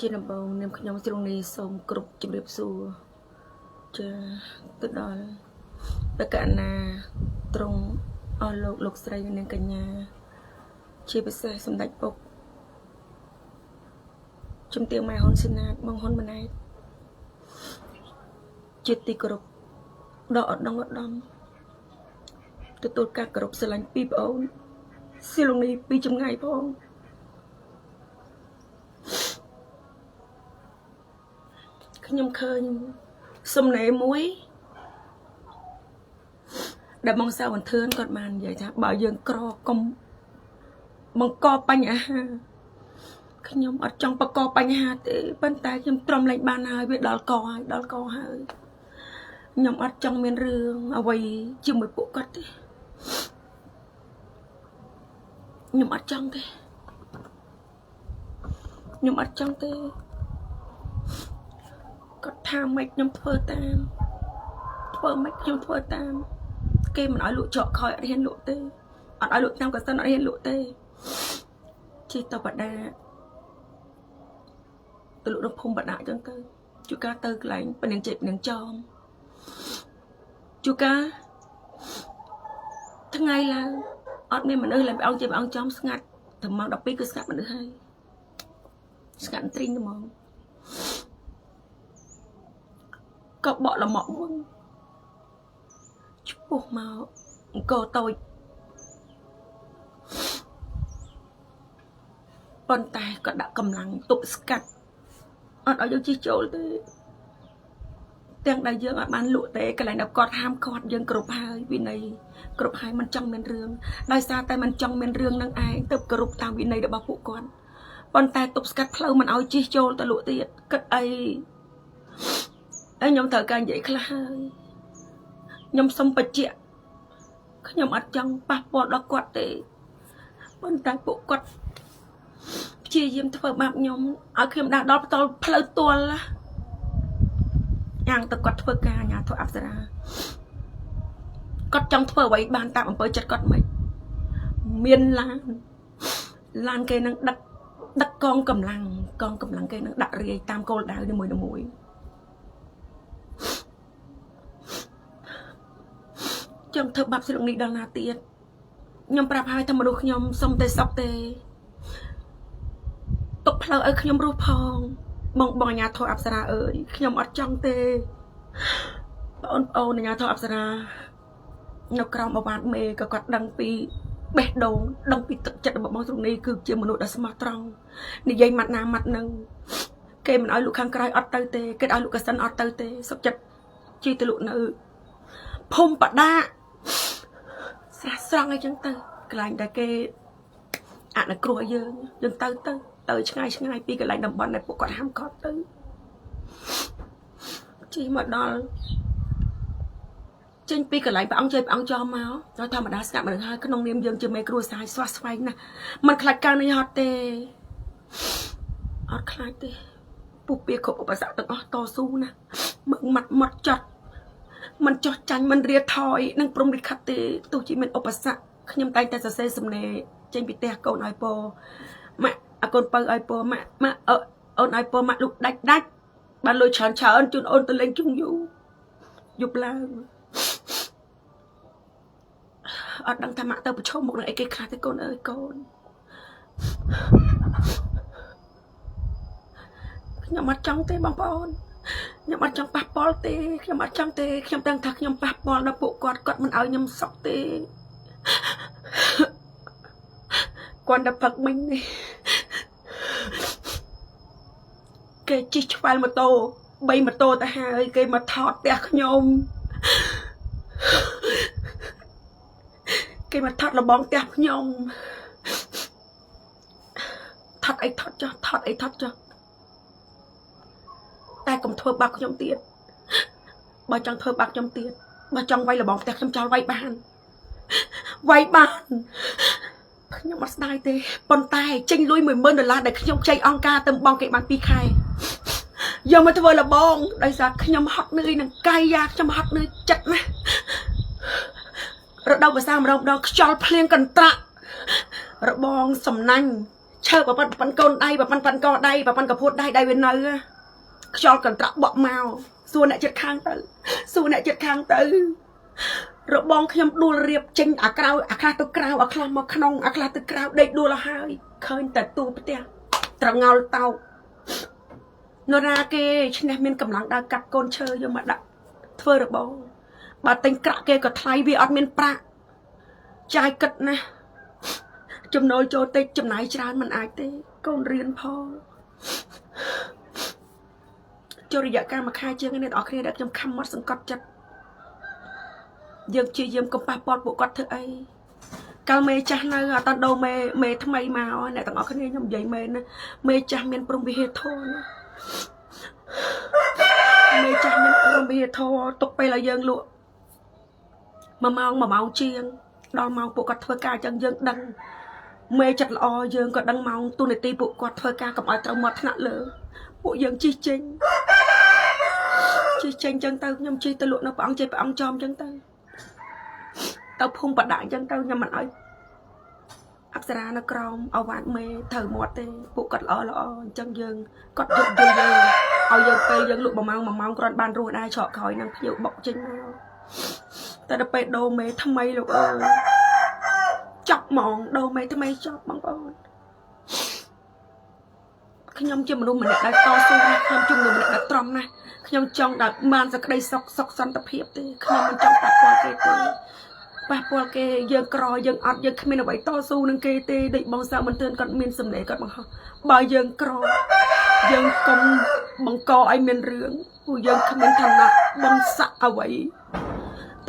ជាដំបូងនាងខ្ញុំស្រុងនេះសូមគ្រប់ជម្រាបសួរចាទៅដល់បកណាត្រង់អស់លោកលោកស្រីនិងកញ្ញា ជាពិសេសសម្ដេចពុកជំទាវម៉ែហ៊ុនស៊ីណាតបងហ៊ុនម៉ាណែតជាទីគោរពដ៏ឧត្តមឧត្តមទទួលការគោរពស្រឡាញ់ពីប្អូនស៊ីលងនេះពីចម្ងាយផងខ្ញុំឃើញសំណេរមួយដែលបងសាវន្ធឿនគាត់បាននិយាយថាបើយើងក្រកុំបង្កបញ្ហាខ្ញុំអត់ចង់បង្កបញ្ហាទេប៉ុន្តែខ្ញុំទ្រាំលែងបានហើយវាដល់កហើយដល់កហើយខ្ញុំអត់ចង់មានរឿងអ្វីជាមួយពួកគាត់ទេខ្ញុំអត់ចង់ទេខ្ញុំអត់ចង់ទេគាត់ថាម៉េចខ្ញុំធ្វើតាមធ្វើម៉េចខ្ញុំធ្វើតាមគេមិនឲ្យលក់ចកខោយអត់ហ៊ានលក់ទេអត់ឲ្យលក់តាមកសិនអត់ហ៊ានលក់ទេជិះទៅបដាទៅលក់នៅភូមិបដាអញ្ចឹងទៅជួកាទៅកន្លែងពនាងជិះពនាងចោមជួកាថ្ងៃឡើងអត់មានមនុស្សឡើងព្រះអង្គជាព្រះអង្គចំស្ងាត់ត្រឹមម៉ោង12គឺស្ងាត់មនុស្សហើយស្ងាត់ទ្រីងហ្មងក៏បកលម៉ក់វឹងឆ្ពោះមកអង្គរតូចប៉ុន្តែក៏ដាក់កម្លាំងទប់ស្កាត់អត់ឲ្យយើងជិះចូលទេទាំងដែលយើងអត់បានលក់ទេកន្លែងដែលគាត់ហាមឃាត់យើងគ្រប់ហើយវិន័យគ្រប់ហើយមិនចង់មានរឿងដោយសារតែមិនចង់មានរឿងនឹងឯងទៅគោរពតាមវិន័យរបស់ពួកគាត់ប៉ុន្តែទប់ស្កាត់ផ្លូវមិនឲ្យជិះចូលទៅលក់ទៀតគិតអីហើយខ្ញុំត្រូវការនិយាយខ្លះហើយខ្ញុំសុំបញ្ជាក់ខ្ញុំអត់ចង់ប៉ះពាល់ដល់គាត់ទេប៉ុន្តែពួកគាត់ព្យាយាមធ្វើបាបខ្ញុំឲ្យខ្ញុំដើរដល់ផ្លូវផ្លូវទល់យ៉ាងទៅគាត់ធ្វើការអាញាធរអប្សរាគាត់ចង់ធ្វើអ្វីបានតាមអំពើចិត្តគាត់មិនមានឡានឡានគេនឹងដឹកដឹកកងកម្លាំងកងកម្លាំងគេនឹងដាក់រាយតាមគោលដៅនីមួយៗចង់ធ្វើបាបស្រុកនេះដល់ណាទៀតខ្ញុំប្រាប់ហើយថាមនុស្សខ្ញុំសុំតែសុកទេទុកផ្លូវឲ្យខ្ញុំរស់ផងបងបងអាញាធរអប្សរាអើយខ្ញុំអត់ចង់ទេបងប្អូនអាញាធរអប្សរានៅក្រោមអវ៉ាតមេក៏គាត់ដឹងពីបេះដូងដឹងពីទឹកចិត្តរបស់បងស្រុកនេះគឺជាមនុស្សដ៏ស្មោះត្រង់និយាយម៉ាត់ណាម៉ាត់នឹងគេមិនឲ្យលក់ខាងក្រោយអត់ទៅទេគេឲ្យលក់កសិនអត់ទៅទេសុខចិត្តជីទៅលក់នៅភូមិបដាស្រះស្រង់អីចឹងទៅកន្លែងដែលគេអនុគ្រោះឲ្យយើងយើងទៅទៅទៅឆ្ងាយឆ្ងាយពីកន្លែងតំបន់ដែលពួកគាត់ហាមឃាត់ទៅជិះមកដល់ចេញពីកន្លែងព្រះអង្គជ័យព្រះអង្គចោមមកដល់ធម្មតាស្ងាត់មនុស្សហើយក្នុងនាមយើងជាមេគ្រួសារស្វះស្វែងណាស់មិនខ្លាចការនេះអត់ទេអត់ខ្លាចទេពុះពៀគ្រប់ឧបសគ្គទាំងអស់តស៊ូណាមើងម៉ាត់ម៉ត់ចត់មិនចោះចាញ់មិនរាថយនឹងព្រំលិខិតទេទោះជាមានឧបសគ្គខ្ញុំតែងតែសរសេរសំណេរចេញពីផ្ទះកូនឲ្យពោម៉ាក់អកូនពៅឲ្យពោម៉ាក់ម៉ាក់អូនឲ្យពោម៉ាក់លុកដាច់ដាច់បានលុយច្រើនច្រើនជូនអូនទៅលេងជុងយូយប់ឡើងអត់ដឹងថាម៉ាក់ទៅប្រឈមមុខនឹងអីគេខ្លះទេកូនអើយកូនខ្ញុំអត់ចង់ទេបងប្អូនខ្ញុំអត់ចង់ប៉ះពាល់ទេខ្ញុំអត់ចង់ទេខ្ញុំដឹងថាខ្ញុំប៉ះពាល់ដល់ពួកគាត់គាត់មិនឲ្យខ្ញុំសុខទេគាត់តែផឹកមិញនេះគេជិះឆ្វែលម៉ូតូ3ម៉ូតូទៅហើយគេមកថតផ្ទះខ្ញុំគេមកថតលបងផ្ទះខ្ញុំថតអីថតចុះថតអីថតចុះតែកុំធ្វើបាបខ្ញុំទៀតបើចង់ធ្វើបាបខ្ញុំទៀតបើចង់វាយលបងផ្ទះខ្ញុំចោលវាយបានវាយបានខ្ញុំអត់ស្ដាយទេប៉ុន្តែចេញលុយ10000ដុល្លារដែលខ្ញុំខ្ចីអង្គការទៅបងគេបាន2ខែយកមកធ្វើលបងដោយសារខ្ញុំហត់នឿយនឹងកាយយ៉ាខ្ញុំហត់នឿយចិត្តណាស់រដូវវស្សាម្ដងម្ដងខ្យល់ភ្លៀងកន្ត្រាក់របងសំណាញ់ឆេ ឈើប្រប៉ុនប៉ុនកូនដៃប្រប៉ុនប៉ុនកដៃប្រប៉ុនកពួតដៃដៃវានៅខ្យល់កន្ត្រាក់បក់មកសួរអ្នកចិត្តខាងទៅសួរអ្នកចិត្តខាងទៅរបងខ្ញុំដួលរៀបចេញអាក្រៅអាខ្លះទៅក្រៅអាខ្លះមកក្នុងអាខ្លះទៅក្រៅដេកដួលហើយឃើញតែទូផ្ទះត្រងោលតោកនរណាគេឈ្នះមានកម្លាំងដើរកាត់កូនឈើយកមកដាក់ធ្វើរបងបើទិញក្រាក់គេក៏ថ្លៃវាអត់មានប្រាក់ចាយគិតណាស់ចំណូលចូលតិចចំណាយច្រើនមិនអាចទេកូនរៀនផងចូលរយៈកាលមួយខែជាងនេះអ្នកនរគ្នាដែលខ្ញុំខំមកសង្កត់ចិត្តយើងព្យាយាមកុំប៉ះពាល់ពួកគាត់ធ្វើអីកាលមេចាស់នៅអត់តដូរមេមេថ្មីមកអ្នកទាំងអស់គ្នាខ្ញុំនិយាយមែនណាមេចាស់មានព្រំវិហារធម៌ណាមេចាស់មានព្រំវិហារធម៌ទុកពេលឲ្យយើងលក់1ម៉ោង1ម៉ោងជាងដល់ម៉ោងពួកគាត់ធ្វើការអញ្ចឹងយើងដឹងមេចិត្តល្អយើងក៏ដឹងម៉ោងទូនាទីពួកគាត់ធ្វើការកុំឲ្យត្រូវមាត់ថ្នាក់លើពួកយើងជិះចេញជិះចេញអញ្ចឹងទៅខ្ញុំជិះទៅលក់នៅព្រះអង្គជិះព្រះអង្គចំអញ្ចឹងទៅទៅភូមិបដាក់អញ្ចឹងទៅខ្ញុំមិនឲ្យអប្សរានៅក្រោមអវ៉ាតមេត្រូវមាត់ទេពួកគាត់ល្អល្អអញ្ចឹងយើងគាត់យកយល់យើងឲ្យយើងពេលយើងលក់1ម៉ោង1ម៉ោងគ្រាន់បានរស់ដែរច្រកក្រោយនឹងភ្ញៀវបុកចេញមកតែដល់ពេលដូរមេថ្មីលោកអើយចប់ហ្មងដូរមេថ្មីចប់បងប្អូនខ្ញុំជាមនុស្សម្នាក់ដែលតស៊ូណាស់ខ្ញុំជាមនុស្សម្នាក់ដែលត្រង់ណាស់ខ្ញុំចង់ដល់បានសេចក្តីសុខសុខសន្តិភាពទេខ្ញុំមិនចង់ប៉ះពាល់គេទេប៉ះពាល់គេយើងក្រយើងអត់យើងគ្មានអ្វីតស៊ូនឹងគេទេដូចបងសាមិនទឿនគាត់មានសម្លេងគាត់បង្ហោះបើយើងក្រយើងកុំបង្កឲ្យមានរឿងពួកយើងគ្មានឋានៈបុណ្យស័ក្តិអ្វី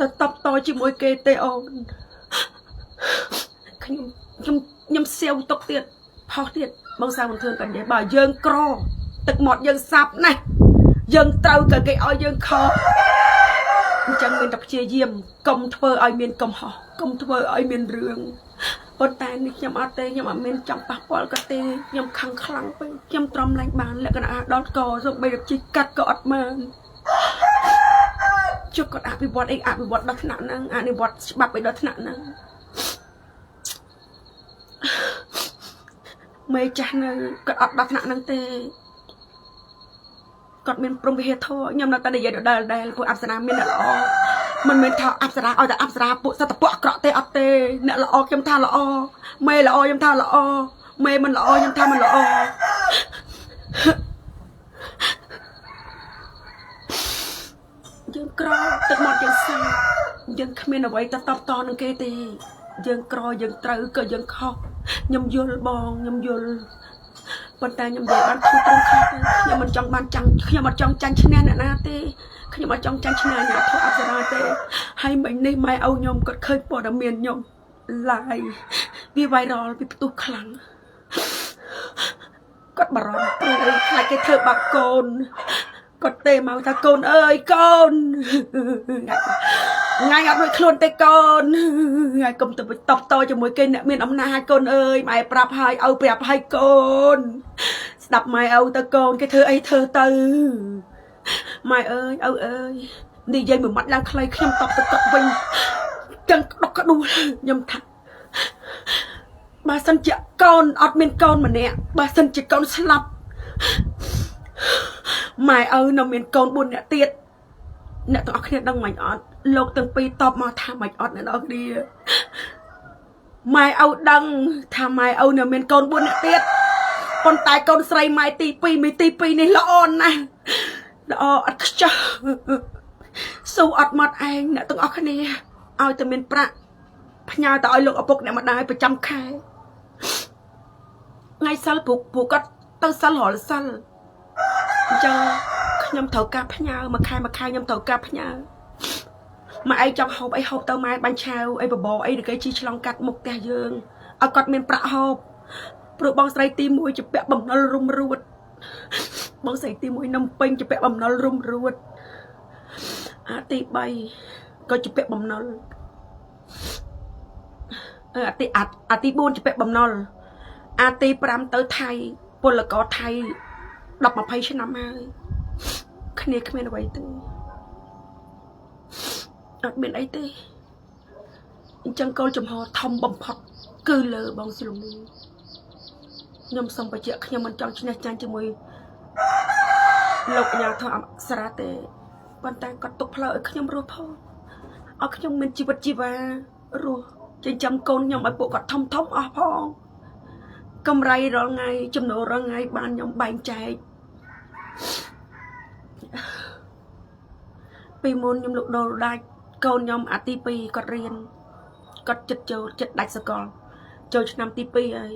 ទៅតបតជាមួយគេទេអូនខ្ញុំខ្ញុំខ្ញុំសៀវទុកទៀតផុសទៀតបងសាមិនទឿនគាត់និយាយបើយើងក្រទឹកមាត់យើងសាប់ណាស់យើងត្រូវក៏គេឲ្យយើងខកអញ្ចឹងមានតែព្យាយាមកុំធ្វើឲ្យមានកំហុសកុំធ្វើឲ្យមានរឿងប៉ុន្តែនេះខ្ញុំអត់ទេខ្ញុំអត់មានចង់ប៉ះពាល់ក៏ទេខ្ញុំខឹងខ្លាំងពេកខ្ញុំទ្រាំឡើងបានលក្ខណៈដល់កសូម្បីតែជីកាត់ក៏អត់បានជុកគាត់អភិវឌ្ឍអីអភិវឌ្ឍដល់ថ្នាក់ហ្នឹងអនុវត្តច្បាប់អីដល់ថ្នាក់ហ្នឹងមេចាស់នៅគាត់អត់ដល់ថ្នាក់ហ្នឹងទេគាត់មានព្រមវិហារធម៌ខ្ញុំនៅតែនិយាយដដែលដែលពួកអប្សរាមានអ្នកល្អមិនមែនថាអប្សរាឲ្យតែអប្សរាពួកសត្វពួកអាក្រក់ទេអត់ទេអ្នកល្អខ្ញុំថាល្អមេល្អខ្ញុំថាល្អមេមិនល្អខ្ញុំថាមិនល្អយើងក្រទឹកមាត់យើងសាបយើងគ្មានអ្វីទៅតបតនឹងគេទេយើងក្រយើងត្រូវក៏យើងខុសខ្ញុំយល់បងខ្ញុំយល់ប៉ុន្តែខ្ញុំនិយាយបានធូរត្រង់ខ្លះទៅខ្ញុំមិនចង់បានចាំងខ្ញុំអត់ចង់ចាញ់ឈ្នះអ្នកណាទេខ្ញុំអត់ចង់ចាញ់ឈ្នះអាញាធរអប្សរាទេហើយមិញនេះម៉ែឪខ្ញុំគាត់ឃើញព័ត៌មានខ្ញុំ live វា viral វាផ្ទុះខ្លាំងគាត់បារម្ភព្រួយខ្លាចគេធ្វើបាបកូនគាត់ទេមកថាកូនអើយកូនថ្ងៃអត់រួចខ្លួនទេកូនថ្ងៃកុំទៅតបតជាមួយគេអ្នកមានអំណាចកូនអើយម៉ែប្រាប់ហើយឪប្រាប់ហើយកូនស្ដាប់ម៉ែឪទៅកូនគេធ្វើអីធ្វើទៅម៉ែអើយឪអើយនិយាយមួយម៉ាត់ឡើងខ្លីខ្ញុំតបទៅគាត់វិញចឹងក្តុកក្តួលខ្ញុំថាបើសិនជាកូនអត់មានកូនម្នាក់បើសិនជាកូនស្លាប់ម៉ែឪនៅមានកូន4នាក់ទៀតអ្នកទាំងអស់គ្នាដឹងមិនអត់លោកទាំងពីរតបមកថាមិនអត់អ្នកទាំងអស់គ្នាម៉ែឪដឹងថាម៉ែឪនៅមានកូន4នាក់ទៀតប៉ុន្តែកូនស្រីម៉ែទី2មីទី2នេះល្អណាស់ល្អអត់ខ្ចោះស៊ូអត់មកឯងអ្នកទាំងអស់គ្នាឲ្យតែមានប្រាក់ផ្ញើទៅឲ្យលោកឪពុកអ្នកម្ដាយប្រចាំខែថ្ងៃសិលព្រោះគាត់ទៅសិលរាល់សិលអញ្ចឹងខ្ញុំត្រូវការផ្ញើមួយខែមួយខែខ្ញុំត្រូវការផ្ញើម៉ែឯងចង់ហូបអីហូបទៅម៉ែបាញ់ឆាវអីបបរអីដែលគេជីឆ្លងកាត់មុខផ្ទះយើងឲ្យគាត់មានប្រាក់ហូបព្រោះបងស្រីទី1ជាពាក់បំណុលរុំរួតបងស្រីទី1នំពេញជាពាក់បំណុលរុំរួតអាទី3ក៏ជាពាក់បំណុលអាទីអាទី4ជាពាក់បំណុលអាទី5ទៅថៃពលករថៃ10 20ឆ្នាំហើយគ្នាគ្មានអ្វីទេអត់មានអីទេអញ្ចឹងគោលចំហធំបំផុតគឺលើបងស្លុំនេះ ខ្ញុំសូមបញ្ជាក់ខ្ញុំមិនចង់ឈ្នះចាញ់ជាមួយលោកអាញាធរអប្សរាទេប៉ុន្តែគាត់ទុកផ្លូវឲ្យខ្ញុំរស់ផងឲ្យខ្ញុំមានជីវិតជីវ៉ារស់ចិញ្ចឹមកូនខ្ញុំឲ្យពួកគាត់ធំធំអស់ផងកម្រៃរាល់ថ្ងៃចំណូលរាល់ថ្ងៃបានខ្ញុំបែងចែកពីមុនខ្ញុំលក់ដូរដាច់កូនខ្ញុំអាទី2គាត់រៀនគាត់ចិត្តចូលចិត្តដាច់សកលចូលឆ្នាំទី2ហើយ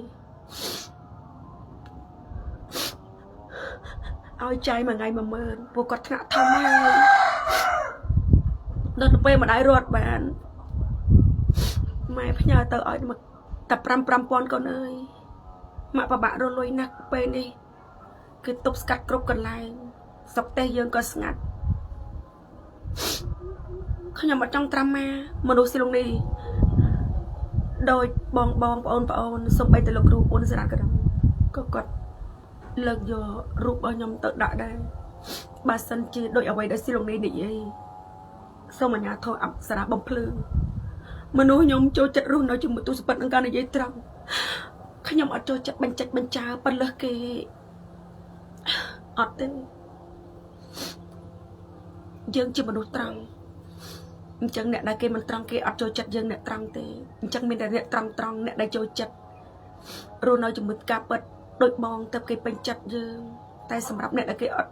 ឲ្យចាយមួយថ្ងៃ10000ពួកគាត់ថ្នាក់ធំហើយដល់ទៅពេលម្ដាយរត់បានម៉ែផ្ញើទៅឲ្យមកតែ5 5000កូនអើយម៉ាក់ប្របាក់រលុយណាស់ពេលនេះគឺទប់ស្កាត់គ្រប់កន្លែងស្រុកទេសយើងក៏ស្ងាត់ខ្ញុំអត់ចង់ត្រាំម៉ាមនុស្សស៊ីលងនេះដោយបងបងប្អូនប្អូនសំបីតែលោកគ្រូអ៊ុនសារ៉ាក៏ដោយក៏គាត់លើកយករូបរបស់ខ្ញុំទៅដាក់ដែរបើសិនជាដូចអ្វីដែលស៊ីលងនេះនិយាយសូមអាជ្ញាធរអប្សរាបំភ្លឺមនុស្សខ្ញុំចូលចិត្តរស់នៅជាមួយទូសពិតនឹងការនិយាយត្រង់ខ្ញុំអត់ចូលចិត្តបញ្ចិចបញ្ចើប៉ុនលើសគេអត់ទេយើងជាមនុស្សត្រង់អញ្ចឹងអ្នកដែលគេមិនត្រង់គេអត់ចូលចិត្តយើងអ្នកត្រង់ទេអញ្ចឹងមានតែអ្នកត្រង់ត្រង់អ្នកដែលចូលចិត្តរស់នៅជាមួយការពិតដូចបងទៅគេពេញចិត្តយើងតែសម្រាប់អ្នកដែលគេអត់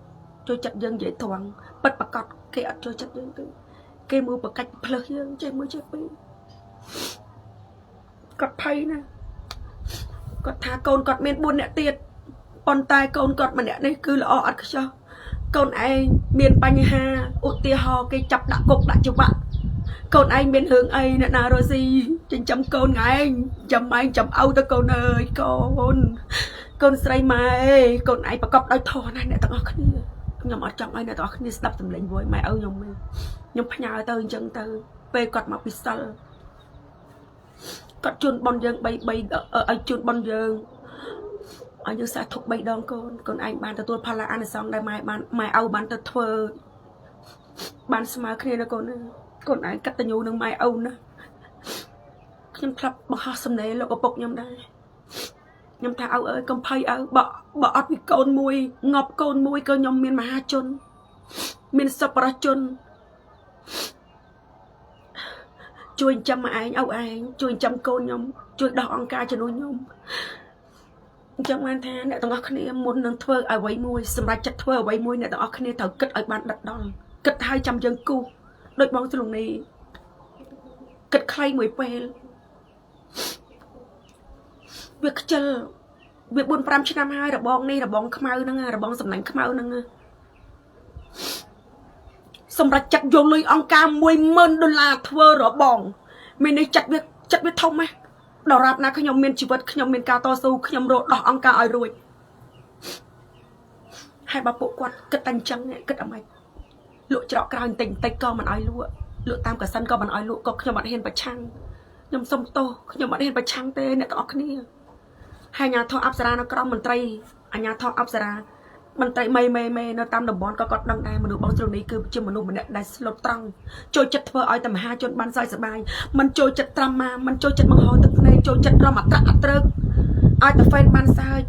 ចូលចិត្តយើងនិយាយត្រង់ពិតប្រកបគេអត់ចូលចិត្តយើងទេគេមើលប្រកាច់ផ្លើសយើងចេះមួយចេះពីរគាត់ភ័យណាស់គាត់ថាកូនគាត់មាន4អ្នកទៀតប៉ុន្តែកូនគាត់ម្នាក់នេះគឺល្អអត់ខ្ចោះកូនឯងមានបញ្ហាឧទាហរណ៍គេចាប់ដាក់គុកដាក់ច្បាប់កូនឯងមានរឿងអីអ្នកណារស់ស៊ីចិញ្ចឹមកូនឯងចាំឯងចាំឪទៅកូនអើយកូនកូនស្រីម៉ែកូនឯងប្រកបដោយធម៌ណាស់អ្នកទាំងអស់គ្នាខ្ញុំអត់ចង់ឲ្យអ្នកទាំងអស់គ្នាស្ដាប់សម្លេងវយម៉ែឪខ្ញុំទេខ្ញុំផ្ញើទៅអញ្ចឹងទៅពេលគាត់មកពិសិលគាត់ជូនបនយើង3 3ឲ្យជូនបនយើងឲ្យយើងសាធុក3ដងកូនកូនឯងបានទទួលផលអានិសង្សដែលម៉ែបានម៉ែឪបានទៅធ្វើបានស្មើគ្នាណាកូនណាកូនឯងកតញ្ញូនឹងម៉ែឪណាខ្ញុំធ្លាប់បង្ហោះសំណេរលោកឪពុកខ្ញុំដែរខ្ញុំថាឪអើយកុំភ័យឪបើអត់ពីកូនមួយងាប់កូនមួយក៏ខ្ញុំមានមហាជនមានសប្បុរសជនជួយចិញ្ចឹមឯងឪឯងជួយចិញ្ចឹមកូនខ្ញុំជួយដោះអង្គការជំនួសខ្ញុំអញ្ចឹងបានថាអ្នកទាំងអស់គ្នាមុននឹងធ្វើអ្វីមួយសម្រាប់ចិត្តធ្វើអ្វីមួយអ្នកទាំងអស់គ្នាត្រូវគិតឲ្យបានដិតដល់គិតហើយចាំយើងគូសដូចបងស្លុងនេះគិតខ្លីមួយពេលវាខ្ជិលវា4 5ឆ្នាំហើយរបងនេះរបងខ្មៅហ្នឹងរបងសំណាញ់ខ្មៅហ្នឹងសម្រាប់ចិត្តយកលុយអង្គការ10000ដុល្លារធ្វើរបងមាននេះចិត្តវាចិត្តវាធំណាស់ដល់រាបណាខ្ញុំមានជីវិតខ្ញុំមានការតស៊ូខ្ញុំរកដោះអង្គការឲ្យរួចហើយបើពួកគាត់គិតតែអញ្ចឹងគិតអាម៉េចលក់ច្រកក្រោយបន្តិចបន្តិចក៏មិនឲ្យលក់លក់តាមកសិនក៏មិនឲ្យលក់ក៏ខ្ញុំអត់ហ៊ានប្រឆាំងខ្ញុំសុំទោសខ្ញុំអត់ហ៊ានប្រឆាំងទេអ្នកទាំងអស់គ្នាហើយអាញាធរអប្សរានៅក្រមមន្ត្រីអាញាធរអប្សរាមន្ត្រីមេមេមេនៅតាមតំបន់ក៏គាត់ដឹងដែរមនុស្សបងជ្រុងនេះគឺជាមនុស្សម្នាក់ដែលស្លូតត្រង់ចូលចិត្តធ្វើឲ្យតែមហាជនបានសើចសប្បាយមិនចូលចិត្តត្រាំម៉ាមិនចូលចិត្តបង្ហោទឹកភ្នែកចូលចិត្តរំអត្រអត្រឹកឲ្យតែហ្វេនបានសើច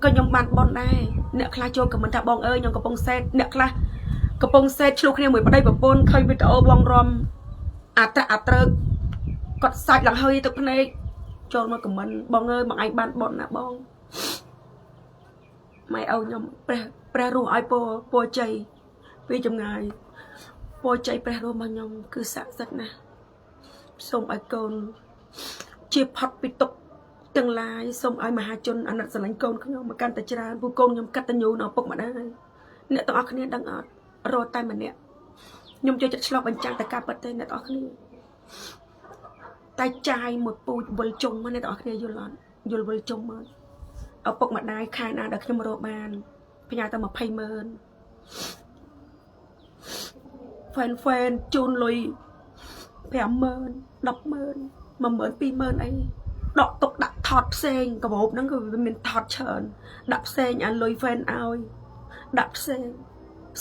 ក៏ខ្ញុំបានបនដែរអ្នកខ្លះចូលខមមិនថាបងអើយខ្ញុំកំពុងសេតអ្នកខ្លះកំពុងសេតឆ្លោះគ្នាមួយប្តីប្រពន្ធឃើញវីដេអូបងរំអត្រអត្រឹកគាត់សាច់ឡើងហើយទឹកភ្នែកចូលមកខមមិនបងអើយបងឯងបានបនណាបងម៉ែឪខ្ញុំព្រះព្រះរស់ឲ្យពរពរជ័យពីចម្ងាយពរជ័យព្រះរស់របស់ខ្ញុំគឺស័ក្តិសិទ្ធិណាស់សូមឲ្យកូនជាផុតពីទុក្ខទាំងឡាយសូមឲ្យមហាជនអាណិតស្រឡាញ់កូនខ្ញុំមកកាន់តែច្រើនព្រោះកូនខ្ញុំកតញ្ញូនៅឪពុកម្ដាយអ្នកទាំងអស់គ្នាដឹងអត់រត់តែម្នាក់ខ្ញុំចូលចិត្តឆ្លោះបញ្ចាំងតែការពិតទេអ្នកទាំងអស់គ្នាតែចាយមួយពូជវិលជុំមកអ្នកទាំងអស់គ្នាយល់អត់យល់វិលជុំមកឪពុកម្ដាយខែណាដែលខ្ញុំរកបានផ្ញើទៅ20ម៉ឺនហ្វេនហ្វេនជូនលុយ50000 100000 10000 20000អីដកទុកដាក់ថតផ្សេងកាបូបហ្នឹងគឺវាមានថតច្រើនដាក់ផ្សេងអាលុយហ្វេនឲ្យដាក់ផ្សេង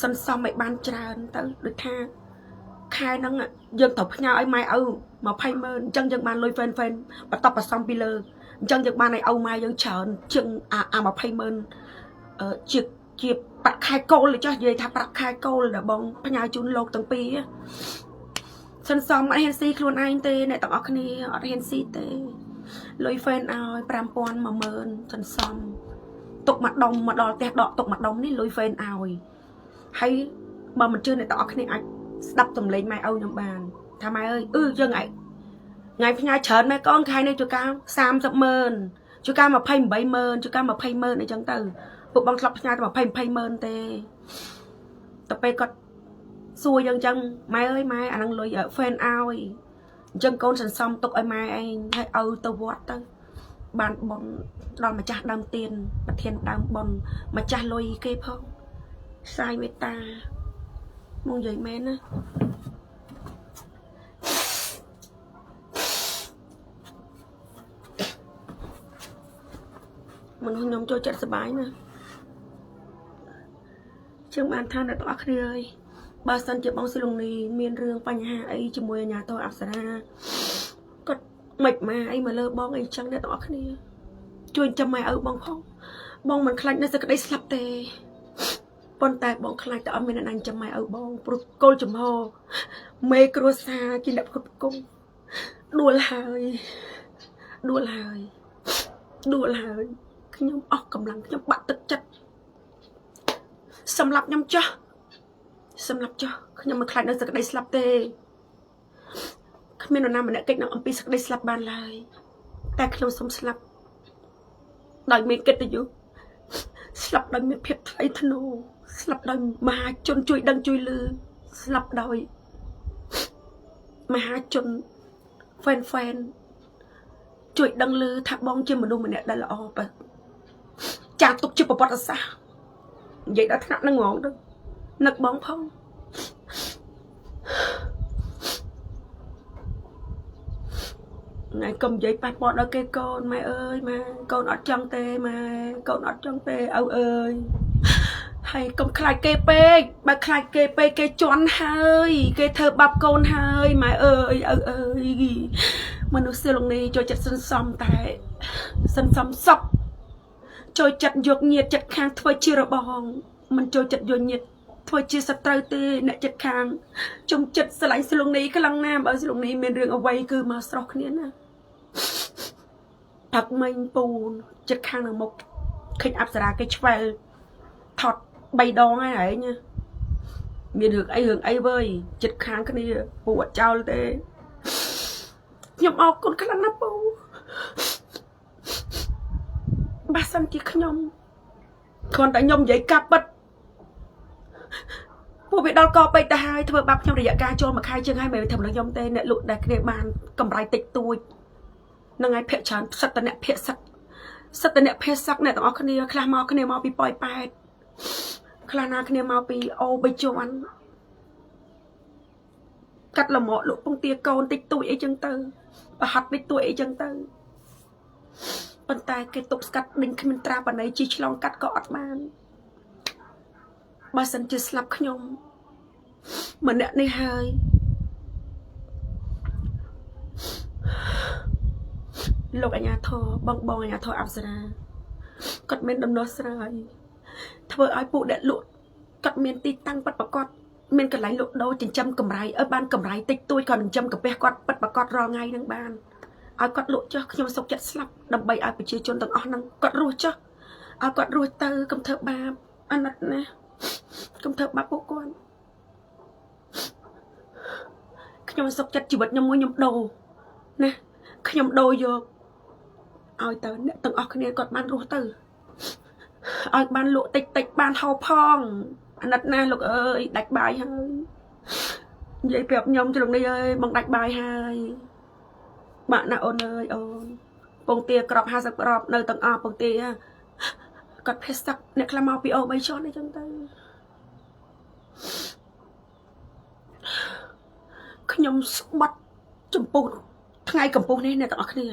សន្សំឲ្យបានច្រើនទៅដូចថាខែហ្នឹងយើងត្រូវផ្ញើឲ្យម៉ែឪ20ម៉ឺនអញ្ចឹងយើងបានលុយហ្វេនហ្វេនបន្តបន្សំពីលើ អញ្ចឹងយើងបានឲ្យឪម៉ែយើងច្រើនជាងអាអា20ម៉ឺនអឺជាជាប្រាក់ខែគោលចុះនិយាយថាប្រាក់ខែគោលដែលបងផ្ញើជូនលោកទាំងពីរសិនសំអត់ហ៊ានស៊ីខ្លួនឯងទេអ្នកទាំងអស់គ្នាអត់ហ៊ានស៊ីទេលុយ fan ឲ្យ5000 10000សិនសំទុកមួយដុំមកដល់ផ្ទះដកទុកមួយដុំនេះលុយ fan ឲ្យហើយបើមិនជឿអ្នកទាំងអស់គ្នាអាចស្ដាប់សំឡេងម៉ែឪខ្ញុំបានថាម៉ែអើយអឺយើងឯងថ្ងៃផ្ញើច្រើនម៉ែកូនខែនេះជួកា30ម៉ឺនជួកា28ម៉ឺនជួកា20ម៉ឺនអីចឹងទៅពួកបងធ្លាប់ផ្ញើតែ20 20ម៉ឺនទេទៅពេលគាត់សួរយើងចឹងម៉ែអើយម៉ែអានឹងលុយ fan ឲ្យអញ្ចឹងកូនសន្សំទុកឲ្យម៉ែឯងហើយឲ្យទៅវត្តទៅបានបនដល់ម្ចាស់ដើមទៀនប្រធានដើមបនម្ចាស់លុយគេផងផ្សាយមេត្តាមកនិយាយមែនណាមនុស្សខ្ញុំចូលចិត្តសប្បាយណាជាងបានថាអ្នកទាំងអស់គ្នាអើយបើសិនជាបងស៊ីលងនីមានរឿងបញ្ហាអីជាមួយអាញាធរអប្សរាគាត់មិនមកអីមកលើបងអីចឹងអ្នកទាំងអស់គ្នាជួយចាំម៉ែឪបងផងបងមិនខ្លាចនៅសេចក្តីស្លាប់ទេប៉ុន្តែបងខ្លាចតែអត់មានអ្នកណាចាំម៉ែឪបងព្រោះគោលចំហមេគ្រួសារជាអ្នកផ្គត់ផ្គង់ដួលហើយដួលហើយដួលហើយខ្ញុំអស់កម្លាំងខ្ញុំបាក់ទឹកចិត្តសម្រាប់ខ្ញុំចោះសម្រាប់ចោះខ្ញុំមិនខ្លាចនៅសេចក្តីស្លាប់ទេគ្មាននរណាម្នាក់កិច្ចនឹងអំពីសេចក្តីស្លាប់បានឡើយតែខ្ញុំសូមស្លាប់ដោយមានកិត្តិយសស្លាប់ដោយមានភាពថ្លៃថ្នូរស្លាប់ដោយមហាជនជួយដឹងជួយឮស្លាប់ដោយមហាជនហ្វេនហ្វេនជួយដឹងឮថាបងជាមនុស្សម្នាក់ដែលល្អបើចាទុកជាប្រវត្តិសាស្ត្រនិយាយដល់ថ្នាក់ហ្នឹងហ្មងទៅនឹកបងផងថ្ងៃកុំនិយាយប៉ះពាល់ដល់គេកូនម៉ែអើយម៉ែកូនអត់ចង់ទេម៉ែកូនអត់ចង់ទេឪអើយហើយកុំខ្លាចគេពេកបើខ្លាចគេពេកគេជន់ហើយគេធ្វើបាបកូនហើយម៉ែអើយឪអើយមនុស្សសិលងនេះចូលចិត្តសន្សំតែសន្សំសុខចូលចិត្តយកញាតចិត្តខាងធ្វើជារបងមិនចូលចិត្តយកញាតធ្វើជាសត្រូវទេអ្នកចិត្តខាងជុំចិត្តស្រឡាញ់ស្លងនេះខ្លាំងណាស់បើស្លងនេះមានរឿងអ្វីគឺមកស្រស់គ្នាណាផឹកមិញពូនចិត្តខាងនឹងមកឃើញអប្សរាគេឆ្វែលថត់3ដងហើយឯងមានរឿងអីរឿងអីវើយចិត្តខាងគ្នាពូអត់ចោលទេខ្ញុំអរគុណខ្លាំងណាស់ពូបើសិនជាខ្ញុំគ្រាន់តែខ្ញុំនិយាយកាប់បិទពួកវាដល់កពេកទៅហើយធ្វើបាបខ្ញុំរយៈកាលចូលមួយខែជាងហើយមិនធ្វើមនុស្សខ្ញុំទេអ្នកលក់ដែលគ្នាបានកម្រៃតិចតួចនឹងហើយភាកច្រើនសិតតអ្នកភាកសិតសិតតអ្នកភាសឹកអ្នកទាំងអស់គ្នាខ្លះមកគ្នាមកពីប៉ោយប៉ែតខ្លះណាគ្នាមកពីអូបីជាន់កាត់លមកលក់ពងទាកូនតិចតួចអីចឹងទៅប្រហិតតិចតួចអីចឹងទៅប៉ុន្តែគេទប់ស្កាត់ដេញគ្មានត្រាបណីជីឆ្លងកាត់ក៏អត់បានបើសិនជាស្លាប់ខ្ញុំម្នាក់នេះហើយលោកអាញាធរបងបងអាញាធរអប្សរាគាត់មានដំណោះស្រាយធ្វើឲ្យពួកអ្នកលក់គាត់មានទីតាំងពិតប្រាកដមានកន្លែងលក់ដូរចិញ្ចឹមកម្រៃឲ្យបានកម្រៃតិចតួចក៏ចិញ្ចឹមកាពះគាត់ពិតប្រាកដរាល់ថ្ងៃនឹងបានឲ្យគាត់លក់ចុះខ្ញុំសុខចិត្តស្លាប់ដើម្បីឲ្យប្រជាជនទាំងអស់ហ្នឹងគាត់រស់ចុះឲ្យគាត់រស់ទៅកុំធ្វើបាបអាណិតណាស់កុំធ្វើបាបពួកគាត់ខ្ញុំសុខចិត្តជីវិតខ្ញុំមួយខ្ញុំដូរណាខ្ញុំដូរយកឲ្យទៅអ្នកទាំងអស់គ្នាគាត់បានរស់ទៅឲ្យបានលក់តិចតិចបានហូបផងអាណិតណាស់លោកអើយដាច់បាយហើយនិយាយប្រាប់ខ្ញុំជ្រុងនេះអើយបងដាច់បាយហើយបាក់ណាអូនអើយអូនពងទាក្រប50ក្របនៅទាំងអស់ពងទាគាត់ភេសឹកអ្នកខ្លះមកពីអូ3ជាន់អីចឹងទៅខ្ញុំស្បត់ចំពោះថ្ងៃកម្ពស់នេះអ្នកទាំងអស់គ្នា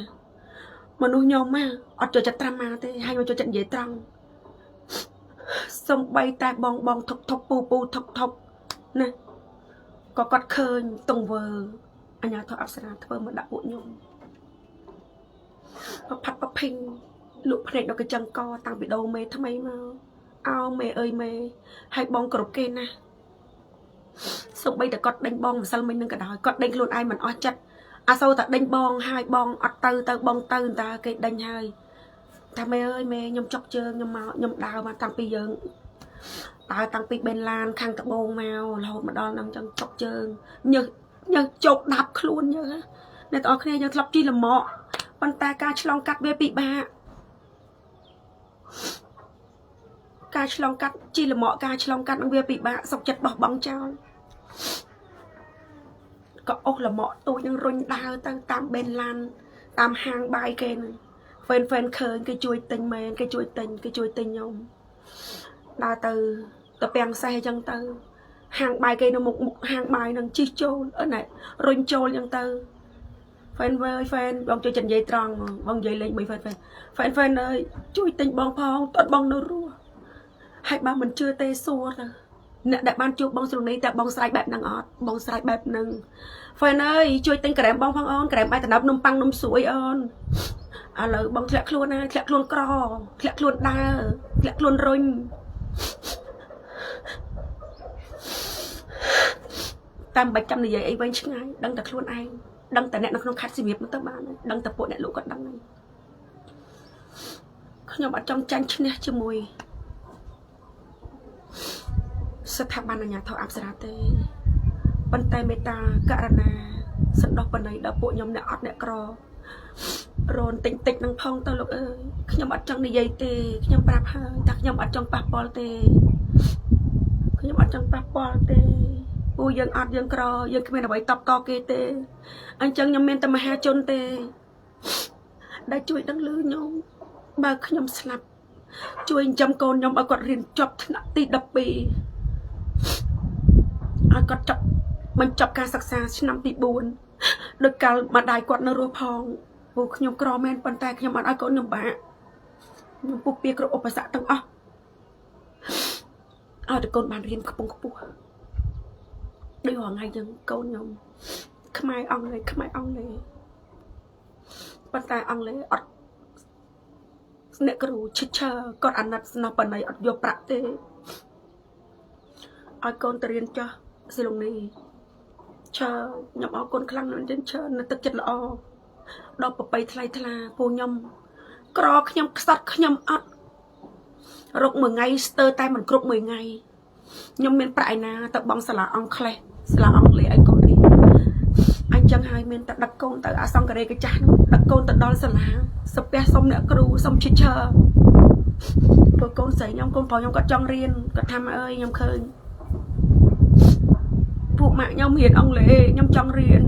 មនុស្សខ្ញុំណាអត់ចូលចិត្តត្រាំម៉ាទេហើយមកចូលចិត្តនិយាយត្រង់សំបីតែបងបងថុកថុកពូពូថុកថុកណាក៏គាត់ឃើញទង្វើអាញាធរអប្សរាធ្វើមកដាក់ពួកខ្ញុំ ប្រផាត់ប្រភីងលក់ភ្នែកដល់កញ្ចឹងកតាំងពីដូមេថ្មីមកអោមេអើយមេហើយបងគ្រប់គេណាស់សូម្បីតែគាត់ដេញបងម្សិលមិញនឹងក៏ដោយគាត់ដេញខ្លួនឯងមិនអស់ចិត្តអាសូរតែដេញបងហើយបងអត់ទៅទៅបងទៅតើគេដេញហើយថាមេអើយមេខ្ញុំចុកជើងខ្ញុំមកខ្ញុំដើរមកតាំងពីយើងដើរតាំងពីបេនឡានខាងត្បូងមករហូតមកដល់ហ្នឹងចឹងចុកជើងញើសញើសជោកដាប់ខ្លួនញើសអ្នកទាំងអស់គ្នាយើងធ្លាប់ជិះលម៉កប៉ុន្តែការឆ្លងកាត់វាពិបាកការឆ្លងកាត់ជិះលម៉កការឆ្លងកាត់នឹងវាពិបាកសុកចិត្តបោះបង់ចោលក៏អស់លម៉កទូចនឹងរុញដើរទៅតាមបេនឡានតាមហាងបាយគេហ្នឹងហ្វេនហ្វេនឃើញគេជួយទិញមែនគេជួយទិញគេជួយទិញខ្ញុំដើរទៅទៅពាំងសេះអញ្ចឹងទៅហាងបាយគេនៅមុខមុខហាងបាយនឹងជិះចូលអឺណែរុញចូលអញ្ចឹងទៅហ្វេនវើយហ្វេនបងជួយចិត្តនិយាយត្រង់បងនិយាយលេងមួយហ្វេនហ្វេនហ្វេនហ្វេនអើយជួយទិញបងផងតត់បងនៅរស់ហើយបើមិនជឿទេសួរទៅអ្នកដែលបានជួបបងស្រុនីតែបងស្រែកបែបហ្នឹងអត់បងស្រែកបែបហ្នឹងហ្វេនអើយជួយទិញក្រែមបងផងអូនក្រែមបាយតំណប់នំប៉័ងនំស្រួយអូនឥឡូវបងធ្លាក់ខ្លួនហើយធ្លាក់ខ្លួនក្រធ្លាក់ខ្លួនដើរធ្លាក់ខ្លួនរុញតាមបាច់ចាំនិយាយអីវិញឆ្ងាយដឹងតែខ្លួនឯងដឹងតែអ្នកនៅក្នុងខេត្តសៀមរាបនោះទៅបានហើយដឹងតែពួកអ្នកលក់ក៏ដឹងហើយខ្ញុំអត់ចង់ចាញ់ឈ្នះជាមួយស្ថាប័នអាជ្ញាធរអប្សរាទេប៉ុន្តែមេត្តាករណាសន្តោសបណីដល់ពួកខ្ញុំអ្នកអត់អ្នកក្ររនតិចតិចនឹងផងទៅលោកអើយខ្ញុំអត់ចង់និយាយទេខ្ញុំប្រាប់ហើយថាខ្ញុំអត់ចង់ប៉ះពាល់ទេខ្ញុំអត់ចង់ប៉ះពាល់ទេពួកយើងអត់យើងក្រយើងគ្មានអ្វីតបតគេទេអញ្ចឹងខ្ញុំមានតែមហាជនទេដែលជួយដឹងឮខ្ញុំបើខ្ញុំស្លាប់ជួយចិញ្ចឹមកូនខ្ញុំឲ្យគាត់រៀនចប់ថ្នាក់ទី12ឲ្យគាត់ចប់បញ្ចប់ការសិក្សាឆ្នាំទី4ដោយកាលម្ដាយគាត់នៅរស់ផងពួកខ្ញុំក្រមែនប៉ុន្តែខ្ញុំអត់ឲ្យកូនខ្ញុំបាក់ខ្ញុំពុះពៀគ្រប់ឧបសគ្គទាំងអស់ឲ្យតែកូនបានរៀនខ្ពង់ខ្ពស់ដូចរាល់ថ្ងៃចឹងកូនខ្ញុំខ្មែរអង់គ្លេសខ្មែរអង់គ្លេសប៉ុន្តែអង់គ្លេសអត់អ្នកគ្រូឈិតឈើគាត់អាណិតស្នប់បណៃអត់យកប្រាក់ទេឲ្យកូនទៅរៀនចោះស៊ីឡុងនេះឈើខ្ញុំអរគុណខ្លាំងណាស់ចឹងឈើនៅទឹកចិត្តល្អដល់ប្របីថ្លៃថ្លាពួកខ្ញុំក្រខ្ញុំខ្សត់ខ្ញុំអត់រកមួយថ្ងៃស្ទើរតែមិនគ្រប់មួយថ្ងៃខ្ញុំមានប្រាក់ឯណាទៅបង់សាលាអង់គ្លេសសាលាអង់គ្លេសឲ្យកូនរៀនអញ្ចឹងហើយមានតែដឹកកូនទៅអសង្ករេកចាស់នោះដឹកកូនទៅដល់សាលាសាពះសុំអ្នកគ្រូសុំឈិឈើព្រោះកូនស្រីខ្ញុំកូនប្រុសខ្ញុំគាត់ចង់រៀនគាត់ថាម៉ែអើយខ្ញុំឃើញពួកម៉ាក់ខ្ញុំរៀនអង់គ្លេសខ្ញុំចង់រៀន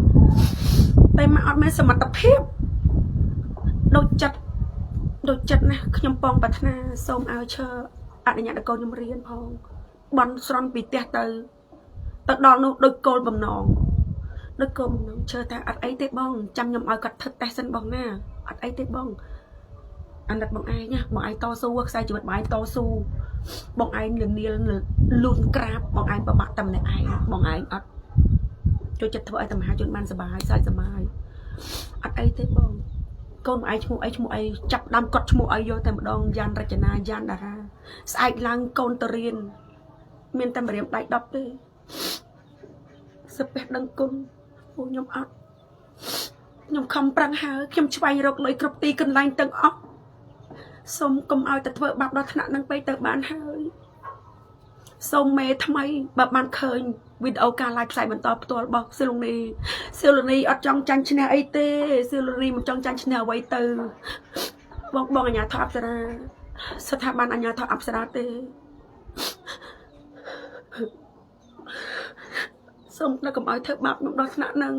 តែម៉ាក់អត់មានសមត្ថភាពដូចចិត្តដូចចិត្តណាស់ខ្ញុំប៉ងប្រាថ្នាសូមឲ្យឈើអនុញ្ញាតឲ្យកូនខ្ញុំរៀនផងបន់ស្រន់ពីផ្ទះទៅទៅដល់នោះដូចគោលបំណងដូចគោលបំណងឈើថាអត់អីទេបងចាំខ្ញុំឲ្យគាត់ធ្វើតេស្តសិនបងណាអត់អីទេបងអាណិតបងឯងណាបងឯងតស៊ូខ្សែជីវិតបងឯងតស៊ូបងឯងលនាលលូនក្រាបបងឯងប្របាក់តែម្នាក់ឯងបងឯងអត់ចូលចិត្តធ្វើឲ្យតែមហាជនបានសប្បាយសើចសប្បាយអត់អីទេបងកូនបងឯងឈ្មោះអីឈ្មោះអីចាប់ដើមកត់ឈ្មោះអីយកតែម្ដងយ៉ានរចនាយ៉ានតារាស្អែកឡើងកូនទៅរៀនមានតែម្រាមដៃ10ទេសាពះដឹងគុណពួកខ្ញុំអត់ខ្ញុំខំប្រឹងហើយខ្ញុំឆ្វែងរកលុយគ្រប់ទីកន្លែងទាំងអស់សូមកុំឲ្យតែធ្វើបាបដល់ថ្នាក់នឹងពេកទៅបានហើយសូមមេថ្មីបើបានឃើញវីដេអូការ live ផ្សាយបន្តផ្ទាល់របស់ស៊ីលូនីស៊ីលូនីអត់ចង់ចាញ់ឈ្នះអីទេស៊ីលូនីមិនចង់ចាញ់ឈ្នះអ្វីទៅបងបងអាញាធរអប្សរាស្ថាប័នអាញាធរអប្សរាទេសូមដល់កុំឲ្យធ្វើបាបខ្ញុំដល់ថ្នាក់នឹង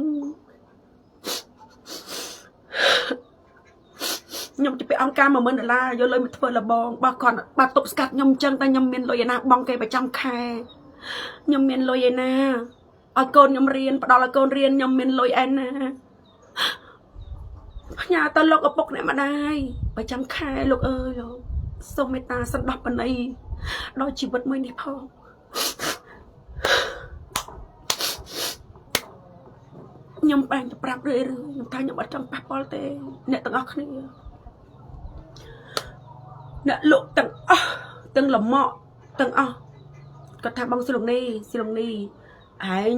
ខ្ញុំទៅពីអង្គការ10000ដុល្លារយកលុយមកធ្វើលបងបើគាត់បើទប់ស្កាត់ខ្ញុំអញ្ចឹងតែខ្ញុំមានលុយឯណាបងគេប្រចាំខែខ្ញុំមានលុយឯណាឲ្យកូនខ្ញុំរៀនផ្ដល់ឲ្យកូនរៀនខ្ញុំមានលុយឯណាផ្ញើទៅលោកឪពុកអ្នកម្ដាយប្រចាំខែលោកអើយលោកសូមមេត្តាសន្តោសបណីដល់ជីវិតមួយនេះផងខ្ញុំ ខ្ញុំបែងទៅប្រាប់រឿយៗខ្ញុំថាខ្ញុំអត់ចង់ប៉ះពាល់ទេអ្នកទាំងអស់គ្នាអ្នកលក់ទាំងអស់ទាំងលម៉ក់ទាំងអស់គាត់ថាបងស្លុងនេះស្លុងនេះឯង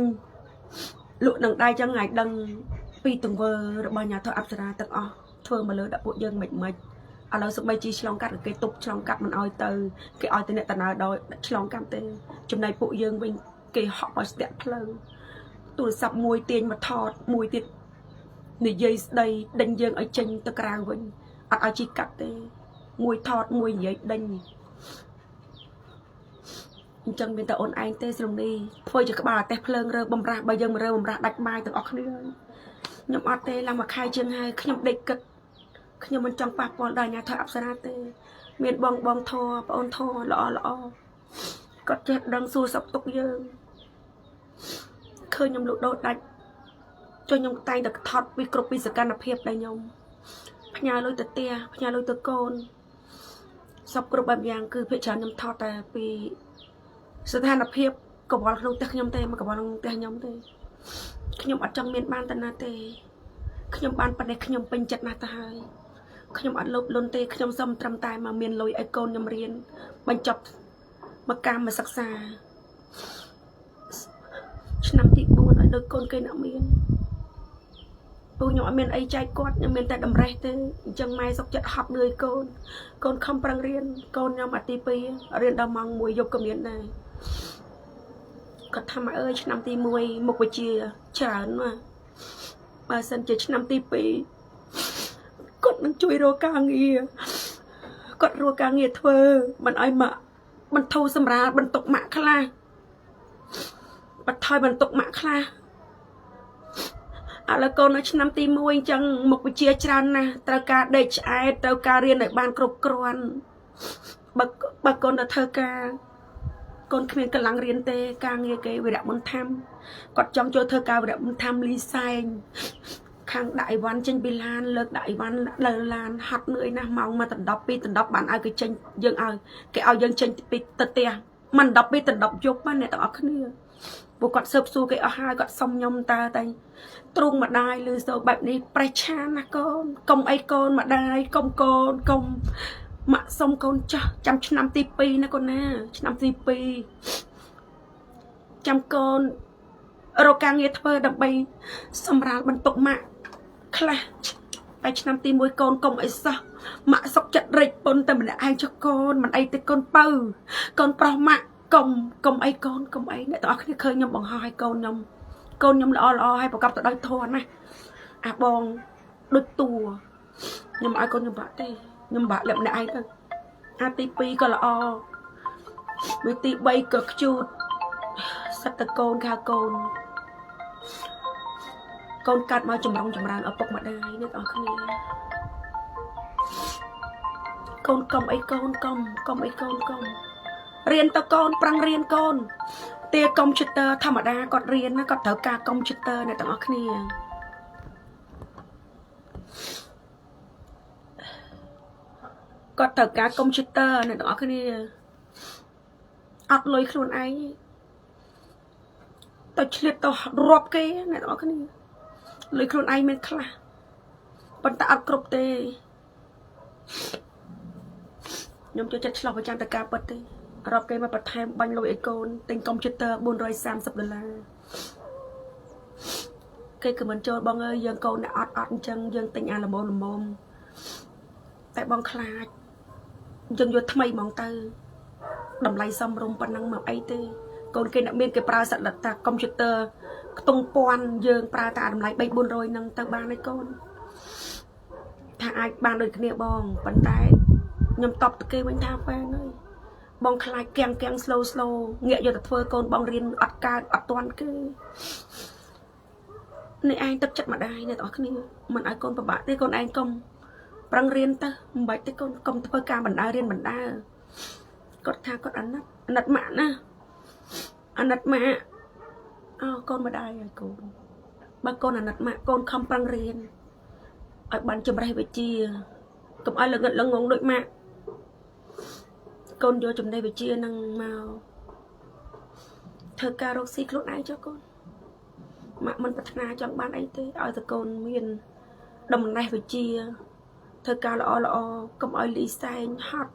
លក់នឹងដៃចឹងឯងដឹងពីទង្វើរបស់ញាធរអប្សរាទាំងអស់ធ្វើមកលើដាក់ពួកយើងមិនមិនឥឡូវសំបីជីឆ្លងកាត់គេទប់ឆ្លងកាត់មិនអោយទៅគេឲ្យទៅអ្នកតណើដោយឆ្លងកាត់ទេចំណែកពួកយើងវិញគេហក់ឲ្យស្ទាក់ផ្លូវទូរស័ព្ទមួយទាញមកថតមួយទៀតនិយាយស្ដីដេញយើងឲ្យចេញទៅក្រៅវិញអត់ឲ្យជីកាត់ទេមួយថតមួយនិយាយដេញអញ្ចឹងមានតែអូនឯងទេស្រុំនេះធ្វើជាក្បាលអាតេះភ្លើងរើបំរាស់បើយើងមករើបំរាស់ដាច់បាយទាំងអស់គ្នាហើយខ្ញុំអត់ទេឡើងមួយខែជាងហើយខ្ញុំដេកគិតខ្ញុំមិនចង់ប៉ះពាល់ដល់អាញាធរអប្សរាទេមានបងបងធរប្អូនធរល្អល្អគាត់ចេះដឹងសួរសុខទុក្ខយើងឃើញខ្ញុំលក់ដូរដាច់ចុះខ្ញុំតែងតែថត់ពីគ្រប់ពីសកម្មភាពដែលខ្ញុំផ្ញើលុយទៅផ្ទះផ្ញើលុយទៅកូនសពគ្រប់បែបយ៉ាងគឺភាគច្រើនខ្ញុំថតតែពីស្ថានភាពកវល់ក្នុងផ្ទះខ្ញុំទេមកកវល់ក្នុងផ្ទះខ្ញុំទេខ្ញុំអត់ចង់មានបានតាណាទេខ្ញុំបានប៉ុណ្ណេះខ្ញុំពេញចិត្តណាស់ទៅហើយខ្ញុំអត់លោភលន់ទេខ្ញុំសុំត្រឹមតែមកមានលុយឲ្យកូនខ្ញុំរៀនបញ្ចប់មកកម្មសិក្សាឆ្នាំទី4ឲ្យដូចកូនគេអ្នកមានពូខ្ញុំអត់មានអីចែកគាត់ខ្ញុំមានតែតម្រេះទេអញ្ចឹងម៉ែសុកចិត្តហត់នឿយកូនកូនខំប្រឹងរៀនកូនខ្ញុំអាទី2រៀនដល់ម៉ោង1យប់ក៏មានដែរគាត់ថាម៉ែអើយឆ្នាំទី1មុខវិជ្ជាច្រើនណាស់បើសិនជាឆ្នាំទី2គាត់នឹងជួយរកការងារគាត់រកការងារធ្វើមិនឲ្យម៉ាក់បន្ធូរសម្រាលបន្ទុកម៉ាក់ខ្លះបន្ថយបន្ទុកម៉ាក់ខ្លះឥឡូវកូននៅឆ្នាំទី1អញ្ចឹងមុខវិជ្ជាច្រើនណាស់ត្រូវការដេកឆ្អែតត្រូវការរៀនឲ្យបានគ្រប់គ្រាន់បើកូនទៅធ្វើការកូនគ្មានកម្លាំងរៀនទេការងារគេវិរៈមុនធម្មគាត់ចង់ចូលធ្វើការវិរៈមុនធម្មលីសែងខាងដាក់អីវ៉ាន់ចេញពីឡានលើកដាក់អីវ៉ាន់លើឡានហត់នឿយណាស់ម៉ោង1ដណ្ដប់2ដណ្ដប់បានឲ្យគេចេញយើងឲ្យគេឲ្យយើងចេញពីទៅផ្ទះមិន12ដណ្ដប់យប់ណាអ្នកទាំងអស់គ្នាពួកគាត់ស៊ើបសួរគេអស់ហើយគាត់សុំខ្ញុំតើតែទ្រូងម្ដាយឬសូបែបនេះប្រេះឆានណាកូនកុំអីកូនម្ដាយកុំកូនកុំម៉ាក់សុំកូនចាស់ចាំឆ្នាំទី2ណាកូនណាឆ្នាំទី2ចាំកូនរកការងារធ្វើដើម្បីសម្រាលបន្ទុកម៉ាក់ខ្លះតែឆ្នាំទី1កូនកុំអីសោះម៉ាក់សុកចិត្តរិចពុនតែម្នាក់ឯងចុះកូនមិនអីទេកូនបើកូនប្រុសម៉ាក់កុំកុំអីកូនកុំអីអ្នកទាំងអស់គ្នាឃើញខ្ញុំបង្ហោះឲ្យកូនខ្ញុំកូនខ្ញុំល្អល្អឲ្យប្រកបទៅដោយធម៌ណាអាបងដូចតួខ្ញុំឲ្យកូនខ្ញុំបាក់ទេខ្ញុំបាក់លាក់ម្នាក់ឯងទៅអាទី2ក៏ល្អវិទី3ក៏ខ្ជូតសិតតកូនខៅកូនកូនកាត់មកចម្រុងចម្រើនឪពុកម្ដាយអ្នកទាំងអស់គ្នាកូនកុំអីកូនកុំកុំអីកូនកុំរៀនតកូនប្រឹងរៀនកូនទាកុំព្យូទ័រធម្មតាគាត់រៀនណាគាត់ត្រូវការកុំព្យូទ័រអ្នកទាំងអស់គ្នាគាត់ត្រូវការកុំព្យូទ័រអ្នកទាំងអស់គ្នាអត់លុយខ្លួនឯងទៅឆ្លៀតទៅរាប់គេអ្នកទាំងអស់គ្នាលុយខ្លួនឯងមានខ្លះប៉ុន្តែអត់គ្រប់ទេខ្ញុំចូលចិត្តឆ្លោះប្រចាំតការពិតទេរាប់គេមកបន្ថែមបាញ់លុយឲ្យកូនទិញកុំព្យូទ័រ430ដុល្លារគេក៏មិនចូលបងអើយយើងកូនអ្នកអត់អត់អញ្ចឹងយើងទិញអាល្មមល្មមតែបងខ្លាចយើងយកថ្មីហ្មងទៅតម្លៃសមរម្យប៉ុណ្ណឹងមកអីទេកូនគេអ្នកមានគេប្រើសត្វតាកុំព្យូទ័រខ្ទង់ពាន់យើងប្រើតែតម្លៃ3 400ហ្នឹងទៅបានហើយកូនថាអាចបានដូចគ្នាបងប៉ុន្តែខ្ញុំតបទៅគេវិញថាហ្វេនអើយបងខ្លាចកៀងកៀង slow slow ងាកយកទៅធ្វើកូនបងរៀនអត់កើតអត់ទាន់គេនេះឯងទឹកចិត្តម្ដាយអ្នកទាំងអស់គ្នាមិនឲ្យកូនពិបាកទេកូនឯងកុំប្រឹងរៀនទៅមិនបាច់ទេកូនកុំធ្វើការបណ្ដើរៀនបណ្ដើគាត់ថាគាត់អាណិតអាណិតម៉ាក់ណាអាណិតម៉ាក់អោកូនម្ដាយឲ្យកូនបើកូនអាណិតម៉ាក់កូនខំប្រឹងរៀនឲ្យបានចម្រេះវិជ្ជាកុំឲ្យល្ងឹតល្ងងដូចម៉ាក់កូនយកចំណេះវិជ្ជានឹងមកធ្វើការរកស៊ីខ្លួនឯងចុះកូន ម៉ាក់មិនប្រាថ្នាចង់បានអីទេឲ្យតែកូនមានដំណេះវិជ្ជាធ្វើការល្អល្អកុំឲ្យលីសែងហត់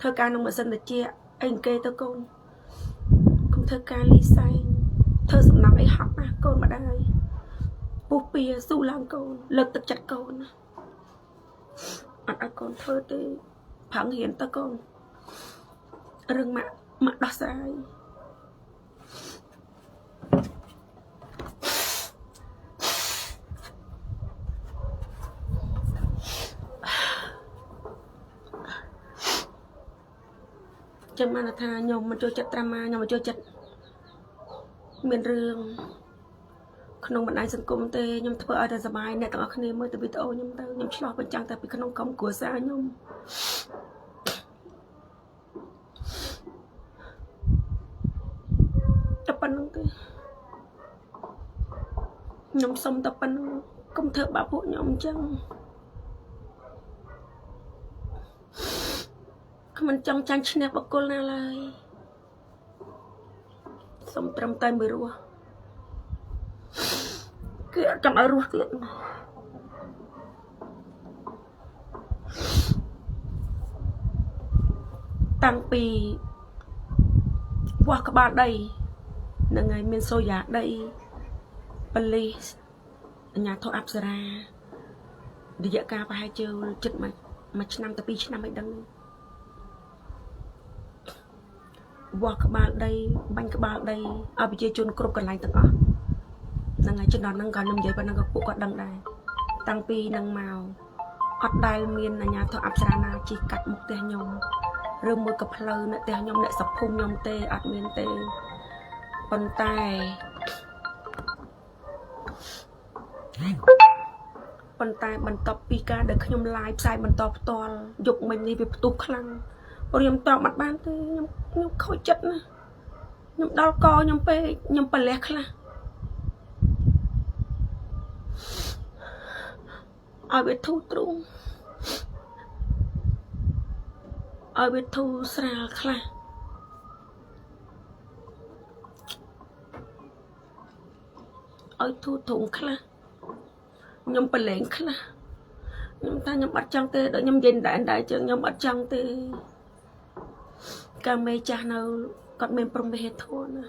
ធ្វើការនឹងម៉ាស៊ីនត្រជាក់អីគេទៅកូនកុំធ្វើការលីសែងធ្វើសំណង់អីហត់ណាស់កូនម្ដាយពុះពៀស៊ូឡើងកូនលើកទឹកចិត្តកូនណាអត់ឲ្យកូនធ្វើទេប្រឹងរៀនទៅកូនរឿងម៉ាក់ម៉ាក់ដោះស្រាយចឹងបានថាខ្ញុំមិនចូលចិត្តត្រាម៉ាខ្ញុំមិនចូលចិត្តមានរឿងក្នុងបណ្ដាញសង្គមទេខ្ញុំធ្វើឲ្យតែសប្បាយអ្នកទាំងអស់គ្នាមើលទៅវីដេអូខ្ញុំទៅខ្ញុំឆ្លោះបញ្ចាំងតែពីក្នុងក្រុមគ្រួសារខ្ញុំតែប៉ុណ្្នឹងទេខ្ញុំសុំតែប៉ុណ្្នឹងកុំធ្វើបាបពួកខ្ញុំអញ្ចឹងខ្ញុំមិនចង់ចាញ់ឈ្នះបុគ្គលណាឡើយសុំត្រឹមតែមួយរស់គឺអត់ចង់ឲ្យរស់ទៀតតាំងពីវាស់ក្បាលដីនឹងហើយមានសូយ៉ាដីប៉ូលីសអាជ្ញាធរអប្សរារយៈកាលប្រហែលជាជិតមួយឆ្នាំទៅ2ឆ្នាំអីដឹងវាស់ក្បាលដីបាញ់ក្បាលដីឲ្យប្រជាជនគ្រប់កន្លែងទាំងអស់ហ្នឹងហើយចំណងហ្នឹងក៏ខ្ញុំនិយាយប៉ុណ្ណឹងក៏ពួកគាត់ដឹងដែរតាំងពីហ្នឹងមកអត់ដែលមានអាជ្ញាធរអប្សរាណាជិះកាត់មុខផ្ទះខ្ញុំឬមួយក៏ផ្លូវនៅផ្ទះខ្ញុំអ្នកស្រុកភូមិខ្ញុំទេអត់មានទេប៉ុន្តែបន្ទាប់ពីការដែលខ្ញុំ live ផ្សាយបន្តផ្ទាល់យប់មិញនេះវាផ្ទុះខ្លាំងព្រោះខ្ញុំតបអត់បានទេខ្ញុំខូចចិត្តណាស់ខ្ញុំដល់កខ្ញុំពេកខ្ញុំប្រលះខ្លះឲ្យវាធូរទ្រូងឲ្យវាធូរស្រាលខ្លះឲ្យធូរទ្រូងខ្លះខ្ញុំប្រឡែងខ្លះខ្ញុំថាខ្ញុំអត់ចង់ទេដល់ខ្ញុំនិយាយដែរចឹងខ្ញុំអត់ចង់ទេកាមេចាស់នៅគាត់មានព្រមវិហារធម៌ណា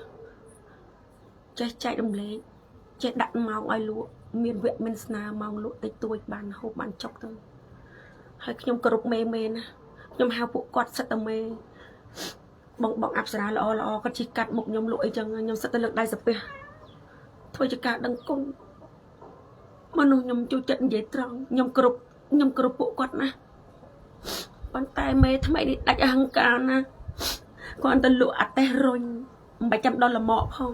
ចេះចែករំលែកចេះដាក់ម៉ោងឲ្យលក់មានវគ្គមានស្នាម៉ោងលក់តិចតួចបានហូបបានចុកទៅហើយខ្ញុំគោរពមេមេណាខ្ញុំហៅពួកគាត់សិតតែមេបងបងអប្សរាល្អល្អគាត់ជិះកាត់មុខខ្ញុំលក់អីចឹងខ្ញុំសិតតែលើកដៃសាពះធ្វើជាការដឹងគុណមនុស្សខ្ញុំចូលចិត្តនិយាយត្រង់ខ្ញុំគោរពពួកគាត់ណាប៉ុន្តែមេថ្មីនេះដាច់អហង្ការណាគាត់ទៅលក់អតេះរុញមិនបាច់ចាំដល់លម៉កផង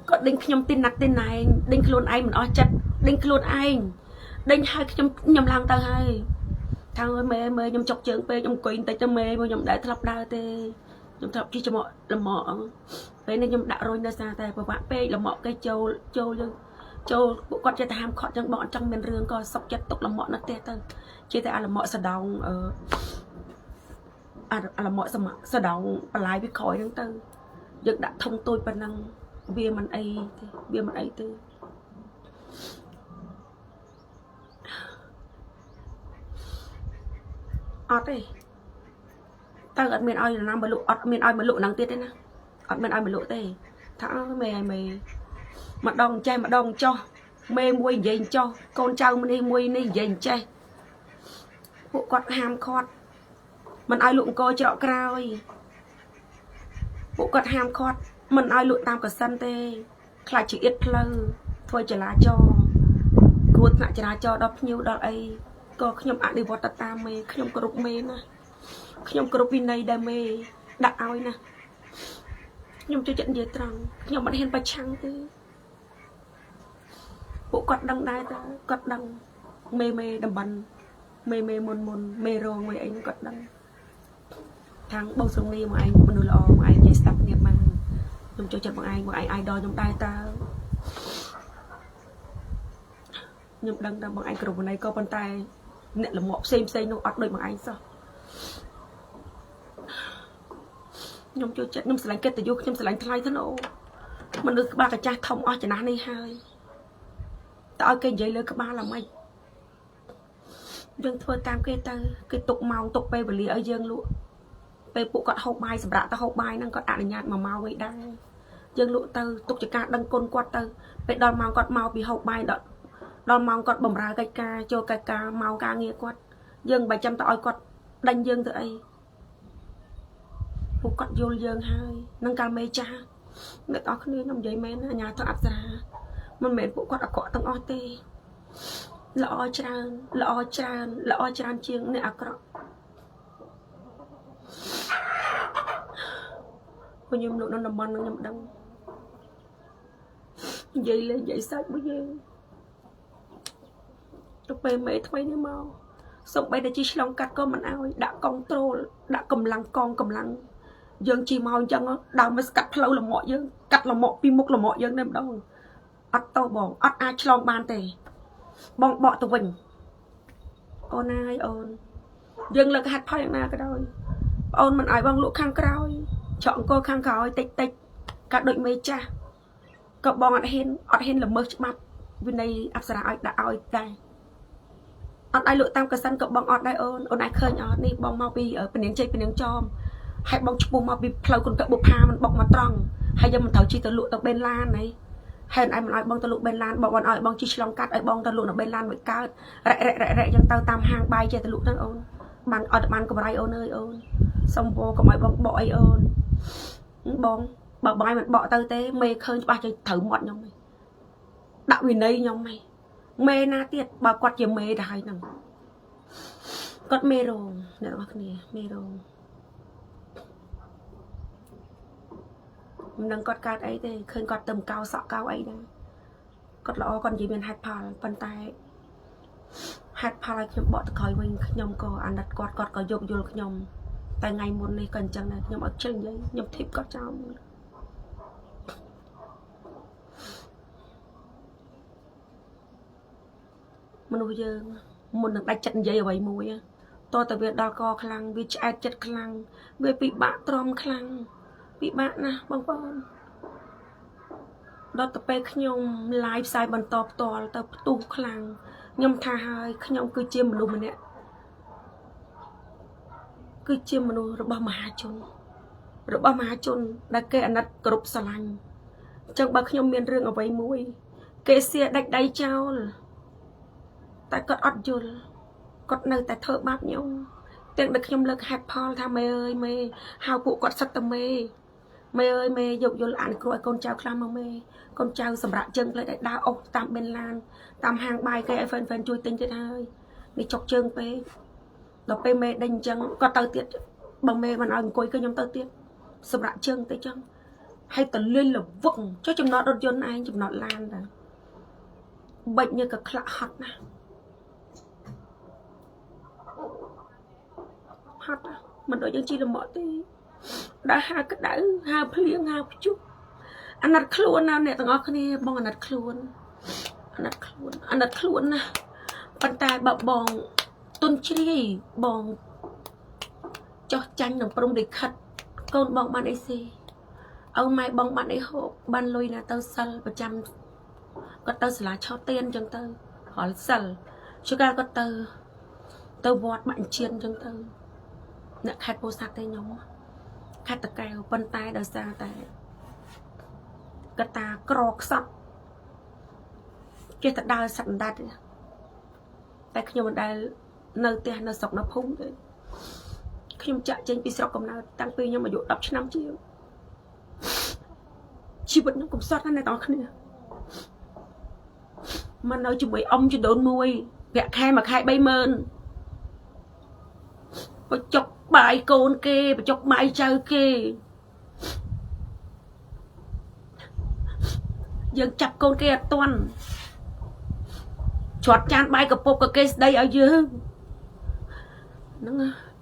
គាត់ដេញខ្ញុំទីណាត់ទីណែងដេញខ្លួនឯងមិនអស់ចិត្តដេញខ្លួនឯងដេញឲ្យខ្ញុំឡើងទៅហើយថាអើយមេមេខ្ញុំចុកជើងពេកខ្ញុំអង្គុយបន្តិចទៅមេខ្ញុំដែរធ្លាប់ដើរទេខ្ញុំធ្លាប់ជិះច្រមុះលម៉កពេលនេះខ្ញុំដាក់រុញដោយសារតែពិបាកពេកលម៉កគេចូលចូលយើងចូលពួកគាត់ចេះតែហាមខត់ចឹងបងអត់ចង់មានរឿងក៏សុកចិត្តទុកលម៉កនៅផ្ទះទៅជិះតែអាលម៉កសដងអាលម៉កសដងបន្លាយវាក្រោយហ្នឹងទៅយើងដាក់ធុងតូចប៉ុណ្ណឹងវាមិនអីទេវាមិនអីទេអត់ទេទៅអត់មានឲ្យណាមកលក់អត់មានឲ្យមកលក់ហ្នឹងទៀតទេណាអត់មានឲ្យមកលក់ទេថាអើមេឲ្យមេម្ដងចេះម្ដងចោះមេមួយនិយាយចោះកូនចៅម្នេះមួយនេះនិយាយចេះពួកគាត់ហាមឃាត់មិនឲ្យលក់អង្គច្រកក្រោយពួកគាត់ហាមឃាត់មិនឲ្យលក់តាមកសិនទេខ្លាចជាអៀតផ្លូវធ្វើចលាចរគ្រោះថ្នាក់ចរាចរណ៍ដល់ភ្ញៀវដល់អីក៏ខ្ញុំអនុវត្តតាមមេខ្ញុំគោរពមេណាខ្ញុំគោរពវិន័យដែលមេដាក់ឲ្យណាខ្ញុំចូលចិត្តនិយាយត្រង់ខ្ញុំមិនហ៊ានប្រឆាំងទេពួកគាត់ដឹងដែរតើគាត់ដឹងមេមេតំបន់មេមេមុនមុនមេរងមេអីគាត់ដឹងខាងបងសុងនីមកឯងមនុស្សល្អមកឯងនិយាយស្ដាប់គ្នាបានខ្ញុំចូលចិត្តមកឯងមកឯងអាយដលខ្ញុំដែរតើខ្ញុំដឹងថាបងឯងគ្រប់វិន័យក៏ប៉ុន្តែអ្នកលមកផ្សេងផ្សេងនោះអត់ដូចបងឯងសោះខ្ញុំចូលចិត្តខ្ញុំស្រឡាញ់កិត្តិយសខ្ញុំស្រឡាញ់ថ្លៃថ្នូរ មនុស្សក្បាលកាចាស់ធំអស់ចំណាស់នេះហើយតើឲ្យគេនិយាយលើក្បាលល្មិចយើងធ្វើតាមគេទៅគេទុកម៉ោងទុកពេលវេលាឲ្យយើងលក់ពេលពួកគាត់ហូបបាយសម្រាប់ទៅហូបបាយហ្នឹងគាត់អនុញ្ញាត1ម៉ោងឯដែរយើងលក់ទៅទុកជាការដឹងគុណគាត់ទៅពេលដល់ម៉ោងគាត់មកពីហូបបាយដល់ម៉ោងគាត់បំរើកិច្ចការចូលកិច្ចការម៉ោងការងារគាត់យើងមិនចាំទៅឲ្យគាត់ដេញយើងទៅអីពួកគាត់យល់យើងហើយនឹងកាលមេចាស់អ្នកទាំងអស់គ្នាខ្ញុំនិយាយមែនអាញាធរអប្សរាមិនមែនពួកគាត់អាក្រក់ទាំងអស់ទេល្អច្រើនល្អច្រើនល្អច្រើនជាងអ្នកអាក្រក់ខ្ញុំលក់នៅតំបន់នឹងខ្ញុំដឹងនិយាយលេងនិយាយសាច់មួយយើងទៅពេលមេថ្មីនេះមកសូម្បីតែជិះឆ្លងកាត់ក៏មិនអោយដាក់កុងត្រូលដាក់កម្លាំងកងកម្លាំងយើងជិះមកអញ្ចឹងដើមមកស្កាត់ផ្លូវលមាក់យើងកាត់លមាក់ពីមុខលមាក់យើងតែម្ដងអត់ទៅបងអត់អាចឆ្លងបានទេបងបកទៅវិញអូនហើយអូនយើងលើកហេតុផលយ៉ាងណាក៏ដោយបងអូនមិនឲ្យបងលក់ខាងក្រោយច្រកអង្គខាងក្រោយតិចតិចកាត់ដូចមេចាស់ក៏បងអត់ហ៊ានល្មើសច្បាប់វិន័យអប្សរាឲ្យដាក់ឲ្យដែរអត់ឲ្យលក់តាមកសិនក៏បងអត់ដែរអូនអូនអាចឃើញអត់នេះបងមកពីពនាងជ័យពនាងចមហើយបងឈ្មោះមកពីផ្លូវគុនកបុផាមិនបុកមកត្រង់ហើយយើងមិនត្រូវជិះទៅលក់ទៅបេនឡានហីហើយឯងមិនឲ្យបងទៅលក់បេនឡានបងឲ្យបងជិះឆ្លងកាត់ឲ្យបងទៅលក់នៅបេនឡានមួយកើតរ៉ែរ៉ែរ៉ែចឹងទៅតាមហាងបាយចេះទៅលក់ហ្នឹងអូនបានអត់បានកម្រៃអូនអើយអូនសុំវកុំឲ្យបងបកអីអូនបងបើបាយមិនបកទៅទេមេឃើញច្បាស់ចេះត្រូវមាត់ខ្ញុំហីដាក់វិន័យខ្ញុំហីមេណាទៀតបើគាត់ជាមេទៅហើយហ្នឹងគាត់មេរោងអ្នកនរគ្នាមេរោងមិនដឹងគាត់កើតអីទេឃើញគាត់ទៅកោសក់កោអីដែរគាត់ល្អគាត់និយាយមានហេតុផលប៉ុន្តែហេតុផលឲ្យខ្ញុំបកទៅក្រោយវិញខ្ញុំក៏អាណិតគាត់គាត់ក៏យោគយល់ខ្ញុំតែថ្ងៃមុននេះក៏អញ្ចឹងដែរខ្ញុំអត់ជិលនិយាយខ្ញុំធីបគាត់ចោលមនុស្សយើងមុននឹងដាច់ចិត្តនិយាយអ្វីមួយតើតើវាដល់កខ្លាំងវាឆ្អែតចិត្តខ្លាំងវាពិបាកទ្រាំខ្លាំងពិបាកណាស់បងប្អូនដល់ទៅពេលខ្ញុំ live ផ្សាយបន្តផ្ទាល់ទៅផ្ទុះខ្លាំងខ្ញុំថាហើយខ្ញុំគឺជាមនុស្សម្នាក់គឺជាមនុស្សរបស់មហាជនរបស់មហាជនដែលគេអាណិតគ្រប់ស្រឡាញ់អញ្ចឹងបើខ្ញុំមានរឿងអ្វីមួយគេសៀដាច់ដៃចោលតែគាត់អត់យល់គាត់នៅតែធ្វើបាបខ្ញុំទាំងដែលខ្ញុំលើកហេតុផលថាមេអើយមេហៅពួកគាត់សិតតែមេមេអើយមេយកយល់អនុគ្រោះឲ្យកូនចៅខ្លះមកមេកូនចៅសម្រាប់ជើងផ្លេចឲ្យដើរអុសតាមបេនឡានតាមហាងបាយគេឲ្យហ្វេនជួយទិញទៀតហើយនេះចុកជើងពេកដល់ពេលមេដេញអញ្ចឹងគាត់ទៅទៀតបើមេមិនឲ្យអង្គុយគឺខ្ញុំទៅទៀតសម្រាប់ជើងទៅចឹងហើយតលិលលវឹងចុះចំណតរថយន្តឯងចំណតឡានតាបិចញើក៏ខ្លាក់ហត់ណាហត់មិនដូចយើងជីលមាក់ទេដើរហាក្តៅហាភ្លៀងហាព្យុះអាណិតខ្លួនណាអ្នកទាំងអស់គ្នាបងអាណិតខ្លួនអាណិតខ្លួនអាណិតខ្លួនណាប៉ុន្តែបើបងទុនជ្រាយបងចោះចាញ់នឹងព្រំលិខិតកូនបងបានអីស៊ីឪម៉ែបងបានអីហូបបានលុយណាទៅសិលប្រចាំគាត់ទៅសាលាឆោទៀនអញ្ចឹងទៅរាល់សិលជួនកាលគាត់ទៅវត្តបាក់ជៀនអញ្ចឹងទៅអ្នកខេត្តពោធិ៍សាត់ទេខ្ញុំខេត្តតាកែវប៉ុន្តែដោយសារតែកតាក្រខ្សត់ចេះតែដើរសត្វអណ្ដាតតែខ្ញុំមិនដែលនៅផ្ទះនៅស្រុកនៅភូមិទេខ្ញុំចាក់ចេញពីស្រុកកំណើតតាំងពីខ្ញុំអាយុ10ឆ្នាំជាងជីវិតខ្ញុំកំសត់ណាស់អ្នកទាំងអស់គ្នាមកនៅជាមួយអ៊ំជីដូនមួយប្រាក់ខែមួយខែ30000បញ្ចុកបាយកូនគេបញ្ចុកបាយចៅគេយើងចាប់កូនគេអត់ទាន់ច្រត់ចានបាយកពុកក៏គេស្ដីឲ្យយើងហ្នឹង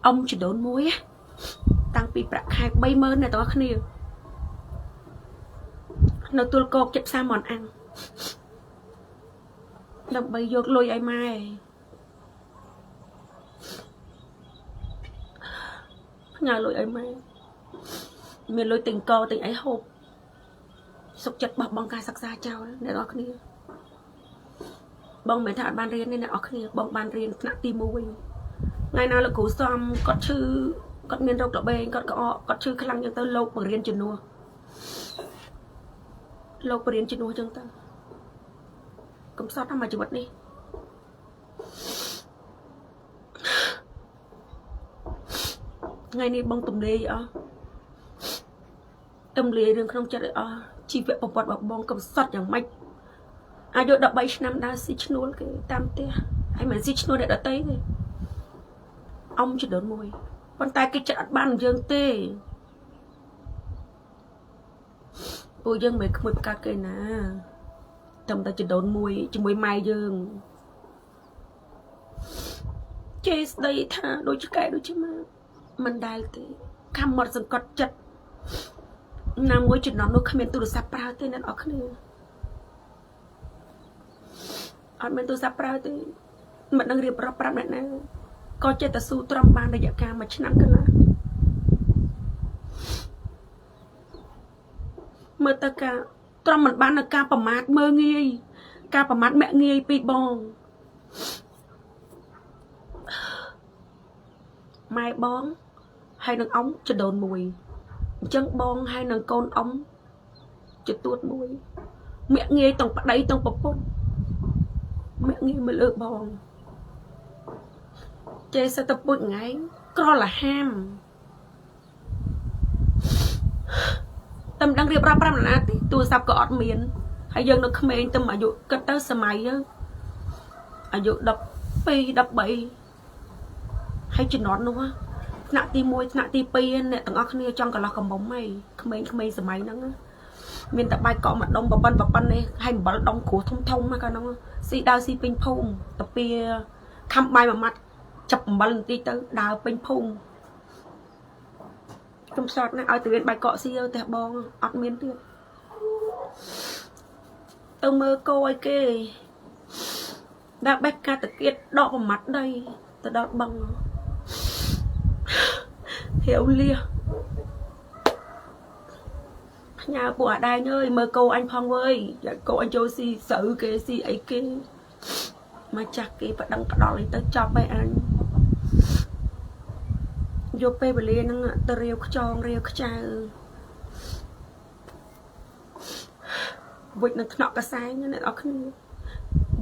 អ៊ំជីដូនមួយតាំងពីប្រាក់ខែ30000អ្នកទាំងអស់គ្នានៅទួលគោកចិត្តផ្សារមន់អាំងដើម្បីយកលុយឲ្យម៉ែផ្ញើលុយឲ្យម៉ែមានលុយទិញកទិញអីហូប សុខចិត្តបោះបង់ការសិក្សាចោលអ្នកនរគ្នាបងមិនមែនថាអត់បានរៀនទេអ្នកនរគ្នាបងបានរៀនថ្នាក់ទី1ថ្ងៃណាលោកគ្រូសំគាត់ឈឺគាត់មានរោគរបេងគាត់ក្អកគាត់ឈឺខ្លាំងចឹងទៅលោកបង្រៀនជំនួសលោកបរៀនជំនួសចឹងទៅកំសត់ណាស់មួយជីវិតនេះថ្ងៃនេះបងទំលាយអស់ទំលាយរឿងក្នុងចិត្តឲ្យអស់ជីវប្រវត្តិរបស់បងកំសត់យ៉ាងម៉េចអាយុ13ឆ្នាំដើរស៊ីឈ្នួលគេតាមផ្ទះហើយមិនស៊ីឈ្នួលអ្នកដទៃទេអ៊ំចដូនមួយប៉ុន្តែគេចិត្តអត់បាននឹងយើងទេពួកយើងមិនក្មួយប្រកាសគេណាត្រឹមតែចដូនមួយជាមួយម៉ែយើងជេរស្ដីថាដូចឆ្កែដូចឆ្មាមិនដែលទេខំមកសង្កត់ចិត្តណាមួយចំណងនោះគ្មានទូរស័ព្ទប្រើទេអ្នកនរគ្នាអត់មានទូរស័ព្ទប្រើទេមិនដឹងរៀបរាប់ប្រាប់អ្នកណាក៏ចេះតែស៊ូទ្រាំបានរយៈកាល1ឆ្នាំកន្លះមើលទៅការទ្រាំមិនបាននៅការប្រមាថមើលងាយការប្រមាថមាក់ងាយពីបងម៉ែបងហើយនឹងអ៊ំចដូនមួយអញ្ចឹងបងហើយនឹងកូនអ៊ំចទួតមួយមាក់ងាយទាំងប្តីទាំងប្រពន្ធមាក់ងាយមកលើបងចេះសិតទៅពុជថ្ងៃក្រលហាមតែមិនដឹងរៀបរាប់ប្រាប់នរណាទេទូរស័ព្ទក៏អត់មានហើយយើងនៅក្មេងទៅអាយុគិតទៅសម័យយើងអាយុ12 13ហើយជំនាន់នោះថ្នាក់ទី1ថ្នាក់ទី2អ្នកទាំងអស់គ្នាចង់កន្លោះកំមុំហីក្មេងៗសម័យហ្នឹងមានតែបាយកក់មួយដុំប្រប៉ុនប្រប៉ុននេះហើយអំបិលដុំគ្រួសធំធំណាកាលហ្នឹងស៊ីដើរស៊ីពេញភូមិតាពីខំបាយមួយម៉ាត់ចាប់អំបិលបន្តិចទៅដើរពេញភូមិខ្ញុំសតណាស់ឲ្យទៅមានបាយកក់ស៊ីទៅផ្ទះបងអត់មានទៀតទៅមើលគោឲ្យគេដាក់បេះកាតគៀតដកប្រមាត់ដីទៅដល់បឹងរាវលះផ្ញើពួកអាដែងអើយមើលគោអញផងវើយគោអញចូលស៊ីស្រូវគេស៊ីអីគេមកចាស់គេប្តឹងផ្ដាល់អីទៅចប់ហើយអញយកពេលវេលាហ្នឹងទៅរាវខ្ចងរាវខ្ចៅវិចនៅថ្នាក់កសែងអ្នកនរគ្នា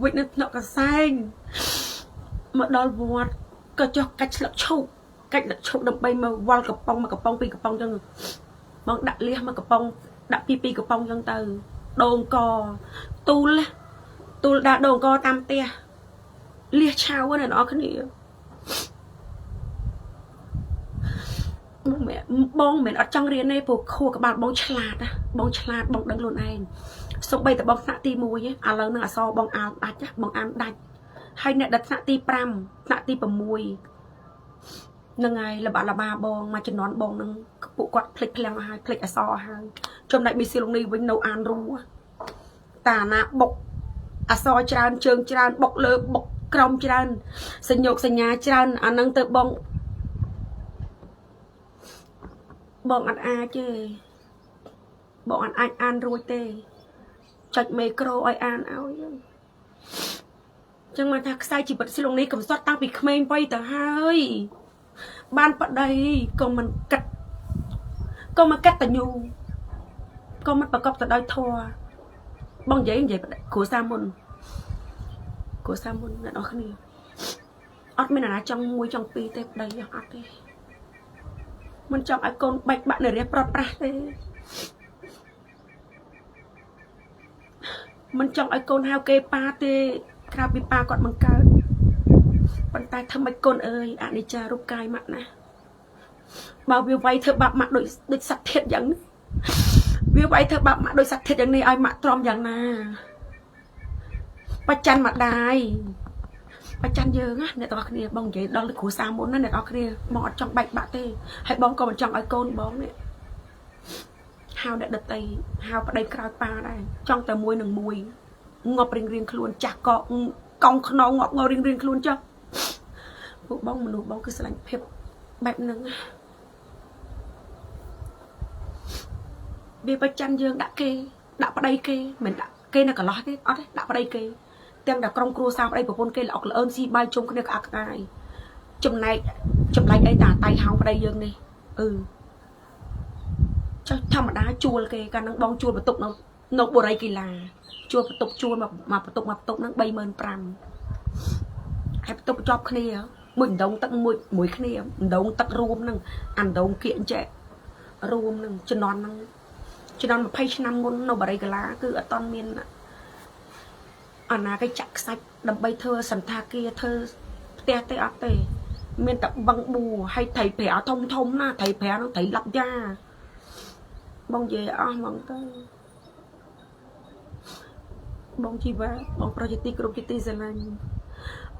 វិចនៅថ្នាក់កសែងមកដល់វត្តក៏ចុះកាច់ស្លឹកឈូកកាច់ស្លឹកឈូកដើម្បីមកវល់កំប៉ុងមួយកំប៉ុងពីរកំប៉ុងចឹងបងដាក់លះមួយកំប៉ុងដាក់ពីរពីរកំប៉ុងចឹងទៅដូងកទូលទូលដាក់ដូងកតាមផ្ទះលះឆៅអ្នកនរគ្នាបងមិនអត់ចង់រៀនទេព្រោះខួរក្បាលបងឆ្លាតណាបងឆ្លាតបងដឹងខ្លួនឯងសូម្បីតែបងថ្នាក់ទី1ឥឡូវនឹងអសបងអានដាច់បងអានដាច់ហើយអ្នកដែលថ្នាក់ទី5ថ្នាក់ទី6នឹងហើយលបាលបាបងមកជំនាន់បងនឹងពួកគាត់ភ្លេចភ្លាំងហើយភ្លេចអសហើយចំណែកមីស៊ីលងនេះវិញនៅអានរូតាណាបុកអសច្រើនជើងច្រើនបុកលើបុកក្រោមច្រើនសញ្ញោកសញ្ញាច្រើនអានឹងទៅបងបងអត់អាចទេបងអត់អាចអានរួចទេចុចមេក្រូឲ្យអានឲ្យចឹងមកថាខ្សែជីវិតស្លងនេះកំសត់តាំងពីក្មេងវ័យទៅហើយបានប្តីក៏មិនគិតក៏មិនកតញ្ញូក៏មិនប្រកបទៅដោយធម៌បងនិយាយនិយាយគ្រួសារមុនគ្រួសារមុនអ្នកនរគ្នាអត់មានអាណាចង់មួយចង់ពីរទេប្តីអត់ទេមិនចង់ឲ្យកូនបែកបាក់នរះប្រត់ប្រាស់ទេមិនចង់ឲ្យកូនហៅគេប៉ាទេក្រៅពីប៉ាគាត់បង្កើតប៉ុន្តែធ្វើម៉េចកូនអើយអនិច្ចារូបកាយម៉ាក់ណាបើវាវាយធ្វើបាបម៉ាក់ដូចដូចសត្វធាតយ៉ាងនេះវាវាយធ្វើបាបម៉ាក់ដូចសត្វធាតយ៉ាងនេះឲ្យម៉ាក់ទ្រាំយ៉ាងណាបច្ចាន់ម្ដាយបច្ចាន់យើងណាអ្នកទាំងអស់គ្នាបងនិយាយដល់គ្រួសារមុនណាអ្នកទាំងអស់គ្នាបងអត់ចង់បែកបាក់ទេហើយបងក៏មិនចង់ឲ្យកូនបងនេះហៅអ្នកដតីហៅប្តីក្រោយប៉ាដែរចង់តែមួយនឹងមួយងាប់រៀងរៀងខ្លួនចាស់កកង់ខ្នងងាប់ងរៀងរៀងខ្លួនចុះពួកបងមនុស្សបងគឺស្រឡាញ់ភាពបែបហ្នឹងវាប្រច័នយើងដាក់គេ ដាក់ប្តីគេមិនដាក់គេនៅកន្លោះទេអត់ទេដាក់ប្តីគេទាំងតែក្រុមគ្រួសារប្តីប្រពន្ធគេល្អក់ល្អឿនស៊ីបាយជុំគ្នាក្អាកក្អាយចំណែកចម្លែកអីតាតៃហោងប្តីយើងនេះអឺចុះធម្មតាជួលគេកាលហ្នឹងបងជួលបន្ទប់នៅបុរីកីឡាជួលបន្ទប់ជួលមកមកបន្ទប់មកបន្ទប់ហ្នឹង35000ហើយបន្ទប់ជាប់គ្នាមួយដងទឹកមួយមួយគ្នាដងទឹករួមហ្នឹងអាដងគៀកចែករួមហ្នឹងជំនាន់ហ្នឹងជំនាន់20ឆ្នាំមុននៅបរិយាកាឡាគឺអត់តន់មានអាណាគេចាក់ខ្សាច់ដើម្បីធ្វើសន្តាគារធ្វើផ្ទះទេអត់ទេមានតែបឹងបួហើយត្រីប្រាធំធំណាត្រីប្រាហ្នឹងត្រីឡាប់យ៉ាបងនិយាយអស់ហ្មងទៅបងជីវ៉ាបងប្រុសជាទីគ្រប់ជាទីស្រឡាញ់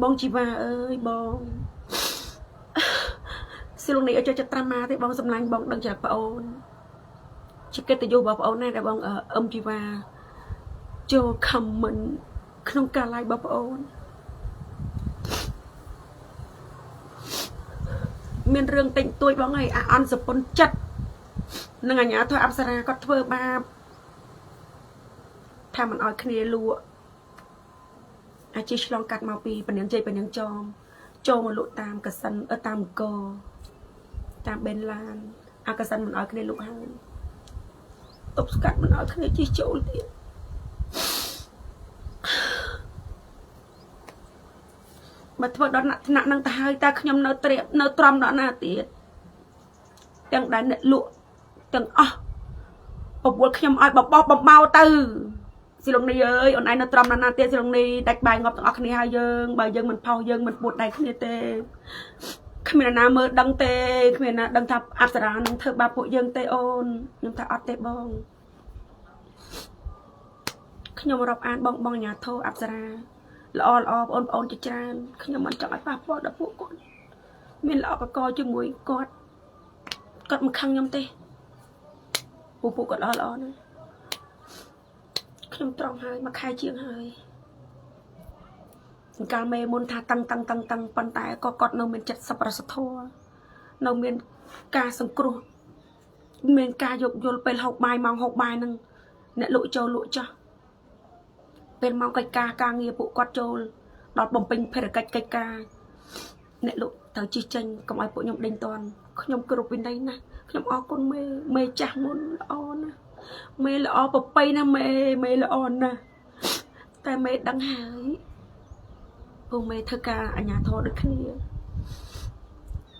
បងជីវ៉ាអើយបងសិលនេះអត់ចូលចិត្តត្រាំម៉ាទេបងសម្លាញ់បងដឹងច្រកប្អូនជាកិត្តិយសរបស់ប្អូនណាស់ដែលបងអឹមជីវ៉ាចូល comment ក្នុងការ live របស់ប្អូនមានរឿងតិចតួចបងអើយអាអន់សពុនចិត្តនឹងអាញាធរអប្សរាគាត់ធ្វើបាបថាមិនអោយគ្នាលក់អាជីឆ្លងកាត់មកពីពនាងជ័យពនាងចោមចូលមកលក់តាមកសិនតាមកតាមបេនឡានអាកសិនមិនអោយគ្នាលក់ហើយទប់ស្កាត់មិនអោយគ្នាជិះចូលទៀតបើធ្វើដល់ថ្នាក់នឹងទៅហើយតើខ្ញុំនៅត្រៀមនៅទ្រាំដល់ណាទៀតទាំងដែលអ្នកលក់ទាំងអស់បបួលខ្ញុំឲ្យបបោះបំបោទៅស៊ីឡុងនេះអើយអូនឯងនៅទ្រាំដល់ណាទៀតស៊ីឡុងនេះដាច់បាយងាប់ទាំងអស់គ្នាហើយយើងបើយើងមិនផុសយើងមិនពួតដៃគ្នាទេគ្មានណាមើលដឹងទេគ្មានណាដឹងថាអប្សរានឹងធ្វើបាបពួកយើងទេអូនខ្ញុំថាអត់ទេបងខ្ញុំរាប់អានបងបងអាញាធរអប្សរាល្អល្អបងប្អូនជាច្រើនខ្ញុំមិនចង់ឲ្យប៉ះពាល់ដល់ពួកគាត់មានល្អកកជាមួយគាត់គាត់មិនខឹងខ្ញុំទេពួកគាត់ល្អល្អណាស់ខ្ញុំត្រង់ហើយមួយខែជាងហើយកាលមេមុនថាតឹងតឹងតឹងតឹងប៉ុន្តែក៏គាត់នៅមានចិត្តសប្បុរសធម៌នៅមានការសង្គ្រោះមានការយោគយល់ពេលហូបបាយម៉ោងហូបបាយហ្នឹងអ្នកលក់ចូលលក់ចោះពេលម៉ោងកិច្ចការការងារពួកគាត់ចូលដល់បំពេញភារកិច្ចកិច្ចការអ្នកលក់ត្រូវជិះចេញកុំឲ្យពួកខ្ញុំដេញតន់ខ្ញុំគ្រប់វិន័យណាស់ខ្ញុំអរគុណមេមេចាស់មុនល្អណាស់មេល្អប្រពៃណាស់មេមេល្អណាស់តែមេដឹងហើយពួកមេធ្វើការអាជ្ញាធរដូចគ្នា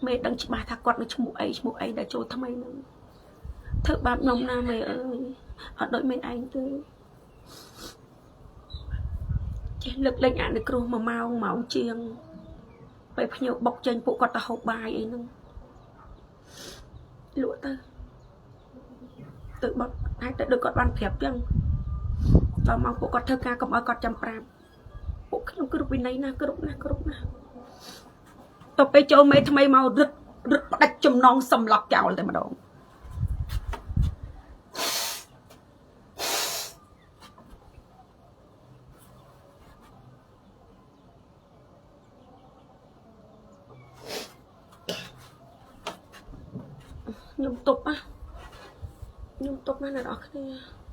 មេដឹងច្បាស់ថាគាត់នៅឈ្មោះអីឈ្មោះអីដែលចូលថ្មីហ្នឹងធ្វើបាបខ្ញុំណាមេអើយអត់ដូចមេឯងទេចេះលើកលែងអនុគ្រោះ1ម៉ោងម៉ោងជាងពេលភ្ញៀវបុកចេញពួកគាត់ទៅហូបបាយអីហ្នឹងលក់ទៅទៅបត់អាចទៅដូចគាត់បានប្រាប់ចឹងដល់ម៉ោងពួកគាត់ធ្វើការកុំឲ្យគាត់ចាំប្រាប់ពួកខ្ញុំគ្រប់វិន័យណាស់គ្រប់ណាស់គ្រប់ណាស់ទៅពេលចូលមេថ្មីមករឹតរឹតផ្ដាច់ចំណងសម្លាប់ចោលតែម្ដងខ្ញុំទប់ណាខ្ញុំទប់ណាអ្នកនរគ្នា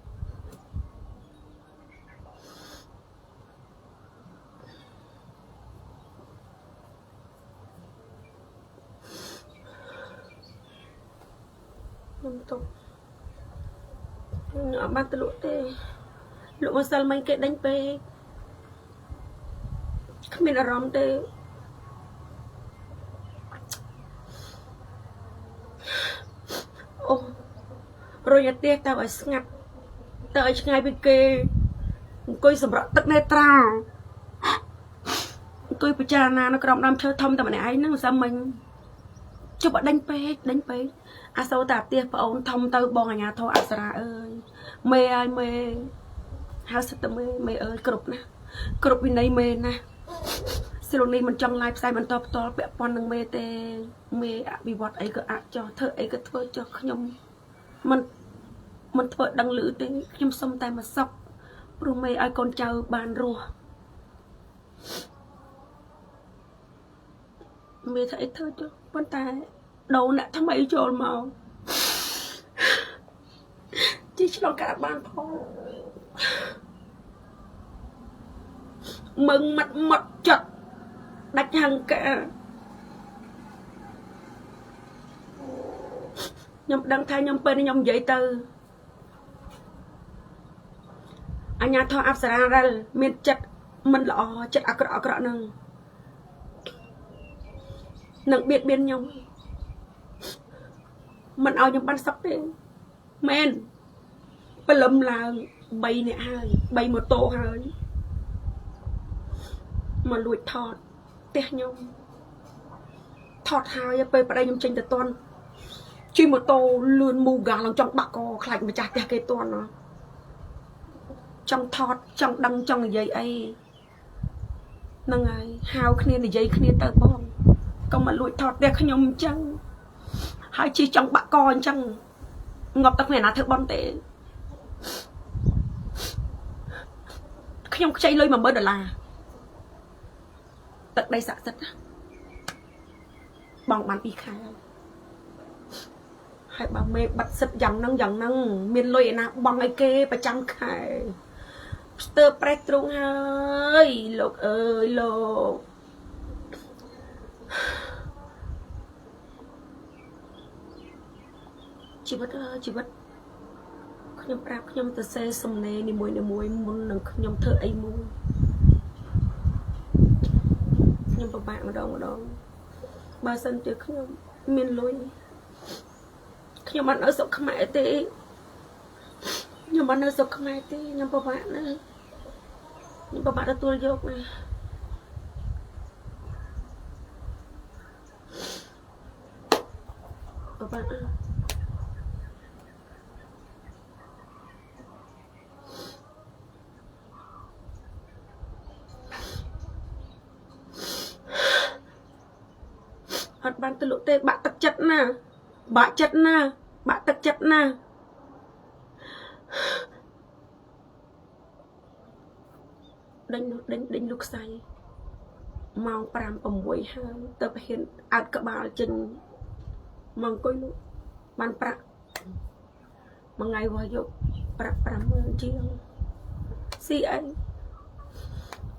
ខ្ញុំទប់ខ្ញុំអត់បានទៅលក់ទេលក់ម្សិលមិញគេដេញពេកគ្មានអារម្មណ៍ទេអូរយផ្ទះទៅឲ្យស្ងាត់ទៅឲ្យឆ្ងាយពីគេអង្គុយសម្រក់ទឹកនេត្រាអង្គុយពិចារណានៅក្រោមដើមឈើធំតែម្នាក់ឯងហ្នឹងម្សិលមិញជប់ឲ្យដេញពេកដេញពេកអាសូរតាផ្ទះប្អូនធំទៅបងអាញាធរអប្សរាអើយមេអើយមេហៅសិតតែមេមេអើយគ្រប់ណាស់គ្រប់វិន័យមេណាស់សិលនេះមិនចង់ឡាយផ្សាយបន្តផ្ទាល់ពាក់ព័ន្ធនឹងមេទេមេអភិវឌ្ឍអីក៏អាចចោះធ្វើអីក៏ធ្វើចោះខ្ញុំមិនធ្វើដឹងឮទេខ្ញុំសុំតែមកសុកព្រោះមេឲ្យកូនចៅបានរស់មេធ្វើអីធ្វើចុះប៉ុន្តែដូរអ្នកថ្មីចូលមក ជិះឆ្លងកាត់អត់បានផងមឹងមាត់មាត់ចិត្តដាច់ហង្ការខ្ញុំដឹងថាខ្ញុំពេលនេះខ្ញុំនិយាយទៅអញ្ញាធរអប្សរារ៉ែលមានចិត្តមិនល្អចិត្តអាក្រក់អាក្រក់នឹងនឹងបៀតបៀនខ្ញុំមិនឲ្យខ្ញុំបានសឹកទេមែនព្រលឹមឡើង3នាក់ហើយ3ម៉ូតូហើយមកលួចថតផ្ទះខ្ញុំថតហើយពេលប្តីខ្ញុំចេញទៅតន់ជិះម៉ូតូលឿនមូហ្គាឡើងចង់បាក់កខ្លាចម្ចាស់ផ្ទះគេតន់ណាចង់ថតចង់ដឹងចង់និយាយអីហ្នឹងហើយហៅគ្នានិយាយគ្នាទៅបងកុំមកលួចថតផ្ទះខ្ញុំអញ្ចឹងហើយជិះចង់បាក់កអញ្ចឹងងាប់ទឹកគ្មានណាធ្វើបន់ទេខ្ញុំខ្ចីលុយ10000ដុល្លារទឹកដីស័ក្តិសិទ្ធិណាបងបាន2ខែហើយបើមេបាត់សិទ្ធយ៉ាងហ្នឹងយ៉ាងហ្នឹងមានលុយឯណាបងឲ្យគេប្រចាំខែស្ទើរប្រេះទ្រូងហើយលោកអើយលោកជីវិតអើយជីវិតខ្ញុំប្រាប់ខ្ញុំទៅសេសំណេរនីមួយនីមួយមុននឹងខ្ញុំធ្វើអីមួយខ្ញុំពិបាកម្ដងម្ដងបើសិនជាខ្ញុំមានលុយខ្ញុំអត់នៅស្រុកខ្មែរទេខ្ញុំអត់នៅស្រុកខ្មែរទេខ្ញុំពិបាកណាស់ខ្ញុំពិបាកទទួលយកណាស់ពិបាកណាស់អត់បានទៅលក់ទេបាក់ទឹកចិត្តណាបាក់ចិត្តណាបាក់ទឹកចិត្តណាដេញដេញដេញលោកខ្សែម៉ោង5 6ហើយទៅហ៊ានអើតក្បាលចេញមកអង្គុយលក់បានប្រាក់មួយថ្ងៃវាស់យកប្រាក់50000ជាងស៊ីអី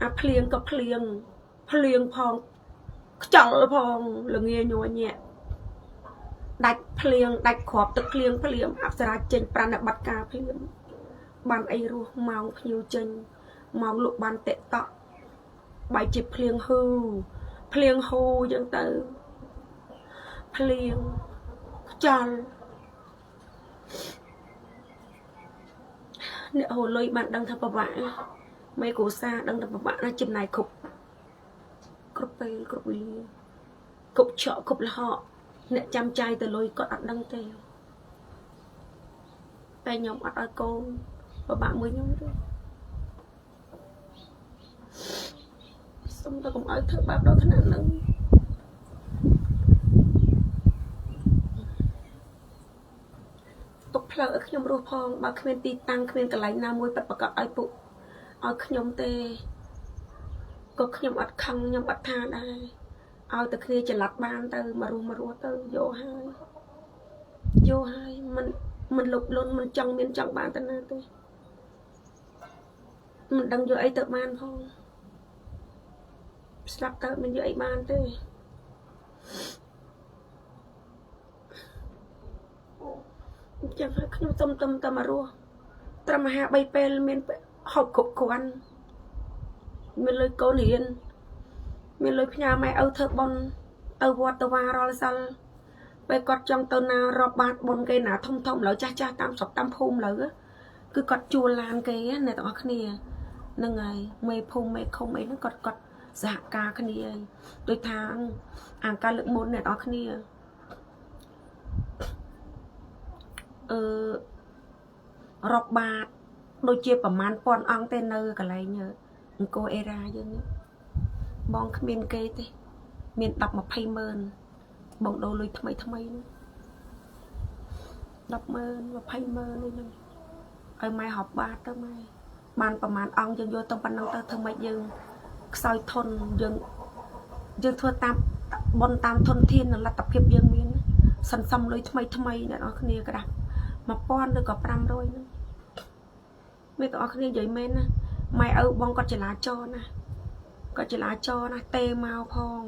អាភ្លៀងក៏ភ្លៀងភ្លៀងផងខ្យល់ផងល្ងាញ័រញាក់ដាច់ភ្លៀងដាច់គ្រាប់ទឹកភ្លៀងភ្លាមអប្សរាចេញប្រណិប័តការភ្លាមបានអីរស់ម៉ោងភ្ញៀវចេញម៉ោងលក់បានតិតក់បែកជាភ្លៀងហ៊ូភ្លៀងហ៊ូចឹងទៅភ្លៀងខ្យល់អ្នកហូលុយបានដឹងថាពិបាកមេគ្រួសារដឹងថាពិបាកណាស់ចំណាយគ្រប់គ្រប់ពេលគ្រប់វេលាគ្រប់ឆក់គ្រប់លហកអ្នកចាំចាយទៅលុយគាត់អត់ដឹងទេតែខ្ញុំអត់ឲ្យកូនពិបាកមួយខ្ញុំទេសុំតែកុំឲ្យធ្វើបាបដល់ថ្នាក់ហ្នឹងទុកផ្លូវឲ្យខ្ញុំរស់ផងបើគ្មានទីតាំងគ្មានកន្លែងណាមួយពិតប្រាកដឲ្យពុកឲ្យខ្ញុំទេក៏ខ្ញុំអត់ខឹងខ្ញុំអត់ថាដែរឲ្យតែគ្នាចល័តបានទៅមករស់មករស់ទៅយកហើយយកហើយមិនលុបលុនមិនចង់មានចង់បានទៅណាទេមិនដឹងយកអីទៅបានផងស្លាប់ទៅមិនយកអីបានទេអញ្ចឹងហើយខ្ញុំសុំតែមករស់ត្រឹមអាហារ3ពេលមានហូបគ្រប់គ្រាន់មានលុយកូនរៀនមានលុយផ្ញើម៉ែឪធ្វើបុណ្យទៅវត្តទៅវារាល់សិលពេលគាត់ចង់ទៅណារាប់បាតបុណ្យគេណាធំធំឥឡូវចាស់ចាស់តាមស្រុកតាមភូមិឥឡូវគឺគាត់ជួលឡានគេអ្នកទាំងអស់គ្នាហ្នឹងហើយមេភូមិមេឃុំអីហ្នឹងគាត់គាត់សហការគ្នាហើយដូចថាអាការលើកមុនអ្នកទាំងអស់គ្នាអឺរាប់បាតដូចជាប្រមាណពាន់អង្គទេនៅកន្លែងអង្គរអេរ៉ាយើងបងគ្មានគេទេមាន10 20ម៉ឺនបងដូរលុយថ្មីថ្មីហ្នឹង10ម៉ឺន20ម៉ឺននេះហ្នឹងឲ្យម៉ែហប់បាតទៅម៉ែបានប្រមាណអង្គយើងយកទៅប៉ុណ្ណឹងទៅធ្វើម៉េចយើងខ្សោយធនយើងយើងធ្វើតាមបនតាមធនធាននិងលទ្ធភាពយើងមានសន្សំលុយថ្មីថ្មីអ្នកនរគ្នាក្តាស់ 1000ឬក៏500ហ្នឹងមានទាំងអស់គ្នានិយាយមែនណាម៉ែឪបងគាត់ចលាចរណាគាត់ចលាចរណាទេមកផង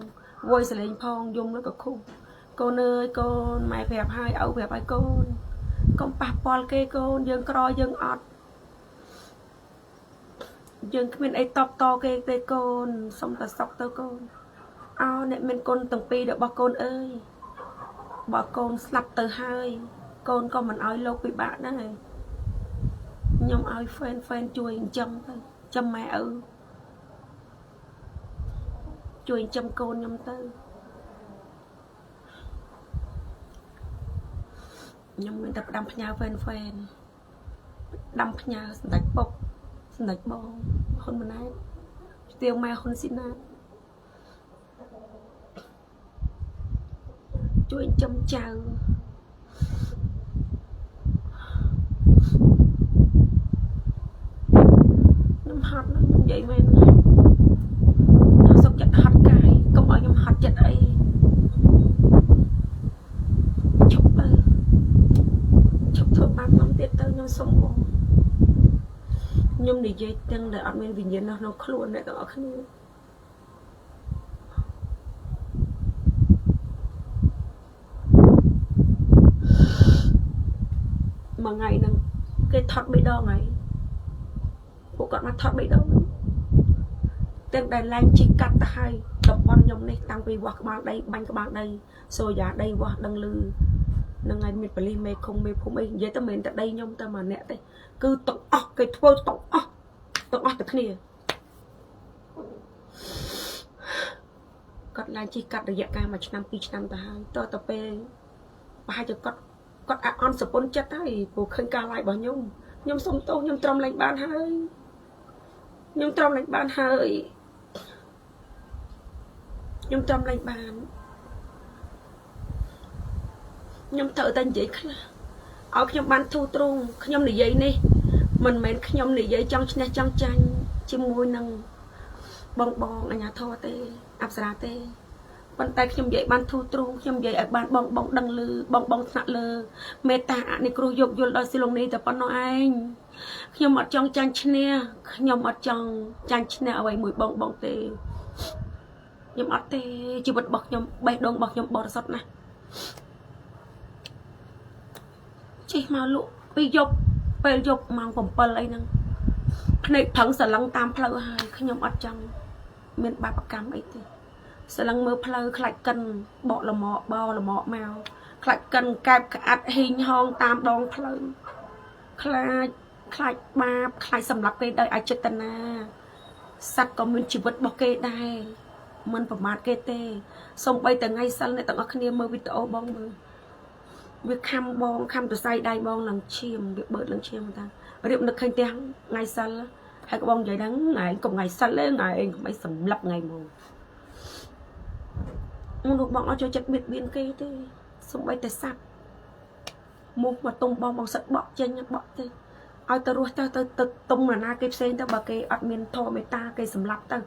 វយសលេងផងយំនោះក៏ខុសកូនអើយកូនម៉ែប្រាប់ហើយឪប្រាប់ហើយកូនកុំប៉ះពាល់គេកូនយើងក្រយើងអត់យើងគ្មានអីតបតគេទេកូនសុំតែសុកទៅកូនអោអ្នកមានគុណទាំងពីររបស់កូនអើយបើកូនស្លាប់ទៅហើយកូនក៏មិនឲ្យលោកពិបាកដែរខ្ញុំឲ្យហ្វេនជួយចិញ្ចឹមទៅចាំម៉ែឪជួយចិញ្ចឹមកូនខ្ញុំទៅខ្ញុំមានតែផ្ដាំផ្ញើហ្វេនផ្ដាំផ្ញើសម្ដេចពុកសម្ដេចបងហ៊ុនម៉ាណែតស្ទៀងម៉ែហ៊ុនស៊ីណាតជួយចិញ្ចឹមចៅខ្ញុំហត់ណាស់ខ្ញុំនិយាយមែនខ្ញុំសុខចិត្តហត់កាយកុំឲ្យខ្ញុំហត់ចិត្តអីឈប់ទៅឈប់ធ្វើបាបខ្ញុំទៀតទៅខ្ញុំសុំបងខ្ញុំនិយាយទាំងដែលអត់មានវិញ្ញាណនៅក្នុងខ្លួនអ្នកទាំងអស់គ្នាមួយថ្ងៃហ្នឹងគេថត់3ដងហើយពួកគាត់មកថត់3ដងទាំងដែលឡើងជីកាត់ទៅហើយតំបន់ខ្ញុំនេះតាំងពីវាស់ក្បាលដីបាញ់ក្បាលដីសូយ៉ាដីវាស់ដឹងលឺនឹងហើយមានប៉លិសមេឃុំមេភូមិអីនិយាយទៅមិនមែនតែដីខ្ញុំតែម្នាក់ទេគឺទាំងអស់គេធ្វើទាំងអស់ទាំងអស់តែគ្នាគាត់ឡើងជីកាត់រយៈកាល1ឆ្នាំ2ឆ្នាំទៅហើយតទៅពេលប្រហែលជាគាត់អន់សពុនចិត្តហើយព្រោះឃើញការឡាយរបស់ខ្ញុំខ្ញុំសុំទោសខ្ញុំទ្រាំលែងបានហើយខ្ញុំទ្រាំលែងបានហើយខ្ញុំទ្រាំលែងបានខ្ញុំត្រូវតែនិយាយខ្លះឲ្យខ្ញុំបានធូរទ្រង់ខ្ញុំនិយាយនេះមិនមែនខ្ញុំនិយាយចង់ឈ្នះចង់ចាញ់ជាមួយនឹងបងបងអញ្ញាធរទេអប្សរាទេប៉ុន្តែខ្ញុំនិយាយបានធូរទ្រង់ខ្ញុំនិយាយឲ្យបានបងបងដឹងឮបងបងថ្នាក់លើមេត្តាអនុគ្រោះយោគយល់ដល់ស៊ីឡុងនេះតែប៉ុណ្ណោះឯងខ្ញុំអត់ចង់ចាញ់ឈ្នះខ្ញុំអត់ចង់ចាញ់ឈ្នះអ្វីមួយបងបងទេខ្ញុំអត់ទេជីវិតរបស់ខ្ញុំបេះដូងរបស់ខ្ញុំបរិសុទ្ធណាស់ជិះមកលក់ពីយប់ពេលយប់ម៉ោង7អីហ្នឹងភ្នែកប្រឹងសឡឹងតាមផ្លូវហើយខ្ញុំអត់ចង់មានបាបកម្មអីទេសឡឹងមើលផ្លូវខ្លាច់កិនបកលមកបោលមកមកខ្លាច់កិនកែបក្អាត់ហ៊ីងហងតាមដងផ្លូវខ្លាចខ្លាចបាបខ្លាចសម្លាប់គេដោយអចេតនាសត្វក៏មានជីវិតរបស់គេដែរមិនប្រមាថគេទេសូម្បីតែថ្ងៃសិលអ្នកទាំងអស់គ្នាមើលវីដេអូបងមើលវាខំបងខំទៅសៃដៃបងឡើងឈាមវាបឺតឡើងឈាមតារៀបនឹកឃើញទាំងថ្ងៃសិលហើយក៏បងនិយាយហ្នឹងថ្ងៃកុំថ្ងៃសិលទេថ្ងៃឯងកុំអីសម្លាប់ថ្ងៃមកមនុស្សបងអត់ចូលចិត្តបៀតបៀនគេទេសំបីតែសัตว์មុខមកទុំបងបងសិតបក់ចេញបក់ទេឲ្យទៅរស់ទៅទៅទុំនរណាគេផ្សេងទៅបើគេអត់មានធម៌មេត្តាគេសម្លាប់ទៅ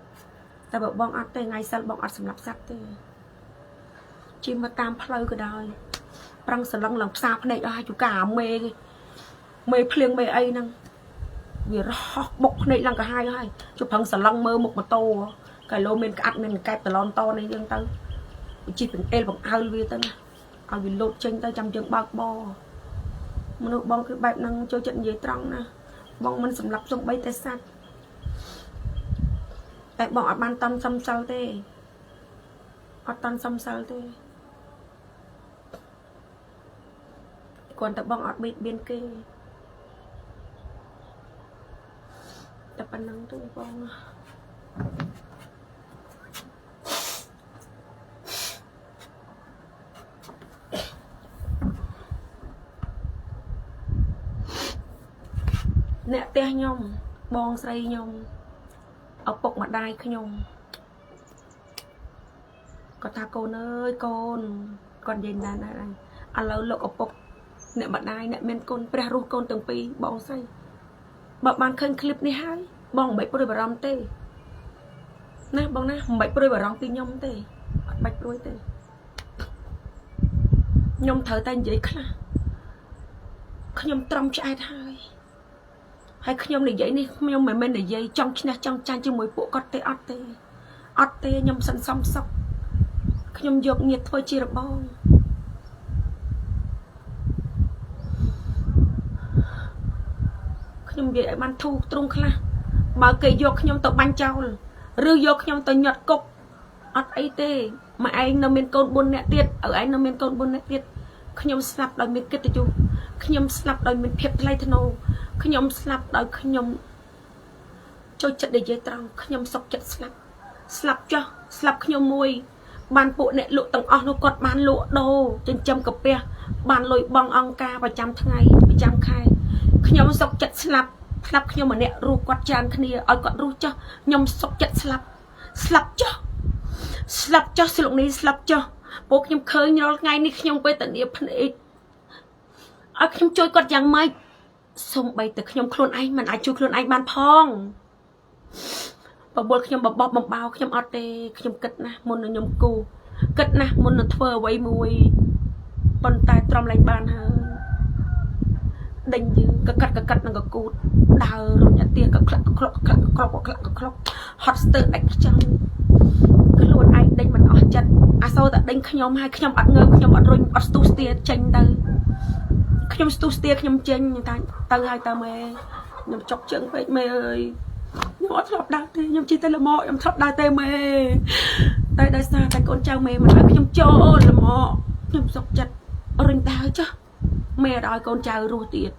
តែបើបងអត់ទេថ្ងៃសិលបងអត់សម្លាប់សัตว์ទេជិះមកតាមផ្លូវក៏ដោយប្រឹងសឡឹងឡើងផ្សារភ្នែកអស់ជូកាមេមេភ្លៀងមេអីហ្នឹងវារហោះបុកភ្នែកឡើងកាហាយហើយជប្រឹងសឡឹងមើលមុខម៉ូតូកាឡូមានក្អាត់មានកែបតឡនតនេះយើងទៅជិះបង្អេលបង្អើលវាទៅណាឲ្យវាលោតចេញទៅចាំយើងបើកបមនុស្សបងគឺបែបហ្នឹងចូលចិត្តនិយាយត្រង់ណាបងមិនសម្លាប់សំបីតែសัตว์តែបងអត់បានតន់សំសិលទេអត់តន់សំសិលទេគ្រាន់តែបងអត់បៀតបៀនគេតែប៉ុណ្្នឹងទេបងអ្នកផ្ទះខ្ញុំបងស្រីខ្ញុំឪពុកម្ដាយខ្ញុំគាត់ថាកូនអើយកូនគាត់និយាយណាស់ណាស់ឥឡូវលោកឪពុកអ្នកម្ដាយអ្នកមានគុណព្រះរស់កូនទាំងពីរបងស្រីបើបានឃើញคลิปនេះហើយបងមិនបាច់ព្រួយបារម្ភទេណាបងណាមិនបាច់ព្រួយបារម្ភពីខ្ញុំទេអត់បាច់ព្រួយទេខ្ញុំត្រូវតែនិយាយខ្លះ ខ្ញុំត្រឹមឆ្អែតហើយហើយខ្ញុំនិយាយនេះខ្ញុំមិនមែននិយាយចង់ឈ្នះចង់ចាញ់ជាមួយពួកគាត់ទេអត់ទេអត់ទេខ្ញុំសន្សំសុខខ្ញុំយកញាតធ្វើជារបងខ្ញុំនិយាយឲ្យបានធូរទ្រង់ខ្លះបើគេយកខ្ញុំទៅបាញ់ចោលឬយកខ្ញុំទៅញាត់គុកអត់អីទេម៉ែឯងនៅមានកូន4នាក់ទៀតឪឯងនៅមានកូន4នាក់ទៀតខ្ញុំស្លាប់ដោយមានកិត្តិយសខ្ញុំស្លាប់ដោយមានភាពថ្លៃថ្នូរខ្ញុំស្លាប់ដោយខ្ញុំចូលចិត្តនិយាយត្រង់ខ្ញុំសុខចិត្តស្លាប់ស្លាប់ចោះស្លាប់ខ្ញុំមួយបានពួកអ្នកលក់ទាំងអស់នោះគាត់បានលក់ដូរចិញ្ចឹមកាពះបានលុយបង់អង្គការប្រចាំថ្ងៃប្រចាំខែខ្ញុំសុខចិត្តស្លាប់ស្លាប់ខ្ញុំម្នាក់រស់គាត់ច្រើនគ្នាឲ្យគាត់រស់ចោះខ្ញុំសុខចិត្តស្លាប់ស្លាប់ចោះស្លាប់ចោះស្លុកនេះស្លាប់ចោះពួកខ្ញុំឃើញរាល់ថ្ងៃនេះខ្ញុំវេទនាភ្នែកឲ្យខ្ញុំជួយគាត់យ៉ាងម៉េចសូម្បីតែខ្ញុំខ្លួនឯងមិនអាចជួយខ្លួនឯងបានផងបបួលខ្ញុំបបបបំបោខ្ញុំអត់ទេខ្ញុំគិតណាស់មុននឹងខ្ញុំគូគិតណាស់មុននឹងធ្វើអ្វីមួយប៉ុន្តែទ្រាំលែងបានហើយដេញយើងកកាត់កកាត់នឹងកគូតដើររុញអាទៀកក្លាក់ក្លុកក្លាក់ក្លុកក្លាក់ក្លុកហត់ស្ទើរដាច់ខ្យល់ខ្លួនឯងដេញមិនអស់ចិត្តអាសូរតែដេញខ្ញុំហើយខ្ញុំអត់ងើបខ្ញុំអត់រុញអត់ស្ទុះស្ទាចេញទៅខ្ញុំស្ទុះស្ទាខ្ញុំចេញខ្ញុំថាទៅហើយតើមេខ្ញុំចុកជើងពេកមេអើយខ្ញុំអត់ធ្លាប់ដើរទេខ្ញុំជិះតែលមកខ្ញុំធ្លាប់ដើរទេមេតែដោយសារតែកូនចៅមេមិនឲ្យខ្ញុំចូលលមកខ្ញុំសុកចិត្តរុញដើរចុះមេអត់ឲ្យកូនចៅរស់ទៀត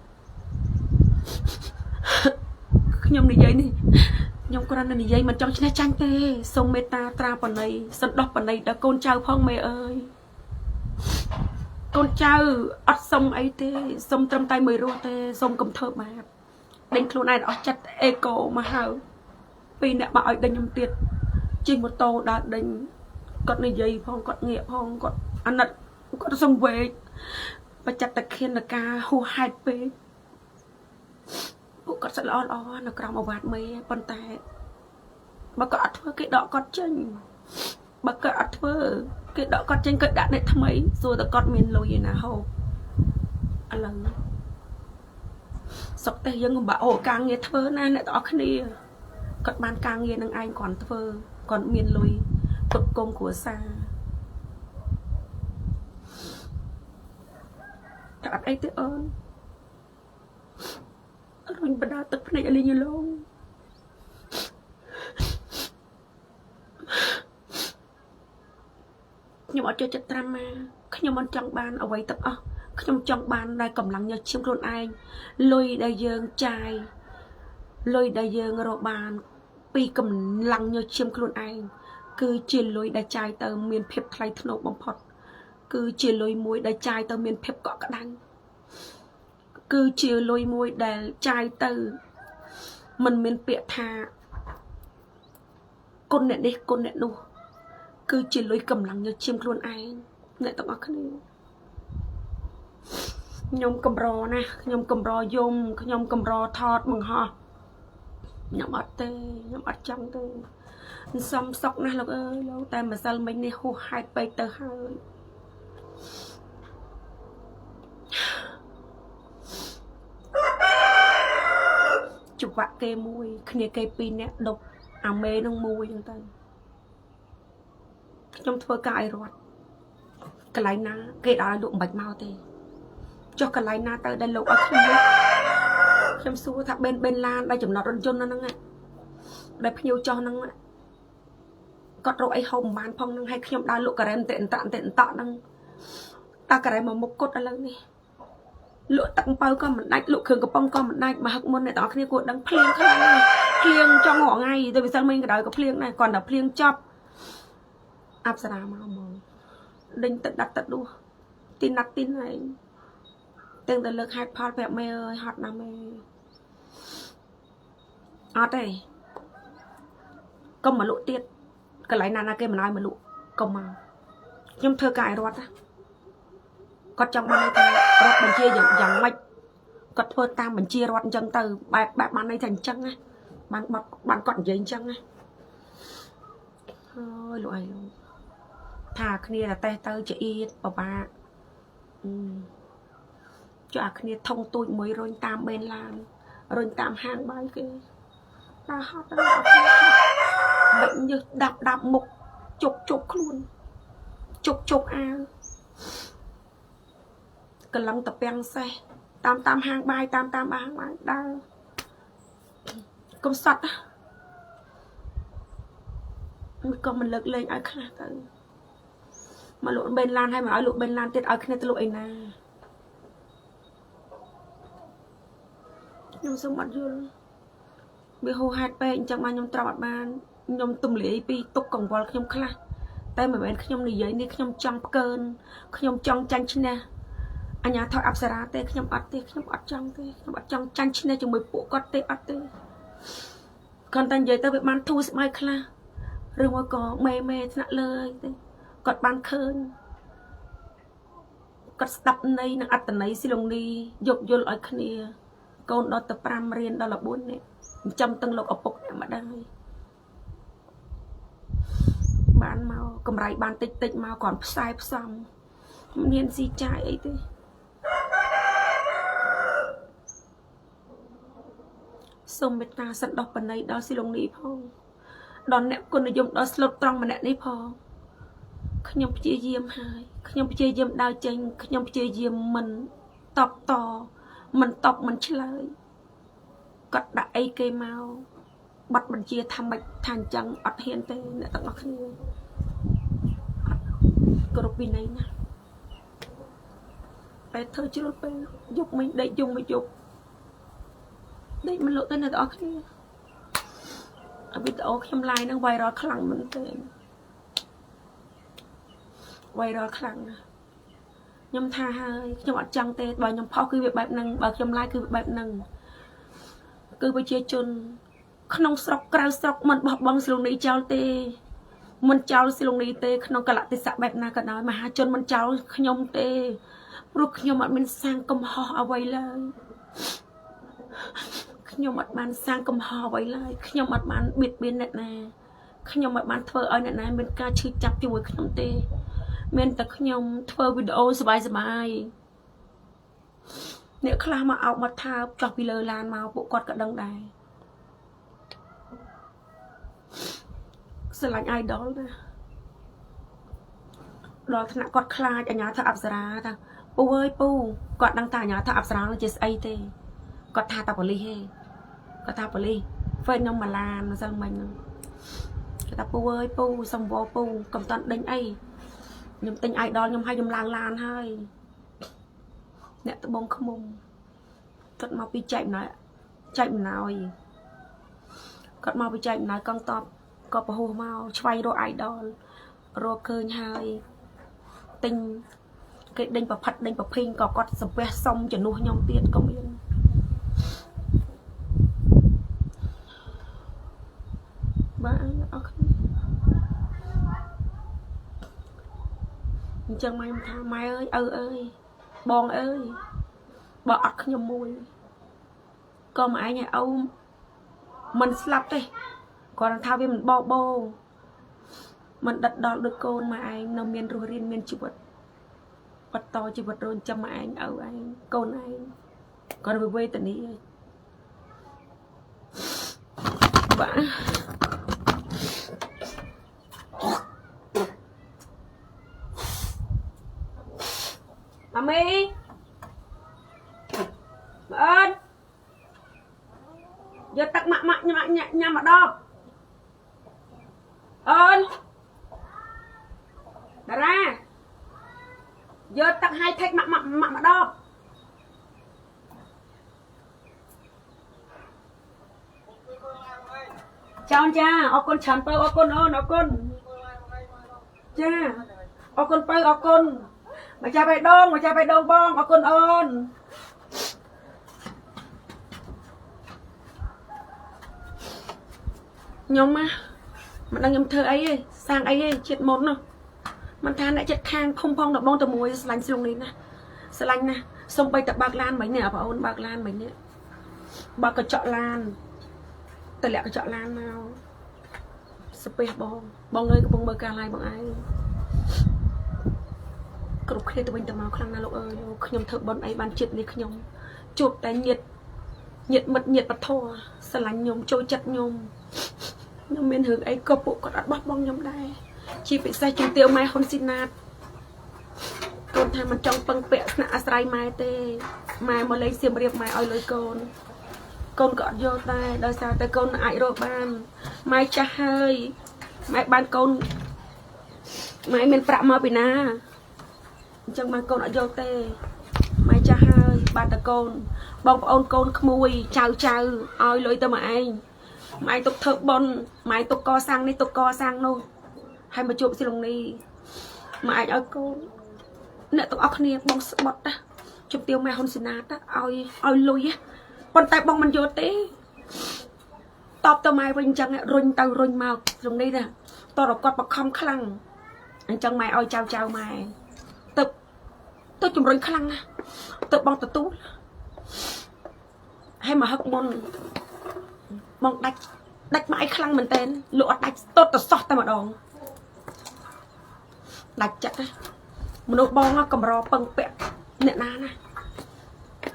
ខ្ញុំនិយាយនេះខ្ញុំគ្រាន់តែនិយាយមិនចង់ឈ្នះចាញ់ទេសូមមេត្តាត្រាបណីសន្តោសបណីដល់កូនចៅផងមេអើយកូនចៅអត់សុំអីទេសុំត្រឹមតែមួយរស់ទេសុំកុំធ្វើបាបដេញខ្លួនឯងអស់ចិត្តអេកូមកហៅពីរអ្នកមកឲ្យដេញខ្ញុំទៀតជិះម៉ូតូដើរដេញគាត់និយាយផងគាត់ងាកផងគាត់អាណិតគាត់សង្វេគបច្ចិតខិនការហួសហេតុពេកពួកគាត់សិតល្អល្អនៅក្រោមអាវ៉ាតមេប៉ុន្តែបើគាត់អត់ធ្វើគេដកគាត់ចេញបើគាត់អត់ធ្វើគេដកគាត់ចេញគាត់ដាក់អ្នកថ្មីសួរតែគាត់មានលុយឯណាហូបឥឡូវសុកទេយើងកំបាក់អូការងារធ្វើណាអ្នកទាំងអស់គ្នាគាត់បានការងារនឹងឯងគាត់ធ្វើគាត់មានលុយគ្រប់គងគ្រួសារតែអត់អីទេអូនរុញបដាទឹកភ្នែកឲ្យលីងលងខ្ញុំអត់ចូលចិត្តត្រាំម៉ាខ្ញុំមិនចង់បានអ្វីទាំងអស់ខ្ញុំចង់បានតែកម្លាំងញើសឈាមខ្លួនឯងលុយដែលយើងចាយលុយដែលយើងរកបានពីកម្លាំងញើសឈាមខ្លួនឯងគឺជាលុយដែលចាយទៅមានភាពថ្លៃថ្នូរបំផុតគឺជាលុយមួយដែលចាយទៅមានភាពកក់ក្ដៅគឺជាលុយមួយដែលចាយទៅមិនមានពាក្យថាគុណអ្នកនេះគុណអ្នកនោះគឺជាលុយកម្លាំងញើសឈាមខ្លួនឯងអ្នកទាំងអស់គ្នាខ្ញុំកម្រណាស់ខ្ញុំកម្រយំខ្ញុំកម្រថតបង្ហោះខ្ញុំអត់ទេខ្ញុំអត់ចង់ទេសំសុកណាស់លោកអើយលោកតែម្សិលមិញនេះហួសហេតុពេកទៅហើយច្បាក់គេមួយគ្នាគេពីរនាក់ដប់អាមេនឹងមួយហ្នឹងទៅខ្ញុំធ្វើការឲ្យរត់កន្លែងណាគេដល់ឲ្យលោកមិនបាច់មកទេចុះកន្លែងណាទៅដែលលោកឲ្យខ្ញុំលក់ខ្ញុំសួរថាបេនឡានដែលចំណតរថយន្តហ្នឹងដែលភ្ញៀវចុះហ្នឹងគាត់រកអីហូបមិនបានផងហ្នឹងឲ្យខ្ញុំដើរលក់ការ៉េមតិអន្តតិអន្តហ្នឹងតើការ៉េមមកមុខគត់ឥឡូវនេះលក់ទឹកអំពៅក៏មិនដាច់លក់គ្រឿងកំប៉ុងក៏មិនដាច់មកហឹកមុនអ្នកទាំងអស់គ្នាគួរដឹងភ្លៀងខ្លាំងណាស់ភ្លៀងចង់រងថ្ងៃទៅវិសិលមិញក៏ដោយក៏ភ្លៀងដែរគ្រាន់តែភ្លៀងចប់អប្សរាមកហ្មងដេញទឹកដាក់ទឹកដួសទីណាត់ទីណឯងទាំងតែលើកហេតុផលប្រាប់មេអើយហត់ណាស់មេអត់ទេកុំមកលក់ទៀតកន្លែងណាណាគេមិនឲ្យមកលក់កុំមកខ្ញុំធ្វើការឲ្យរត់ណាគាត់ចង់បានន័យថារត់បញ្ជាយ៉ាងម៉េចគាត់ធ្វើតាមបញ្ជារត់អញ្ចឹងទៅបែបបានន័យថាអញ្ចឹងណាបានបត់បានគាត់និយាយអញ្ចឹងណាហើយលោកឯងលោកថាគ្នាតែតេះទៅជាអៀតពិបាក ចុះអាគ្នាធុងទូចមួយរុញតាមបេនឡានរុញតាមហាងបាយគេដើរហត់ដល់អត់គ្នាហត់បិចញើសដាប់ដាប់មុខជុកជុកខ្លួនជុកជុកអាវកន្លងតពាំងសេះតាមតាមហាងបាយតាមតាមហាងបាយដើរកុំសត់ណាក៏មិនលើកលែងឲ្យខ្លះទៅមកលក់បេនឡានហើយមកឲ្យលក់បេនឡានទៀតឲ្យគ្នាទៅលក់អីណាខ្ញុំសូមអត់យល់វាហូហេតុពេកអញ្ចឹងបានខ្ញុំត្រប់អត់បានខ្ញុំទំលាយពីទុកកង្វល់ខ្ញុំខ្លះតែមិនមែនខ្ញុំនិយាយនេះខ្ញុំចង់ផ្កើនខ្ញុំចង់ចាញ់ឈ្នះអញ្ញាធរអប្សរាទេខ្ញុំអត់ទេខ្ញុំអត់ចង់ទេខ្ញុំអត់ចង់ចាញ់ឈ្នះជាមួយពួកគាត់ទេអត់ទេគាត់តែនិយាយទៅវាបានធូរស្បើយខ្លះឬមកក៏មេមេថ្នាក់លើអីទេគាត់បានឃើញគាត់ស្ដាប់ន័យនិងអត្តន័យស៊ីឡុងនីយោគយល់ឲ្យគ្នាកូនដល់ទៅ5រៀនដល់14នាក់ចិញ្ចឹមទាំងលោកឪពុកអ្នកម្ដាយបានមកកម្រៃបានតិចតិចមកគ្រាន់ផ្សាយផ្សំមិនមានស៊ីចាយអីទេសូមមេត្តាសន្តោសបណីដល់ស៊ីឡុងនីផងដល់អ្នកគុណនិយមដល់ស្លុតត្រង់ម្នាក់នេះផងខ្ញុំព្យាយាមហើយខ្ញុំព្យាយាមដើរចេញខ្ញុំព្យាយាមមិនតបតមិនតបមិនឆ្លើយគាត់ដាក់អីគេមកបាត់បញ្ជាថាម៉េចថាអញ្ចឹងអត់ហ៊ានទេអ្នកទាំងអស់គ្នាអត់គ្រប់វិន័យណាតែធ្វើជ្រុលពេកយប់មិញដេកយំមួយយប់ដេកមិនលក់ទេអ្នកទាំងអស់គ្នាវីដេអូខ្ញុំ live ហ្នឹង viral ខ្លាំងមែនទែន viral ខ្លាំងណាស់ខ្ញុំថាហើយខ្ញុំអត់ចង់ទេបើខ្ញុំផុសគឺវាបែបហ្នឹងបើខ្ញុំ live គឺវាបែបហ្នឹងគឺប្រជាជនក្នុងស្រុកក្រៅស្រុកមិនបោះបង់ស្លុងនេះចោលទេមិនចោលស្លុងនេះទេក្នុងកលៈទេសៈបែបណាក៏ដោយមហាជនមិនចោលខ្ញុំទេព្រោះខ្ញុំអត់មានសាងកំហុសអ្វីឡើយខ្ញុំអត់បានសាងកំហុសអ្វីឡើយខ្ញុំអត់បានបៀតបៀនអ្នកណាខ្ញុំអត់បានធ្វើឲ្យអ្នកណាមានការឈឺចាប់ជាមួយខ្ញុំទេមានតែខ្ញុំធ្វើវីដេអូសប្បាយសប្បាយអ្នកខ្លះមកអោបមកថើបចុះពីលើឡានមកពួកគាត់ក៏ដឹងដែរស្រឡាញ់ idol ណាដល់ថ្នាក់គាត់ខ្លាចអញ្ញាធអប្សរាថាពូអើយពូគាត់ដឹងថាអញ្ញាធអប្សរានឹងជាស្អីទេគាត់ថាតាប៉ូលីសទេគាត់ថាប៉ូលីសហ្វេនខ្ញុំមកឡានម្សិលមិញហ្នឹងគាត់ថាពូអើយពូសុំវពូកុំតាន់ដេញអីខ្ញុំទិញ idol ខ្ញុំឲ្យខ្ញុំឡើងឡានហើយអ្នកត្បូងឃ្មុំគាត់មកពីចែកអំណោយចែកអំណោយគាត់មកពីចែកអំណោយកង់តបក៏ពហុមកឆ្វែងរក idol រកឃើញហើយទិញគេដេញប្រផិតដេញប្រភីងក៏គាត់សំពះសុំជំនួសខ្ញុំទៀតក៏មានបាទអរគុណអញ្ចឹងម៉ែខ្ញុំថាម៉ែអើយឪអើយបងអើយបើអត់ខ្ញុំមួយក៏ម៉ែឯងឲ្យឪមិនស្លាប់ទេគាត់ថាវាមិនបោបោមិនដិតដល់ដូចកូនម៉ែឯងនៅមានរស់រានមានជីវិតបន្តជីវិតរចិញ្ចឹមម៉ែឯងឪឯងកូនឯងគាត់វាវេទនាបាទម៉ាមីម៉ាអូនយកទឹកម៉ាក់ម៉ាក់ញ៉ាំញ៉ាំមកដបអូនតារាយកទឹកហៃថេកម៉ាក់ម៉ាក់ម៉ាក់មកដបចាអូនចាអរគុណច្រើនពៅអរគុណអូនអរគុណចាអរគុណពៅអរគុណម្ចាស់បេះដូងម្ចាស់បេះដូងបងអរគុណអូនខ្ញុំណាមិនដឹងខ្ញុំធ្វើអីទេសាងអីទេជាតិមុននោះមិនថាអ្នកចិត្តខាងឃុំផងដបងតែមួយស្រឡាញ់ស្លុងនេះណាស្រឡាញ់ណាសំបីតែបើកឡានមិញនេះបងអូនបើកឡានមិញនេះបើកកញ្ចក់ឡានតម្លាក់កញ្ចក់ឡានមកស្ពះបងបងអើយកំពុងមើលការ live បងឯង គ្រប់គ្នាទៅវិញទៅមកខ្លាំងណាស់លោកអើយខ្ញុំធ្វើបុណ្យអីបានជាតិនេះខ្ញុំជួបតែញាតិញាតិមិត្តញាតិពធស្រឡាញ់ខ្ញុំចូលចិត្តខ្ញុំខ្ញុំមានរឿងអីក៏ពួកគាត់អត់បោះបង់ខ្ញុំដែរជាពិសេសជំទាវម៉ែហ៊ុនស៊ីណាតកូនថាមិនចង់ពឹងពាក់ស្នាក់អាស្រ័យម៉ែទេម៉ែមកលេងសៀមរាបម៉ែឲ្យលុយកូនកូនក៏អត់យកដែរដោយសារតែកូនអាចរកបានម៉ែចាស់ហើយម៉ែបានកូនម៉ែមានប្រាក់មកពីណាអញ្ចឹងម៉ែកូនអត់យកទេម៉ែចាស់ហើយបានតែកូនបងប្អូនកូនក្មួយចៅចៅឲ្យលុយទៅម៉ែឯងម៉ែទុកធ្វើបុណ្យម៉ែទុកកសាងនេះទុកកសាងនោះហើយមកជួបស៊ីឡុងនេះម៉ែឯងឲ្យកូនអ្នកទាំងអស់គ្នាបងស្បត់ណាជំទាវម៉ែហ៊ុនស៊ីណាតឲ្យឲ្យលុយប៉ុន្តែបងមិនយកទេតបទៅម៉ែវិញអញ្ចឹងរុញទៅរុញមកត្រង់នេះណាតរគាត់បខំខ្លាំងអញ្ចឹងម៉ែឲ្យចៅចៅម៉ែទៅទៅជំរុញខ្លាំងណាស់ទៅបងទទួលហើយមកហឹកមុនបងដាច់ដាច់ម៉ែខ្លាំងមែនតើលោកអត់ដាច់តតសោះតែម្ដងដាច់ចិត្តណាមនុស្សបងកម្រពឹងពាក់អ្នកណាណា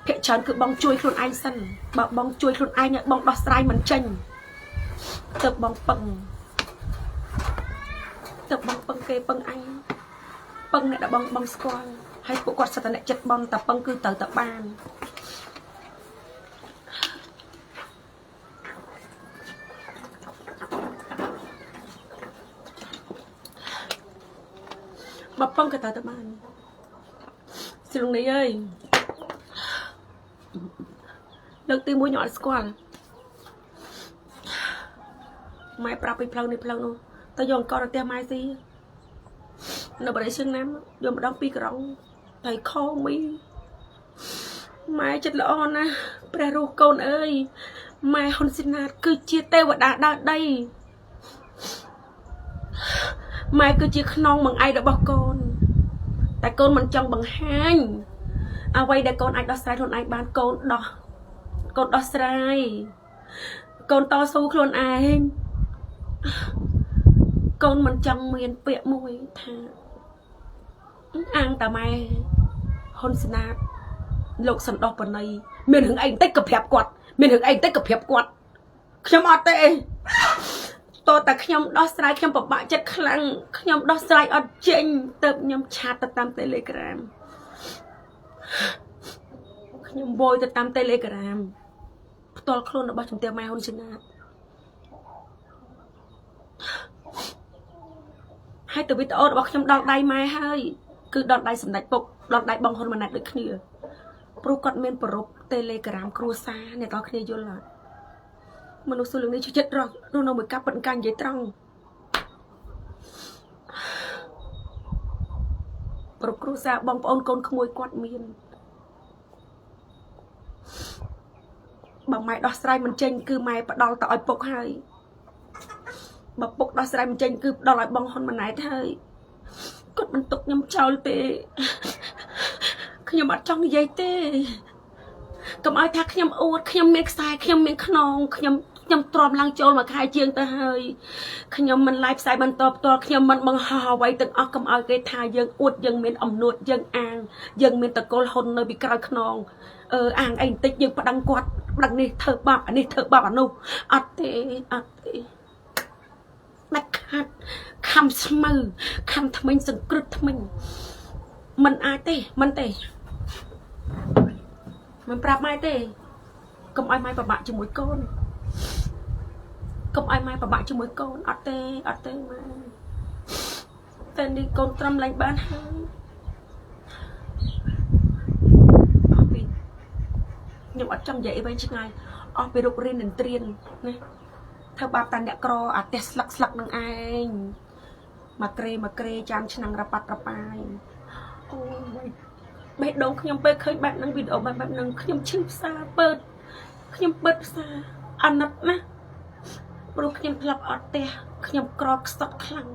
ភាគច្រើនគឺបងជួយខ្លួនឯងសិនបើបងជួយខ្លួនឯងឲ្យបងដោះស្រាយមិនចេញទៅបងពឹងទៅបងពឹងគេពឹងអញពឹងអ្នកដែលបងបងស្គាល់ហើយពួកគាត់សិតតែអ្នកចិត្តបងតែពឹងគឺត្រូវតែបានបើពឹងក៏ត្រូវតែបានស្រុងនេះអើយលើកទី1ខ្ញុំអត់ស្គាល់ម៉ែប្រាប់ពីផ្លូវនេះផ្លូវនោះទៅយកអង្គទៅផ្ទះម៉ែស៊ីនៅបរិយាសៀងណាំយកម្ដងពីរក្រុងតែខមីម៉ែចិត្តល្អណាស់ព្រះរស់កូនអើយម៉ែហ៊ុនស៊ីណាតគឺជាទេវតាដើរដីម៉ែគឺជាខ្នងបង្អែករបស់កូនតែកូនមិនចង់បង្ហាញអ្វីដែលកូនអាចដោះស្រាយខ្លួនឯងបានកូនដោះកូនដោះស្រាយកូនតស៊ូខ្លួនឯងកូនមិនចង់មានពាក្យមួយថាអាងតាម៉ែហ៊ុនសណាតលោកសន្តោសបណីមានរឿងអីបន្តិចក៏ប្រាប់គាត់មានរឿងអីបន្តិចក៏ប្រាប់គាត់ខ្ញុំអត់ទេតើតែខ្ញុំដោះស្រាយខ្ញុំពិបាកចិត្តខ្លាំងខ្ញុំដោះស្រាយអត់ចេញទៅខ្ញុំឆាតទៅតាម Telegram ខ្ញុំវយទៅតាម Telegram ផ្ទាល់ខ្លួនរបស់ជំទាវម៉ែហ៊ុនសណាតហើយទៅវីដេអូរបស់ខ្ញុំដល់ដៃម៉ែហើយគឺដល់ដៃសម្ដេចពុកដល់ដៃបងហ៊ុនម៉ាណែតដូចគ្នាព្រោះគាត់មានប្រព Telegram គ្រួសារអ្នកទាំងគ្នាយល់អត់មនុស្សសុលនេះចិត្តរស់នៅមួយកាប់ប៉ុនកានិយាយត្រង់ប្រពគ្រួសារបងប្អូនកូនក្មួយគាត់មានបើម៉ែដោះស្រាយមិនចេញគឺម៉ែផ្ដល់ទៅឲ្យពុកហើយបើពុកដោះស្រាយមិនចេញគឺផ្ដល់ឲ្យបងហ៊ុនម៉ាណែតហើយគាត់មិនទុកខ្ញុំចោលទេខ្ញុំអត់ចង់និយាយទេកុំឲ្យថាខ្ញុំអួតខ្ញុំមានខ្សែខ្ញុំមានខ្នងខ្ញុំទ្រាំឡើងចូលមួយខែជាងទៅហើយខ្ញុំមិនឡាយផ្សាយបន្តផ្ទាល់ខ្ញុំមិនបង្ហោះអ្វីទាំងអស់កុំឲ្យគេថាយើងអួតយើងមានអំនួតយើងអាងយើងមានតកូលហ៊ុននៅពីក្រោយខ្នងអាងអីបន្តិចយើងប្តឹងគាត់ប្តឹងនេះធ្វើបាបអានេះធ្វើបាបអានោះអត់ទេអត់ទេដាច់ខាត់ខំស្មៅខំថ្មិញសង្គ្រឹះថ្មិញមិនអាចទេមិនទេមិនប្រាប់ម៉ែទេកុំឲ្យម៉ែពិបាកជាមួយកូនកុំឲ្យម៉ែពិបាកជាមួយកូនអត់ទេអត់ទេម៉ែតែនេះកូនត្រឹមលែងបានហើយអស់ពីខ្ញុំអត់ចង់និយាយអីវិញឆ្ងាយអស់ពីរុករៀននឹងត្រៀនណាធ្វើបាបតាអ្នកក្រអាផ្ទះស្លឹកស្លឹកនឹងឯងមកក្រេមកក្រេចានឆ្នាំងរប៉ាត់រប៉ាយអូយបេះដូងខ្ញុំពេលឃើញបែបហ្នឹងវីដេអូបែបហ្នឹងខ្ញុំឈឺផ្សាពើតខ្ញុំពើតផ្សាអាណិតណាព្រោះខ្ញុំធ្លាប់អត់ផ្ទះខ្ញុំក្រខ្សត់ខ្លាំង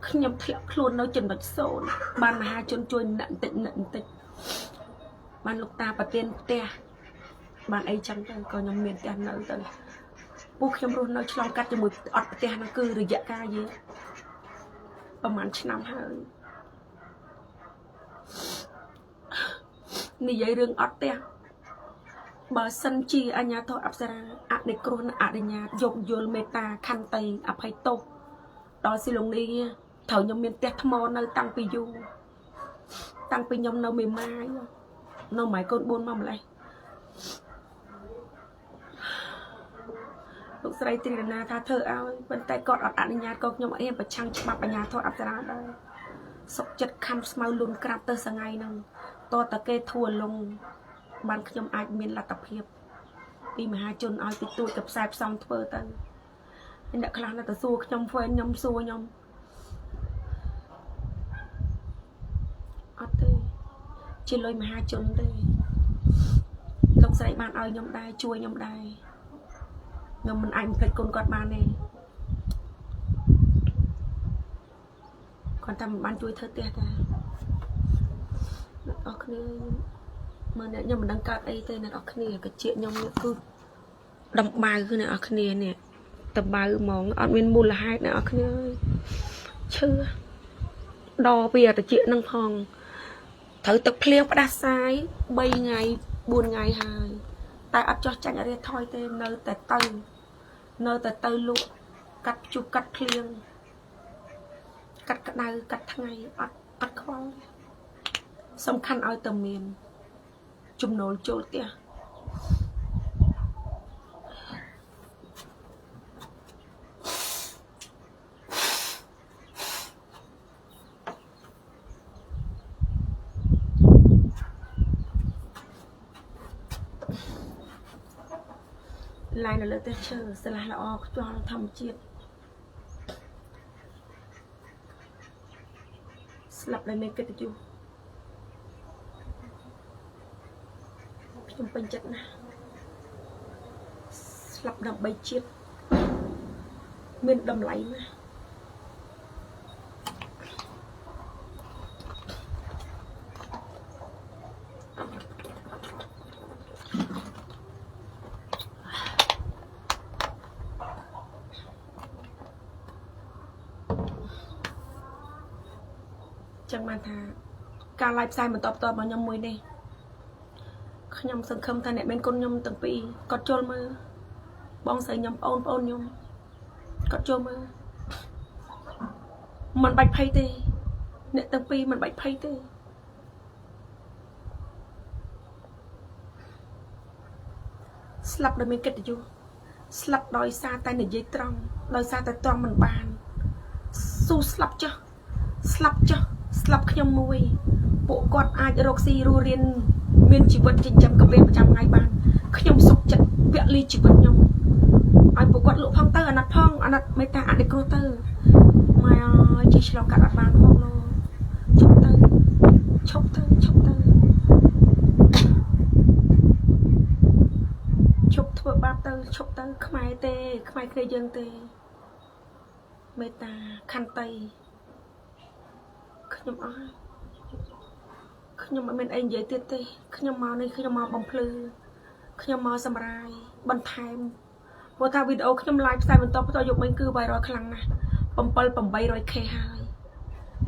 ខ្ញុំធ្លាក់ខ្លួននៅចំណុចសូន្យបានមហាជនជួយអ្នកបន្តិចអ្នកបន្តិចបានលោកតាប្រទានផ្ទះបានអីចឹងទៅក៏ខ្ញុំមានផ្ទះនៅទៅពួកខ្ញុំរស់នៅឆ្លងកាត់ជាមួយអត់ផ្ទះហ្នឹងគឺរយៈកាលយូរប្រហែលឆ្នាំហើយ និយាយរឿងអត់ផ្ទះបើសិនជាអញ្ញាធរអប្សរាអនុគ្រោះនិងអនុញ្ញាតយោគយល់មេត្តាខន្តីអភ័យទោសដល់ស៊ីឡុងនេះត្រូវខ្ញុំមានផ្ទះថ្មនៅតាំងពីយូរតាំងពីខ្ញុំនៅមេម៉ាយនៅម៉ាយកូន4មកម្លេះលោកស្រីទ្រីរណាថាធ្វើឲ្យប៉ុន្តែគាត់អត់អនុញ្ញាតក៏ខ្ញុំអត់ហ៊ានប្រឆាំងច្បាប់អញ្ញាធរអប្សរាដែរសុកចិត្តខំស្មៅលូនក្រាបទៅសងៃហ្នឹងតតគេធួលងបានខ្ញុំអាចមានលទ្ធភាពពីមហាជនឲ្យពីទួចទៅផ្សាយផ្សំធ្វើទៅអ្នកខ្លះនៅតែសួរខ្ញុំហ្វេនខ្ញុំសួរខ្ញុំអត់ទេជាលុយមហាជនទេលោកស្រីបានឲ្យខ្ញុំដែរជួយខ្ញុំដែរខ្ញុំមិនអាចបំភ្លេចគុណគាត់បានទេគាត់តែមិនបានជួយធ្វើផ្ទះតាអ្នកអរគ្នាមើលអ្នកខ្ញុំមិនដឹងកើតអីទេអ្នកអរគ្នាកាជាខ្ញុំនេះគឺដំបៅគឺអ្នកអរគ្នានេះដំបៅហ្មងអត់មានមូលហេតុអ្នកអរគ្នាអើយឈឺដពីអតិចនឹងផងត្រូវទឹកភ្លៀងផ្ដាសាយ3ថ្ងៃ4ថ្ងៃហើយតែអត់ចោះចាញ់អរិយថយទេនៅតែទៅនៅតែទៅលក់កាត់ភ្ជុះកាត់ភ្លៀងកាត់ក្តៅកាត់ថ្ងៃអត់អត់ខ្វល់ទេសំខាន់ឲ្យតែមានចំណូលចូលផ្ទះឡាយនៅលើផ្ទះឈើស្រឡះល្អខ្យល់ធម្មជាតិស្លាប់ដោយមានកិត្តិយសខ្ញុំពេញចិត្តណាស់ស្លាប់ដើម្បីជាតិមានតម្លៃណាស់ចឹងបានថាការ live ផ្សាយបន្តបន្តរបស់ខ្ញុំមួយនេះខ្ញុំសង្ឃឹមថាអ្នកមានគុណខ្ញុំទាំងពីរគាត់ចូលមើលបងស្រីខ្ញុំបងប្អូនខ្ញុំគាត់ចូលមើលមិនបាច់ភ័យទេអ្នកទាំងពីរមិនបាច់ភ័យទេស្លាប់ដោយមានកិត្តិយសស្លាប់ដោយសារតែនិយាយត្រង់ដោយសារតែត្រង់មិនបានស៊ូស្លាប់ចុះស្លាប់ចុះស្លាប់ខ្ញុំមួយពួកគាត់អាចរកស៊ីរស់រៀនមានជីវិតចិញ្ចឹមកពេលប្រចាំថ្ងៃបានខ្ញុំសុខចិត្តពលីជីវិតខ្ញុំឲ្យពួកគាត់លក់ផងទៅអាណិតផងអាណិតមេត្តាអនុគ្រោះទៅម៉ែអើយជិះឆ្លងកាត់អត់បានផងលោកឈប់ទៅឈប់ទៅឈប់ទៅឈប់ធ្វើបាបទៅឈប់ទៅខ្មែរទេខ្មែរគ្នាយើងទេមេត្តាខន្តីខ្ញុំអស់ហើយខ្ញុំអត់មានអីនិយាយទៀតទេខ្ញុំមកនេះខ្ញុំមកបំភ្លឺខ្ញុំមកសម្រាយបន្ថែមព្រោះថាវីដេអូខ្ញុំ live ផ្សាយបន្តបន្តយកមិញគឺ viral ខ្លាំងណាស់7 800k ហើយ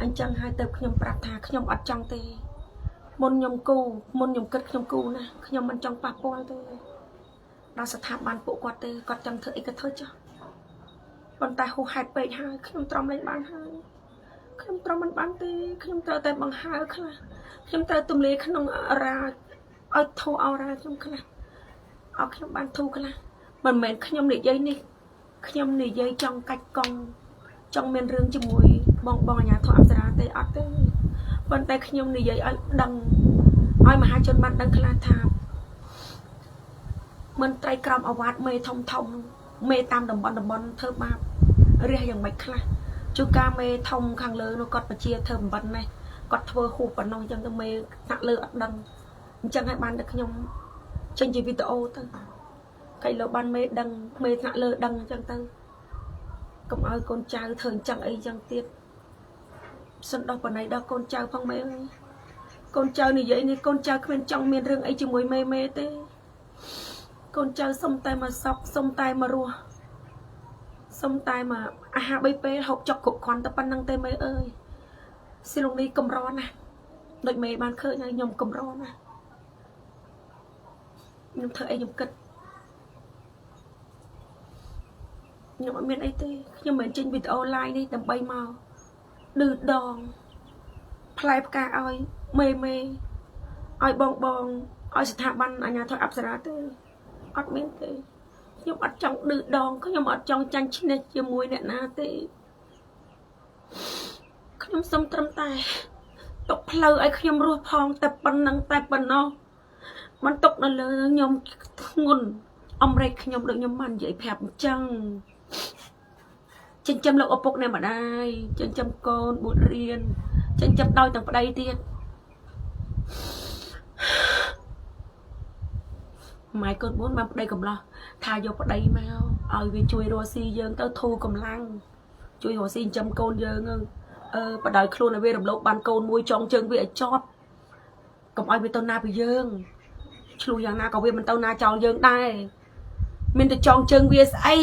អញ្ចឹងហើយទៅខ្ញុំប្រាប់ថាខ្ញុំអត់ចង់ទេមុនខ្ញុំគូមុនខ្ញុំគិតខ្ញុំគូណាខ្ញុំមិនចង់ប៉ះពាល់ទេដល់ស្ថាប័នពួកគាត់ទេគាត់ចង់ធ្វើអីក៏ធ្វើចុះប៉ុន្តែហួសហេតុពេកហើយខ្ញុំទ្រាំលែងបានហើយខ្ញុំទ្រាំមិនបានទេខ្ញុំត្រូវតែបង្ហើខ្លះខ្ញុំត្រូវទម្លាយក្នុងអរ៉ាឲ្យធូរអរ៉ាខ្ញុំខ្លះឲ្យខ្ញុំបានធូរខ្លះមិនមែនខ្ញុំនិយាយនេះខ្ញុំនិយាយចង់កាច់កង់ចង់មានរឿងជាមួយបងបងអាញាធរអប្សរាទេអត់ទេប៉ុន្តែខ្ញុំនិយាយឲ្យដឹងឲ្យមហាជនបានដឹងខ្លះថាមន្ត្រីក្រមអាវ៉ាតមេធំធំមេតាមតំបន់តំបន់ធ្វើបាបរះយ៉ាងម៉េចខ្លះជួនកាលមេធំខាងលើនោះគាត់បជាធ្វើបំបិននេះគាត់ធ្វើហួសប៉ុណ្ណោះអញ្ចឹងទៅមេថ្នាក់លើអត់ដឹងអញ្ចឹងឲ្យបានតែខ្ញុំចេញជាវីដេអូទៅកៃលោបានមេដឹងមេថ្នាក់លើដឹងអញ្ចឹងទៅកុំឲ្យកូនចៅធ្វើអញ្ចឹងអីអញ្ចឹងទៀតសន្តោសបណៃដល់កូនចៅផងមេអើយកូនចៅនិយាយនេះកូនចៅគ្មានចង់មានរឿងអីជាមួយមេមេទេកូនចៅសុំតែមកសក់សុំតែមករស់សុំតែមកអាហារ3ពេលហូបចុកគ្រប់គ្រាន់តែប៉ុណ្្នឹងទេមេអើយស៊ីលងនេះកម្រណាស់ដូចមេបានឃើញហើយខ្ញុំកម្រណាស់ ខ្ញុំធ្វើអីខ្ញុំគិតខ្ញុំអត់មានអីទេខ្ញុំមិនចេញវីដេអូ live នេះដើម្បីមកឌឺដងផ្លែផ្កាឲ្យមេមេឲ្យបងបងឲ្យស្ថាប័នអាជ្ញាធរអប្សរាទេអត់មានទេខ្ញុំអត់ចង់ឌឺដងខ្ញុំអត់ចង់ចាញ់ឈ្នះជាមួយអ្នកណាទេខ្ញុំសុំត្រឹមតែទុកផ្លូវឲ្យខ្ញុំរស់ផងតែប៉ុណ្ណឹងតែប៉ុណ្ណោះបន្ទុកនៅលើខ្ញុំធ្ងន់អំរែកខ្ញុំដូចខ្ញុំបាននិយាយប្រាប់អញ្ចឹងចិញ្ចឹមលោកឪពុកអ្នកម្ដាយចិញ្ចឹមកូនបុត្ររៀនចិញ្ចឹមដោយទាំងប្តីទៀតម៉ែកូន4បានប្តីកំឡោះថាយកប្តីមកឲ្យវាជួយរស់ស៊ីយើងទៅធូរកម្លាំងជួយរស់ស៊ីចិញ្ចឹមកូនយើងអឺបដ ாய் ខ្លួនឲ្យវារំលោភបានកូនមួយចងជើងវាឲ្យចប់កុំឲ្យវាទៅណាពីយើងឆ្លោះយ៉ាងណាក៏វាមិនទៅណាចោលយើងដែរមានតែចងជើងវាស្អី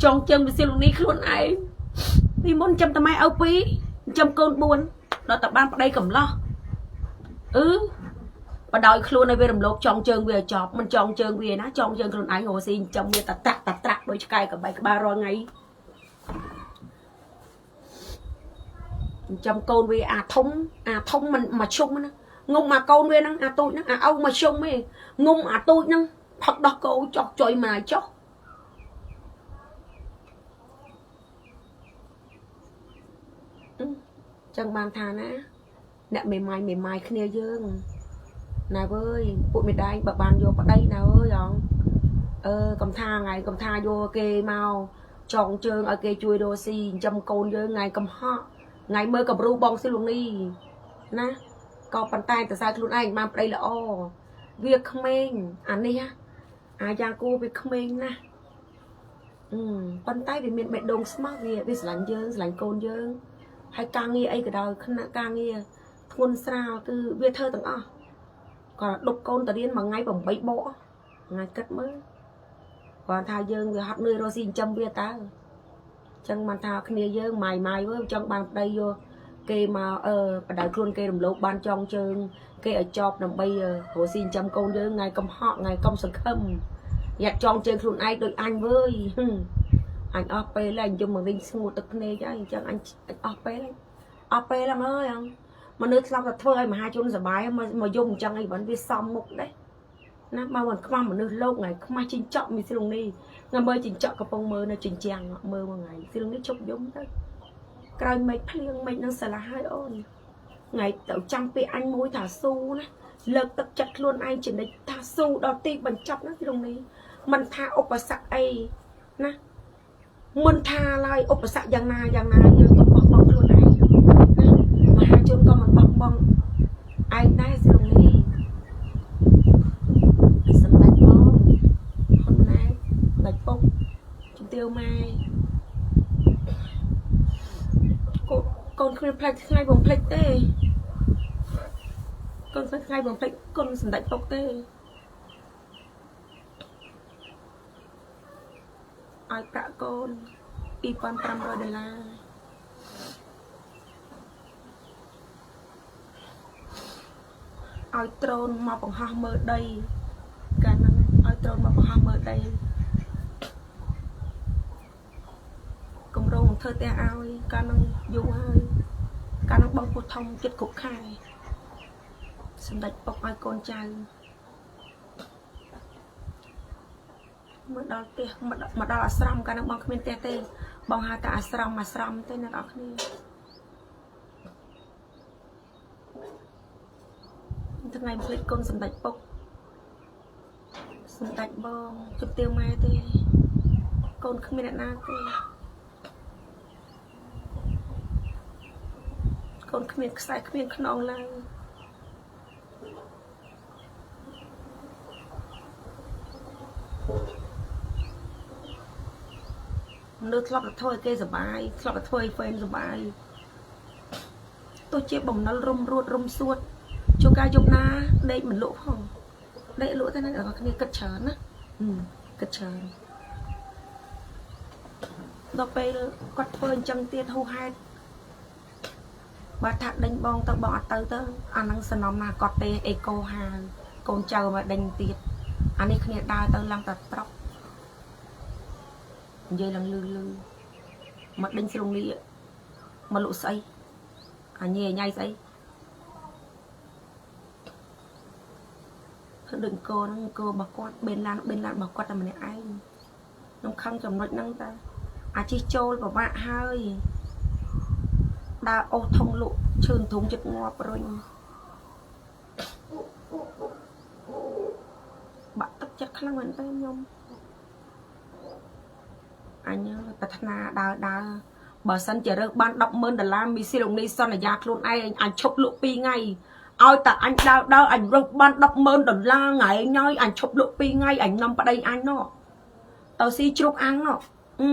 ចងជើងវាសៀលលោកនេះខ្លួនឯងពីមុនចាំតែម៉ែឪពីរចាំកូន4ដល់តែបានប្តីកំឡោះអឺបដ ாய் ខ្លួនឲ្យវារំលោភចងជើងវាឲ្យចប់មិនចងជើងវាណាចងជើងខ្លួនឯងរស់ស៊ីចាំវាតតាក់តត្រាក់ដូចឆ្កែកបែកក្បាលរាល់ថ្ងៃចាំកូនវាអាធំអាធំមិនមកជុំណាងុំអាកូនវាហ្នឹងអាទូចហ្នឹងអាឪមកជុំឯងងុំអាទូចហ្នឹងផឹកដោះគោចុះចុយមកចុះចឹងបានថាណាអ្នកមេម៉ាយមេម៉ាយគ្នាយើងណាវើយពួកមេដែងបើបានយកប្តីណាអើយអងអឺកំថាថ្ងៃកំថាយកគេមកចងជើងឲ្យគេជួយរស់ស៊ីចិញ្ចឹមកូនយើងថ្ងៃកំហក់ថ្ងៃមើលកម្រូបងស៊ីលោកនេះណាក៏ប៉ុន្តែតសើខ្លួនឯងបានប្តីល្អវាក្មេងអានេះអាយ៉ាងគួរវាក្មេងណាស់ប៉ុន្តែវាមានបេះដូងស្មោះវាស្រឡាញ់យើងស្រឡាញ់កូនយើងហើយការងារអីក៏ដោយខណៈការងារធ្ងន់ស្រាលគឺវាធ្វើទាំងអស់ក៏ដប់កូនទៅរៀនមួយថ្ងៃ8បកថ្ងៃគិតមើលគាត់ថាយើងវាហត់នឿយរស់ស៊ីចិញ្ចឹមវាតើអញ្ចឹងបានថាគ្នាយើងម៉ាយម៉ាយវើចង់បានប្តីយកគេមកអឺបដៅខ្លួនគេរំលោភបានចងជើងគេឲ្យចប់ដើម្បីរស់ស៊ីចិញ្ចឹមកូនយើងថ្ងៃកំហក់ថ្ងៃកំសង្ឃឹមយ៉ាត់ចងជើងខ្លួនឯងដូចអញវើយអញអស់ពេលហើយយំមកវិញស្ងួតទឹកភ្នែកហើយអញ្ចឹងអញអស់ពេលហើយអស់ពេលហ្នឹងអើយមនុស្សស្លាប់តែធ្វើឲ្យមហាជនសប្បាយមកយំអញ្ចឹងអីបានវាសមមុខដែរណាបើមិនខ្វះមនុស្សលោកថ្ងៃខ្មាស់ចិញ្ចក់មីស្រុងនេះថ្ងៃមើលចិញ្ចក់កំពុងមើលនៅចិញ្ចាំងមើលមួយថ្ងៃស្រុងនេះជប់យំទៅក្រោយមេឃភ្លៀងមេឃនឹងសាឡាហើយអូនថ្ងៃទៅចាំពាក្យអញមួយថាស៊ូណាលើកទឹកចិត្តខ្លួនឯងចំណិចថាស៊ូដល់ទីបញ្ចប់ណាស្រុងនេះមិនថាឧបសគ្គអីណាមិនថាឡើយឧបសគ្គយ៉ាងណាយ៉ាងណាយើងក៏បោះបង់ខ្លួនឯងណាមហាជនក៏មិនបោះបង់ឯងដែរស្រុងនេះសម្ដេចបងហ៊ុនណែតដាច់ពុកជំទាវម៉ែកូនគ្មានផ្លេចថ្ងៃបំភ្លេចទេកូនគ្មានថ្ងៃបំភ្លេចគុណសម្ដេចពុកទេឲ្យប្រាក់កូន2500ដុល្លារឲ្យត្រូនមកបង្ហោះមើលដីកាលហ្នឹងឲ្យត្រូនមកបង្ហោះមើលដីកម្រងធ្វើផ្ទះឲ្យកាលហ្នឹងយូរហើយកាលហ្នឹងបងពោះធំចិត្តគ្រប់ខែសម្ដេចពុកឲ្យកូនចៅមកដល់ផ្ទះមកដល់អាស្រមកាលហ្នឹងបងគ្មានផ្ទះទេបងហៅតែអាស្រមអាស្រមទេអ្នកនរគ្នាថ្ងៃភ្លេចគុណសម្ដេចពុកសម្ដេចបងជំទាវម៉ែទេកូនគ្មានអ្នកណាទេកូនគ្មានខ្សែគ្មានខ្នងឡើយមនុស្សធ្លាប់តែធ្វើឲ្យគេសប្បាយធ្លាប់តែធ្វើឲ្យហ្វេនសប្បាយទោះជាបំណុលរុំរួតរុំសួតជួការយប់ណាដេកមិនលក់ផងដេកលក់តែអ្នកនរគ្នាគិតច្រើនណាគិតច្រើនដល់ពេលគាត់ធ្វើអញ្ចឹងទៀតហួសហេតុបើថាដេញបងទៅបងអត់ទៅទៅអានឹងសំណំណាគាត់ទេអេកូហៅកូនចៅមកដេញទៀត អានេះគ្នាដើរទៅឡើងតែត្រុកនិយាយឡើងលឺលឺមកដេញស្រុងនេះមកលក់ស្អីអាញ៉ៃញ៉ៃស្អីធ្វើដូចអង្គហ្នឹងអង្គរបស់គាត់បេនឡានបេនឡានរបស់គាត់តែម្នាក់ឯងខ្ញុំខឹងចំណុចហ្នឹងតាអាជិះចូលប្រវាក់ហើយដើរអូសធុងលក់ឈឿនធុងចិត្តងាប់រុញបាក់ទឹកចិត្តខ្លាំងមែនតើខ្ញុំអញប្រាថ្នាដើរដើរបើសិនជារើសបាន100,000ដុល្លារមីស៊ីលោកនេះសន្យាខ្លួនឯងអញឈប់លក់2ថ្ងៃឲ្យតែអញដើរដើរអញរើសបាន100,000ដុល្លារថ្ងៃញយអញឈប់លក់2ថ្ងៃអញនាំប្តីអញណោះទៅស៊ីជ្រូកអាំងណោះអឺ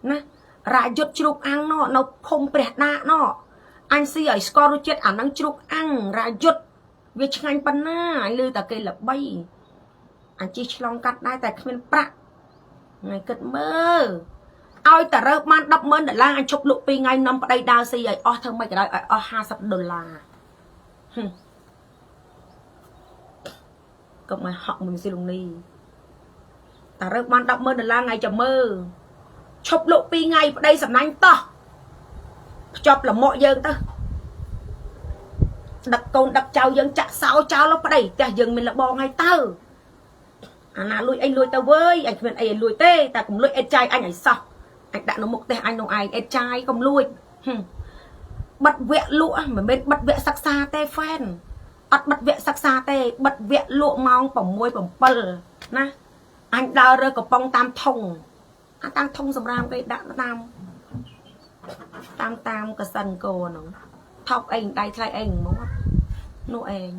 ណារាយុទ្ធជ្រូកអាំងណោះនៅភូមិព្រះដាកណោះអញស៊ីឲ្យស្គាល់រសជាតិអាហ្នឹងជ្រូកអាំងរាយុទ្ធវាឆ្ងាញ់ប៉ុណ្ណាអញឮតែគេល្បីអញជិះឆ្លងកាត់ដែរតែគ្មានប្រាក់ថ្ងៃគិតមើលឲ្យតែរើសបាន100,000ដុល្លារអញឈប់លក់2ថ្ងៃនាំប្តីដើរស៊ីឲ្យអស់ធ្វើម៉េចក៏ដោយឲ្យអស់50ដុល្លារហឹមកុំឲ្យហក់មួយស៊ីលងនេះតែរើសបាន100,000ដុល្លារថ្ងៃចាំមើលឈប់លក់2ថ្ងៃប្តីសំណាញ់តោះភ្ជាប់លមកយើងទៅដឹកកូនដឹកចៅយើងចាក់សោចោលប្តីផ្ទះយើងមានលបងហើយទៅអាណាលួចអីលួចទៅវើយអញគ្មានអីឲ្យលួចទេតែកុំលួចអេតចាយអញឲ្យសោះអញដាក់នៅមុខផ្ទះអញនោះឯងអេតចាយកុំលួចបិទវគ្គលក់មិនមែនបិទវគ្គសិក្សាទេហ្វេនអត់បិទវគ្គសិក្សាទេបិទវគ្គលក់ម៉ោង6 7ណាអញដើររើកំប៉ុងតាមធុងអាតាមធុងសម្រាមគេដាក់តាមតាមតាមកសិនកោហ្នឹងថោកអីដៃថ្លៃអីមកនោះឯង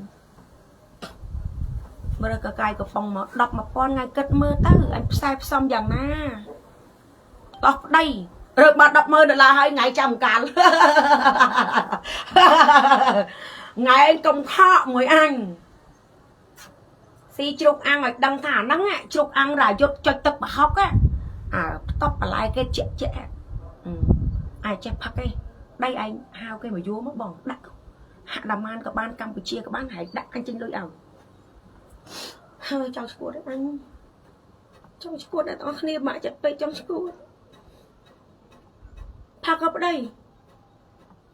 មើលកកាយកំប៉ុងមក10 1000ថ្ងៃគិតមើលទៅអញផ្សាយផ្សំយ៉ាងណាតោះប្តីរើបាន100,000ដុល្លារហើយថ្ងៃចាំកាលថ្ងៃកុំខកមួយអញស៊ីជ្រូកអាំងឲ្យដឹងថាអាហ្នឹងជ្រូកអាំងរាយុទ្ធចុចទឹកប្រហុកអើផ្តប់បន្លែគេជាក់ជាក់អាចេះផឹកឯងដីឯងហៅគេមកយួរមកបងដាក់ហាក់ដាម៉ានក៏បានកម្ពុជាក៏បានហើយដាក់អញចេញលុយឲ្យហើយចង់ឈួតអញចង់ឈួតអ្នកទាំងអស់គ្នាបាក់ចិត្តពេកចង់ឈួតផឹកក៏ប្តី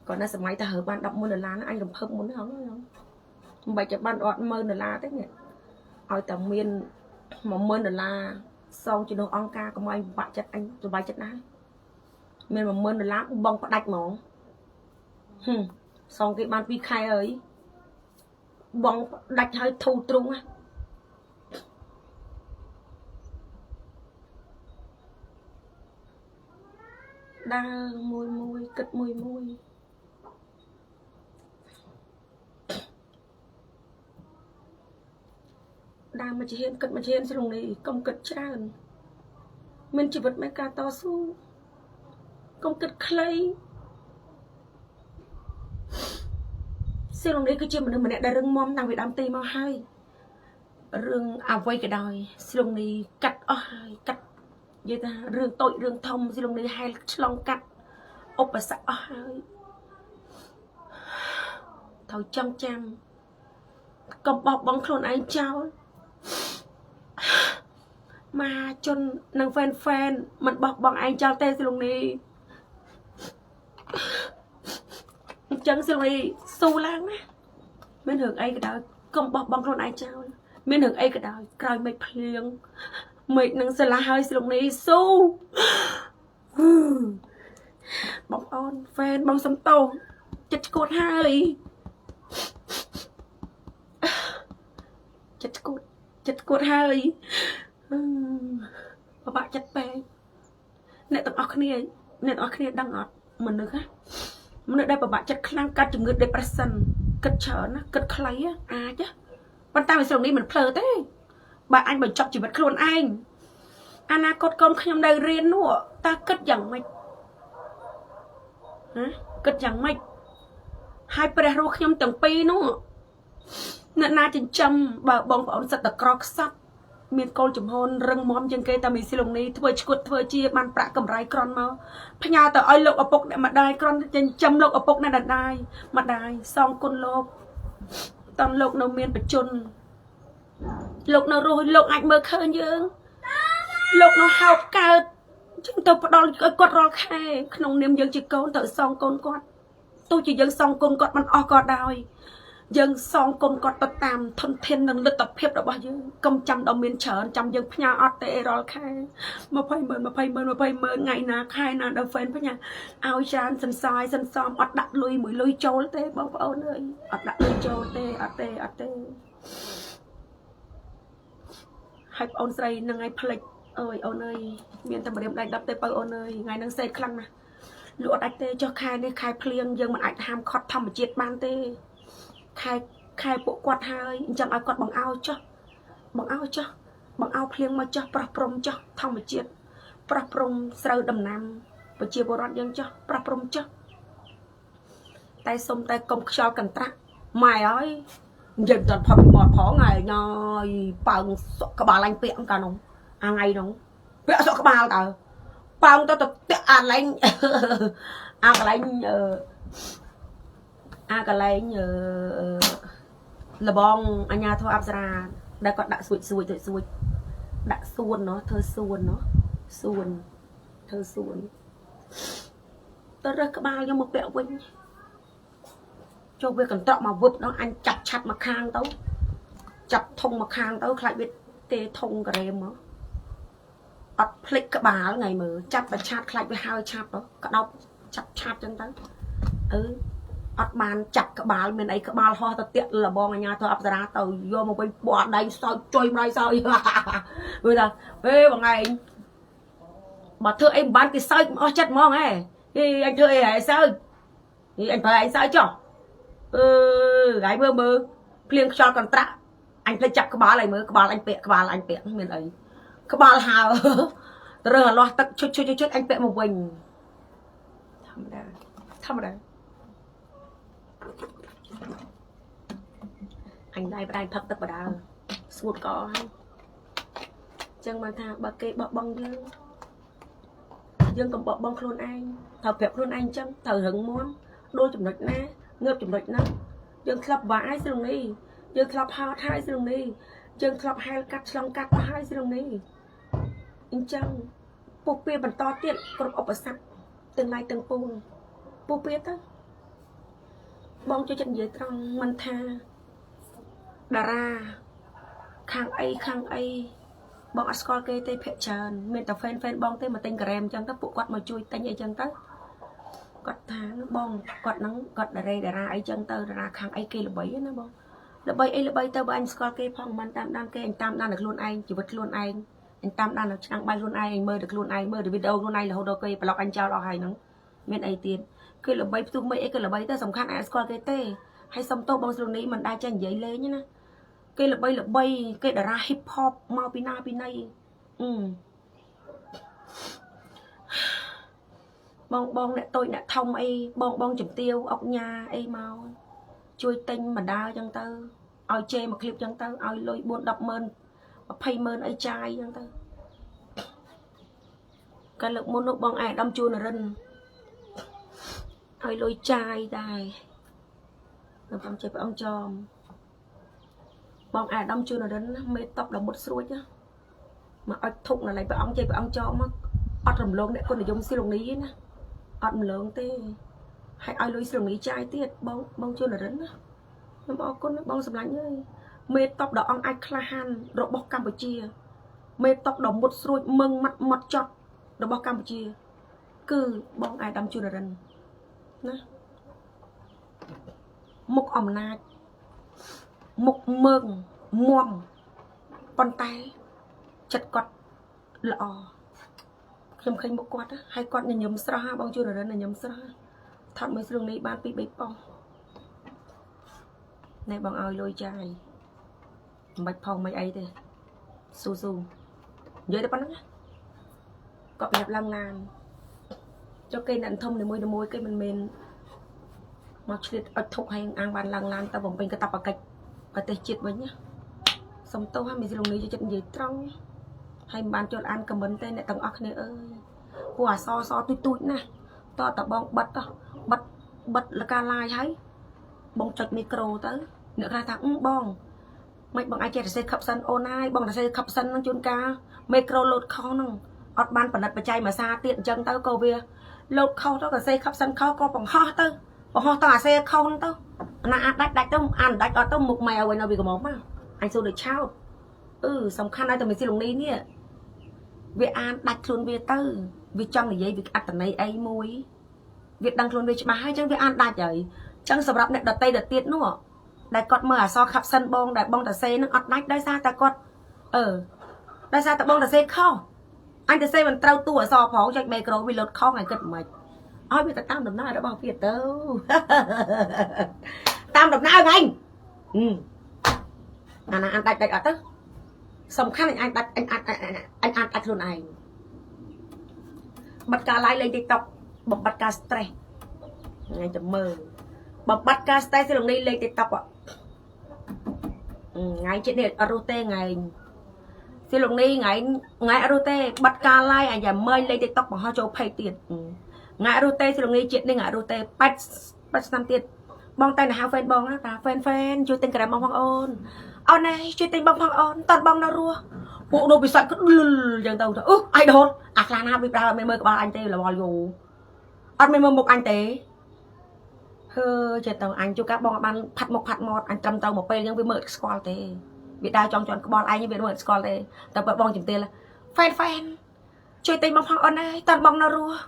គាត់នៅសម័យទៅរើបាន100,000ដុល្លារអញរំភើបមុនហ្នឹងមិនបាច់จะបានអត់10000ដុល្លារទេនេះឲ្យតែមាន10000ដុល្លារសងជំនួសអង្គការកុំឲ្យបាក់ចិត្តអញសុបាយចិត្តណាស់មាន10000ដុល្លារបងផ្ដាច់ហ្មងហឹមសងគេបាន2ខែហើយបងផ្ដាច់ហើយធូរទ្រុងណាដើរមួយមួយគិតមួយមួយដើរមកជាហ៊ានគិតមកជាហ៊ានស្រុងនេះកុំគិតច្រើនមានជីវិតមានការតស៊ូកុំគិតខ្លីស្រុងនេះគឺជាមនុស្សម្នាក់ដែលរឹងមាំតាំងពីដើមទីមកហើយរឿងអ្វីក៏ដោយស្រុងនេះកាត់អស់ហើយកាត់និយាយថារឿងតូចរឿងធំស្រុងនេះហែលឆ្លងកាត់ឧបសគ្គអស់ហើយត្រូវចង់ចាំកុំបោះបង់ខ្លួនឯងចោលមហាជននិងហ្វេនហ្វេនមិនបោះបង់ឯងចោលទេស្រុងនេះអញ្ចឹងស្រុងនេះស៊ូឡើងណាមានរឿងអីក៏ដោយកុំបោះបង់ខ្លួនឯងចោលមានរឿងអីក៏ដោយក្រោយមេឃភ្លៀងមេឃនឹងស្លាហើយស្រុងនេះស៊ូបងប្អូនហ្វេនបងសំតោចិត្តឈួតហើយចិត្តឈួតចិត្តឈួតហើយពិបាកចិត្តពេកអ្នកទាំងអស់គ្នាអ្នកទាំងអស់គ្នាដឹងអត់មនុស្សណាមនុស្សដែលពិបាកចិត្តខ្លាំងកាត់ជំងឺ depression គិតច្រើនណាគិតខ្លីអាចប៉ុន្តែស្រុកនេះមិនភ្លើទេបើអញបញ្ចប់ជីវិតខ្លួនឯងអនាគតកូនខ្ញុំនៅរៀននោះតើគិតយ៉ាងម៉េចហ៎គិតយ៉ាងម៉េចហើយព្រះរស់ខ្ញុំទាំងពីរនោះអ្នកណាចិញ្ចឹមបើបងប្អូនសិតតែក្រខ្សត់មានកូនចំហនរឹងមាំជាងគេតែមីស៊ីលងនេះធ្វើឈួតធ្វើជាបានប្រាក់កម្រៃក្រន់មកផ្ញើទៅឲ្យលោកឪពុកអ្នកម្ដាយក្រន់ចិញ្ចឹមលោកឪពុកអ្នកម្ដាយម្ដាយសងគុណលោកតនលោកនៅមានបជន លោកនៅរស់លោកអាចមើលឃើញយើងលោកនៅហោបកើតចឹងទៅផ្ដល់ឲ្យគាត់រាល់ខែក្នុងនាមយើងជាកូនត្រូវសងកូនគាត់ទោះជាយើងសងគុណគាត់មិនអស់ក៏ដោយយើងសងគុណគាត់ទៅតាមធនធាននិងលទ្ធភាពរបស់យើងកុំចាំដល់មានច្រើនចាំយើងផ្ញើអត់ទេរាល់ខែ20ម៉ឺន20ម៉ឺន20ម៉ឺនថ្ងៃណាខែណាដល់ fan ផ្ញើឲ្យច្រើនសន្សាយសន្សំអត់ដាក់លុយមួយលុយចូលទេបងប្អូនអើយអត់ដាក់លុយចូលទេអត់ទេអត់ទេហើយបងអូនស្រីនឹងឲ្យផ្លិចអើយអូនអើយមានតែម្រាមដៃ10ទេបើអូនអើយថ្ងៃហ្នឹងសេតខ្លាំងណាស់លក់អត់ដាច់ទេចុះខែនេះខែភ្លៀងយើងមិនអាចហាមខត់ធម្មជាតិបានទេខែខែពួកគាត់ហើយអញ្ចឹងឲ្យគាត់បង្អោចុះបង្អោចុះបង្អោភ្លៀងមកចុះប្រោះព្រំចុះធម្មជាតិប្រោះព្រំស្រូវដំណាំប្រជាពលរដ្ឋយើងចុះប្រោះព្រំចុះតែសុំតែកុំខ្យល់កន្ត្រាក់ម៉ែអើយនិយាយមិនទាន់ផុតពីមាត់ផងហើយណយប៉ើងសក់ក្បាលអញពាក់កាលនោះអាថ្ងៃនោះពាក់សក់ក្បាលតើប៉ើងទៅទៅតាក់អាឡែងអាកន្លែងអឺអាកន្លែងអឺលបងអញ្ញាធរអប្សរាដែលគាត់ដាក់ស្ួចស្ួចទៅស្ួចដាក់សួនណោះធ្វើសួនណោះសួនធ្វើសួនទៅរើសក្បាលយកមកពាក់វិញចូលវាកន្ត្រកមកវឹបដល់អញចាប់ឆាត់មកខាងទៅចាប់ធុងមកខាងទៅខ្លាចវាទេធុងការ៉េមមកអត់ភ្លេចក្បាលថ្ងៃមើលចាប់តែឆាតខ្លាចវាហើយឆាប់ទៅក្តោបចាប់ឆាតចឹងទៅអឺអត់បានចាប់ក្បាលមានអីក្បាលហោះទៅតាក់លបងអញ្ញាធរអប្សរាទៅយកមកវិញបោះដៃសើចចុយម្ដាយសើចវាថាហេបងឯងបើធ្វើអីមិនបានគេសើចអស់ចិត្តហ្មងហ៎ហេអញធ្វើអីហ៎សើចហេអញប្រើឯងសើចចុះអឺថ្ងៃមើលមើលភ្លៀងខ្យល់កន្ត្រាក់អញភ្លេចចាប់ក្បាលឲ្យមើលក្បាលអញពាក់ក្បាលអញពាក់មានអីក្បាលហើទៅរើសអាលាស់ទឹកឈុតឈុតឈុតអញពាក់មកវិញធម្មតាធម្មតាអញដៃផ្ដាយផឹកទឹកបដើស្ងួតកហើយចឹងមកថាបើគេបោះបង់យើងយើងកុំបោះបង់ខ្លួនឯងត្រូវប្រាប់ខ្លួនឯងចឹងត្រូវរឹងមាំដូចចំណុចណាងើបចំណុចហ្នឹងយើងធ្លាប់វាយស្រុងនេះយើងធ្លាប់ហោតហើយស្រុងនេះយើងធ្លាប់ហែលកាត់ឆ្លងកាត់អស់ហើយស្រុងនេះអញ្ចឹងពុះពៀបន្តទៀតគ្រប់ឧបសគ្គទាំងឡាយទាំងពួងពុះពៀទៅបងចូលចិត្តនិយាយត្រង់មិនថាតារាខាងអីខាងអីបងអត់ស្គាល់គេទេភាគច្រើនមានតែ fan fan បងទេមកទិញការ៉េមអញ្ចឹងទៅពួកគាត់មកជួយទិញអីចឹងទៅគាត់ថាបងគាត់ហ្នឹងគាត់តារ៉េតារាអីចឹងទៅតារាខាងអីគេល្បីណាបងល្បីអីល្បីទៅបើអញស្គាល់គេផងមិនតាមដានគេអញតាមដានតែខ្លួនឯងជីវិតខ្លួនឯងអញតាមដាននៅឆ្នាំងបាយខ្លួនឯងអញមើលតែខ្លួនឯងមើលតែវីដេអូខ្លួនឯងរហូតដល់គេប្លុកអញចោលអស់ហើយហ្នឹងមានអីទៀតគឺល្បីផ្ទុះមិនអីក៏ល្បីទៅសំខាន់អាចស្គាល់គេទេហើយសុំទោសបងស្រុងនេះមិនដែលចេះនិយាយលេងណាគេល្បីល្បីគេតារា hip hop មកពីណាពីណីអឺបងបងអ្នកតូចអ្នកធំអីបងបងជំទាវអុកញ៉ាអីមកជួយទិញបណ្ដាចឹងទៅឲ្យជេមួយឃ្លីបចឹងទៅឲ្យលុយ4 10ម៉ឺន20ម៉ឺនអីចាយចឹងទៅកាលលើកមុននោះបងឯកឧត្តមជួននរិនឲ្យលុយចាយដែរនៅខ្ញុំចេះព្រះអង្គចមបងឯកឧត្តមជួននរិនមេតបដល់មុតស្រួចមកអុចធុកនៅឡៃព្រះអង្គចេះព្រះអង្គចមមកអត់រំលងអ្នកគុណនិយមស៊ីលងនេះណាអត់រំលងទេហើយឲ្យលុយស្រុងនេះចាយទៀតបងបងជួននរិនណាខ្ញុំអរគុណបងសម្លាញ់អើយមេតបដល់អង្គអាចក្លាហានរបស់កម្ពុជាមេតបដល់មុតស្រួចមឹងម៉ាត់ម៉ត់ចត់របស់កម្ពុជាគឺបងឯដាមជួននរិនណាមុខអំណាចមុខមើងមមប៉ុន្តែចិត្តគាត់ល្អខ្ញុំឃើញមុខគាត់ហើយគាត់ញញឹមស្រស់បងជួននរិនញញឹមស្រស់ថតមួយស្រុងនេះបាន2 3ប៉ុស្តិ៍ណែបងឲ្យលុយចាយមិនបាច់ផងមិនអីទេស៊ូស៊ូនិយាយតែប៉ុណ្្នឹងណាគាត់ប្រាប់ឡើងឡានចុះគេអ្នកធំនីមួយៗគេមិនមែនមកឆ្លៀតអុចធុកឲ្យអាងបានឡើងឡានទៅបំពេញកតបកិច្ចប្រទេសជាតិវិញណាសុំទោសហើយមីស្រុងនេះចិត្តនិយាយត្រង់ហើយមិនបានចូលអានខមមិនទេអ្នកទាំងអស់គ្នាអើយពួកអសសទូចទូចណាស់តតបងបិទបិទបិទលកាឡាយហើយបងចុចមីក្រូទៅអ្នកខ្លះថាបង មិនបងអាចចេះសរសេរ caption អូនហើយបងសរសេរ caption ហ្នឹងជួនកាលមេក្រូលោតខុសហ្នឹងអត់បានផលិតបច្ច័យមួយសារទៀតអញ្ចឹងទៅក៏វាលោតខុសទៅក៏សេ caption ខុសក៏បង្ហោះទៅបង្ហោះទៅអាសេខុសហ្នឹងទៅអាណាអាចដាច់ដាច់ទៅអានដាច់អត់ទៅមុខម៉ែឲ្យវិញនៅវាកំមកអញសួរដូចឆោតអឺសំខាន់ឲ្យតែមីស៊ីលងនេះនេះវាអានដាច់ខ្លួនវាទៅវាចង់និយាយវាអត្តន័យអីមួយវាដឹងខ្លួនវាច្បាស់ហើយអញ្ចឹងវាអានដាច់ហើយអញ្ចឹងសម្រាប់អ្នកដតីដទៀតនោះដែលគាត់មើលអក្សរ caption បងដែលបងតាសេនឹងអត់ដាច់ដោយសារតែគាត់អឺដោយសារតែបងតាសេខុសអញតាសេមិនត្រូវតួអក្សរផងចុចមេក្រូវាលោតខុសអញគិតមិនឲ្យវាទៅតាមដំណើររបស់វាទៅ តាមដំណើរហ្នឹងអាណាអានដាច់ដាច់អត់ទៅសំខាន់អញអាចដាច់អញអាចអញអាចដាច់ខ្លួនឯងបាត់ការ live លេង TikTok បំបត្តិការ stress ថ្ងៃទៅមើលបំបត្តិការ stress ទីលងនេះលេង TikTok ថ្ងៃជាតិនេះអត់រស់ទេថ្ងៃស៊ីលោកនេះថ្ងៃថ្ងៃអត់រស់ទេបាត់ការ live អញយ៉ាមើលលេង TikTok បង្ហោះចូល page ទៀតថ្ងៃអត់រស់ទេស៊ីលោកនេះជាតិនេះថ្ងៃអត់រស់ទេ80 80ឆ្នាំទៀតបងតែហៅ fan បងណាតា fan fan ជួយទិញក្រែមបងផងអូនអូនឯងជួយទិញបងផងអូនតន់បងនៅរស់ពួកនោះពិសាច់ក្លលចឹងទៅអឺអាយដុតអាខ្លះណាវាប្រើអត់មានមើលក្បាលអញទេលវល់យូអត់មានមើលមុខអញទេហឺចេះទៅអញជួកាបងអត់បានផាត់មុខផាត់មាត់អញត្រឹមត្រូវមកពេលហ្នឹងវាមើលស្គាល់ទេវាដើរចង់ជន់ក្បល់ឯងវាមើលស្គាល់ទេតែបើបងជំទាល fan fan ជួយទិញបងផងអូនអើយតន់បងនៅរស់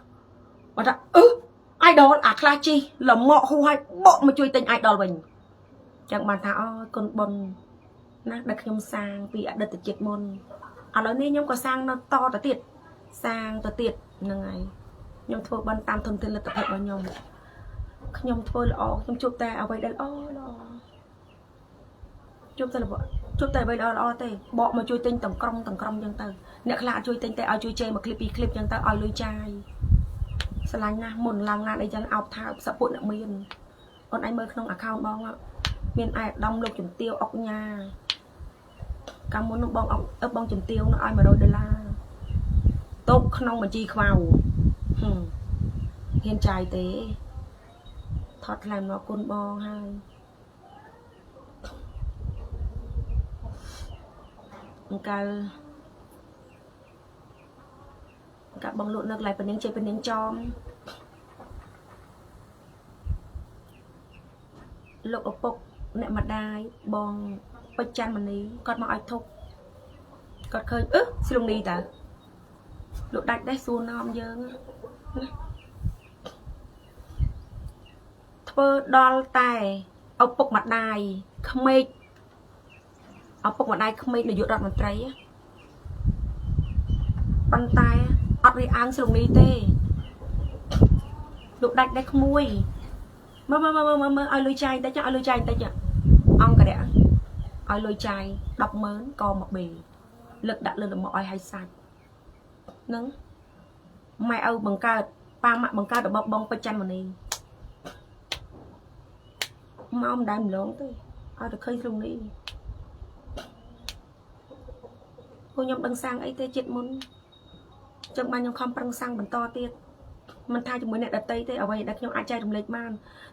គាត់ថាអឺ idol អាខ្លះជីលមកហួឲ្យបកមកជួយទិញ idol វិញចឹងបានថាអូគុណបុនណាដែលខ្ញុំសាងពីអតីតជាតិមុនឥឡូវនេះខ្ញុំក៏សាងនៅតទៅទៀតសាងទៅទៀតហ្នឹងហើយខ្ញុំធ្វើបានតាមធនធានលទ្ធភាពរបស់ខ្ញុំខ្ញុំធ្វើល្អខ្ញុំជួបតែអ្វីដែលល្អល្អជួបតែជួបតែអ្វីល្អល្អទេបកមកជួយទិញទាំងក្រុមទាំងក្រុមចឹងទៅអ្នកខ្លះអត់ជួយទិញទេឲ្យជួយជេរមួយឃ្លីបពីរឃ្លីបចឹងទៅឲ្យលុយចាយស្រឡាញ់ណាស់មុនឡើងឡានអីចឹងអោបថើបសពុតអ្នកមានអូនឯងមើលក្នុង account បងមានឯកឧត្តមលោកជំទាវអុកញ៉ាកាលមុននោះបងអុកបងជំទាវនោះឲ្យ100ដុល្លារទុកក្នុងបញ្ជីខ្មៅហឹមហ៊ានចាយទេថតថ្លែងអំណរគុណបងហើយអង្កលកាបងលក់នៅកន្លែងពនាងជ័យពនាងចំលោកឪពុកអ្នកម្ដាយបងពេជ្រច័ន្ទមនីគាត់មកឲ្យធុកគាត់ឃើញអឺស្លុងនេះតើលោកដាច់ដែរសួរនាំយើងណាធ្វើដល់តែឪពុកម្ដាយក្មេកឪពុកម្ដាយក្មេកនាយករដ្ឋមន្ត្រីប៉ុន្តែអត់វាអាងស្លុងនេះទេលោកដាច់ដែរក្មួយមើលមើលមើលមើលមើលឲ្យលុយចាយតិចឲ្យលុយចាយតិចអង្គរៈឲ្យលុយចាយ100000ក៏មកបេលើកដាក់លើលមកឲ្យឲ្យសាច់នឹងម៉ែឪបង្កើតប៉ាម៉ាក់បង្កើតរបស់បងពេជ្រច័ន្ទមនីមកមិនដែលម្លងទេឲ្យតែឃើញស្លុងនេះពួកខ្ញុំដឹងសាំងអីទេចិត្តមុនចឹងបានខ្ញុំខំប្រឹងសាំងបន្តទៀតមិនថាជាមួយអ្នកដតីទេអ្វីដែលខ្ញុំអាចចែករំលែកបាន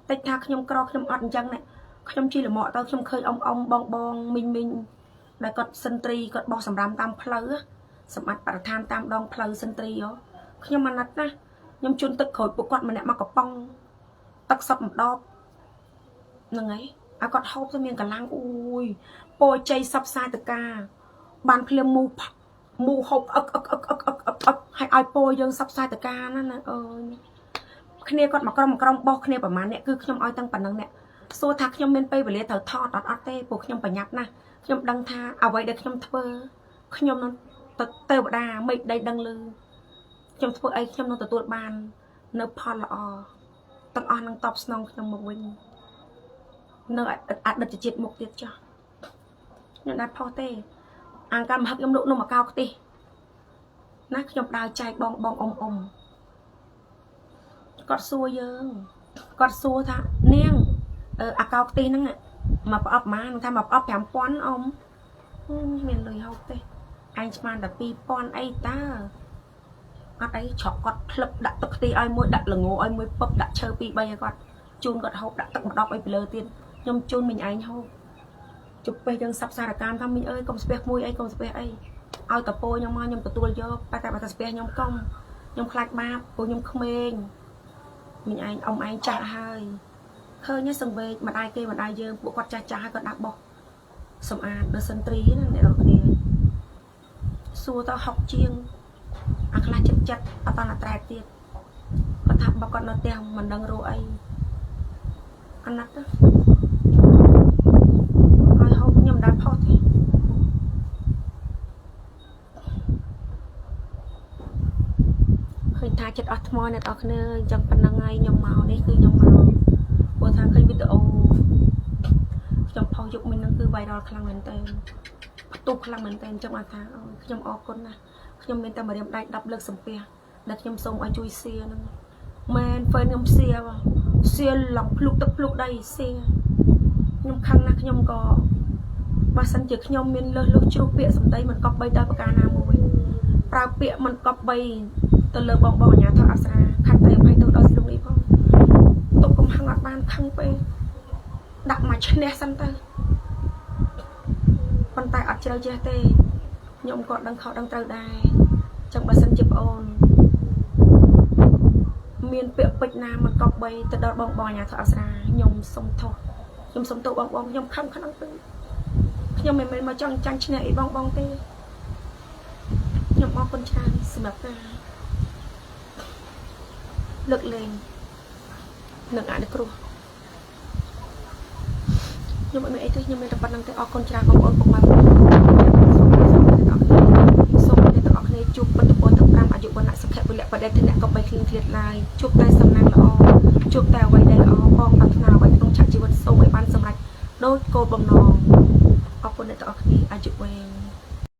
តិចថាខ្ញុំក្រខ្ញុំអត់អញ្ចឹងណាខ្ញុំជិះលមកទៅខ្ញុំឃើញអ៊ំអ៊ំបងបងមីងមីងដែលគាត់សិនត្រីគាត់បោះសម្រាមតាមផ្លូវសម្បត្តិបរិស្ថានតាមដងផ្លូវសិនត្រីខ្ញុំអាណិតណាខ្ញុំជន់ទឹកក្រូចពួកគាត់ម្នាក់មកកំប៉ុងទឹកសុទ្ធម្ដបហ្នឹងហើយឲ្យគាត់ហូបទៅមានកម្លាំងអូយពោជ័យសັບសាយតកាបានភ្លាមមូមូហូបអឹកអឹកអឹកអឹកអឹកអឹកអឹកឲ្យឲ្យពោយើងសັບសាយតកាណាណាអើយគ្នាគាត់មកក្រុមមកក្រុមបោះគ្នាប្រហែលអ្នកគឺខ្ញុំឲ្យតាំងប៉ុណ្ណឹងអ្នកសួរថាខ្ញុំមានពេលវេលាត្រូវថតអត់អត់ទេពួកខ្ញុំប្រញាប់ណាស់ខ្ញុំដឹងថាអ្វីដែលខ្ញុំធ្វើខ្ញុំនឹងទៅទេវតាមេឃដីដឹងឮខ្ញុំធ្វើអីខ្ញុំនឹងទទួលបាននៅផលល្អទាំងអស់នឹងតបស្នងខ្ញុំមកវិញនៅអតីតជាតិមុខទៀតចោះខ្ញុំដែរផុសទេអង្ការមហឹកខ្ញុំលក់នំមកកោខ្ទិះណាខ្ញុំដើរចែកបងបងអ៊ំអ៊ំគាត់សួរយើងគាត់សួរថានាងអាកោខ្ទិះហ្នឹងមកប្រអប់ម៉ានថាមកប្រអប់5000អ៊ំមានលុយហូបទេអញស្មានតែ2000អីតើអត់អីច្រកគាត់ផ្លឹបដាក់ទឹកខ្ទិះឲ្យមួយដាក់ល្ងឲ្យមួយពឹបដាក់ឈើ2 3ឲ្យគាត់ជូនគាត់ហូបដាក់ទឹកម្ដប់ឲ្យពីលើទៀតខ្ញុំជូនមិញឯងហូប ជប់ពេះយើងសាប់សារកម្មថាមីងអើយកុំស្ពះក្មួយអីកុំស្ពះអីឲ្យតពោខ្ញុំមកខ្ញុំទទួលយកតែតែបើថាស្ពះខ្ញុំកុំខ្ញុំខ្លាចបាបព្រោះខ្ញុំក្មេងមីងឯងអ៊ំឯងចាស់ហើយឃើញសង្វេកម្ដាយគេម្ដាយយើងពួកគាត់ចាស់ចាស់ហើយគាត់ដាក់បោះសម្អាតនៅសិនត្រីណាអ្នកនរគ្នាសួរទៅ60ជាងអាខ្លះចិត្តចិត្តអត់តណាត្រែទៀតគាត់ថាបើគាត់នៅផ្ទះមិនដឹងរកអីអាណិតណាឲ្យហូបខ្ញុំមិនដែលផុសទេឃើញថាចិត្តអស់ថ្មអ្នកនរគ្នាអញ្ចឹងប៉ុណ្្នឹងហើយខ្ញុំមកនេះគឺខ្ញុំមកព្រោះថាឃើញវីដេអូខ្ញុំផុសយុគមិញហ្នឹងគឺ viral ខ្លាំងមែនតើផ្ទុះខ្លាំងមែនតើអញ្ចឹងបានថាខ្ញុំអរគុណណាស់ខ្ញុំមានតែម្រាមដៃ10លើកសំពះដែលខ្ញុំសូមឲ្យជួយសៀហ្នឹងមែនហ្វេនខ្ញុំសៀសៀឡងភ្លុកទឹកភ្លុកដីសៀខ្ញុំខឹងណាស់ខ្ញុំក៏បើសិនជាខ្ញុំមានលើសលុះជ្រុះពាក្យសម្ដីមិនកប់បីដល់ប្រការណាមួយប្រើពាក្យមិនកប់បីទៅលើបងបងអាញាធរអប្សរាខន្តីអភ័យទោសដល់ស្លុងនេះផងទុកកំហឹងអត់បានខឹងពេកដាក់មកឈ្នះសិនទៅប៉ុន្តែអត់ជ្រៅជ្រះទេខ្ញុំក៏ដឹងខុសដឹងត្រូវដែរចឹងបើសិនជាប្អូនមានពាក្យពេចន៍ណាមិនកប់បីទៅដល់បងបងអាញាធរអប្សរាខ្ញុំសុំទោសខ្ញុំសុំទោសបងបងខ្ញុំខឹងខ្លាំងពេកខ្ញុំមិនមែនមកចង់ចាញ់ឈ្នះអីបងបងទេខ្ញុំអរគុណច្រើនសម្រាប់ការលើកលែងនិងអនុគ្រោះខ្ញុំអត់មានអីទេខ្ញុំមានតែប៉ុណ្្នឹងទេអរគុណច្រើនបងប្អូនពុកម៉ែបងប្អូនសូមអ្នកទាំងអស់គ្នាសូមអ្នកទាំងអស់គ្នាជួបពុទ្ធពរទាំង5អាយុវណ្ណៈសុខៈពលៈបដិធនៈកុំបីឃ្លៀងឃ្លាតឡើយជួបតែសំណាងល្អជួបតែអ្វីដែលល្អបងប្រាថ្នាអ្វីក្នុងឆាកជីវិតសូមឲ្យបានសម្រេចដោយគោលបំណង។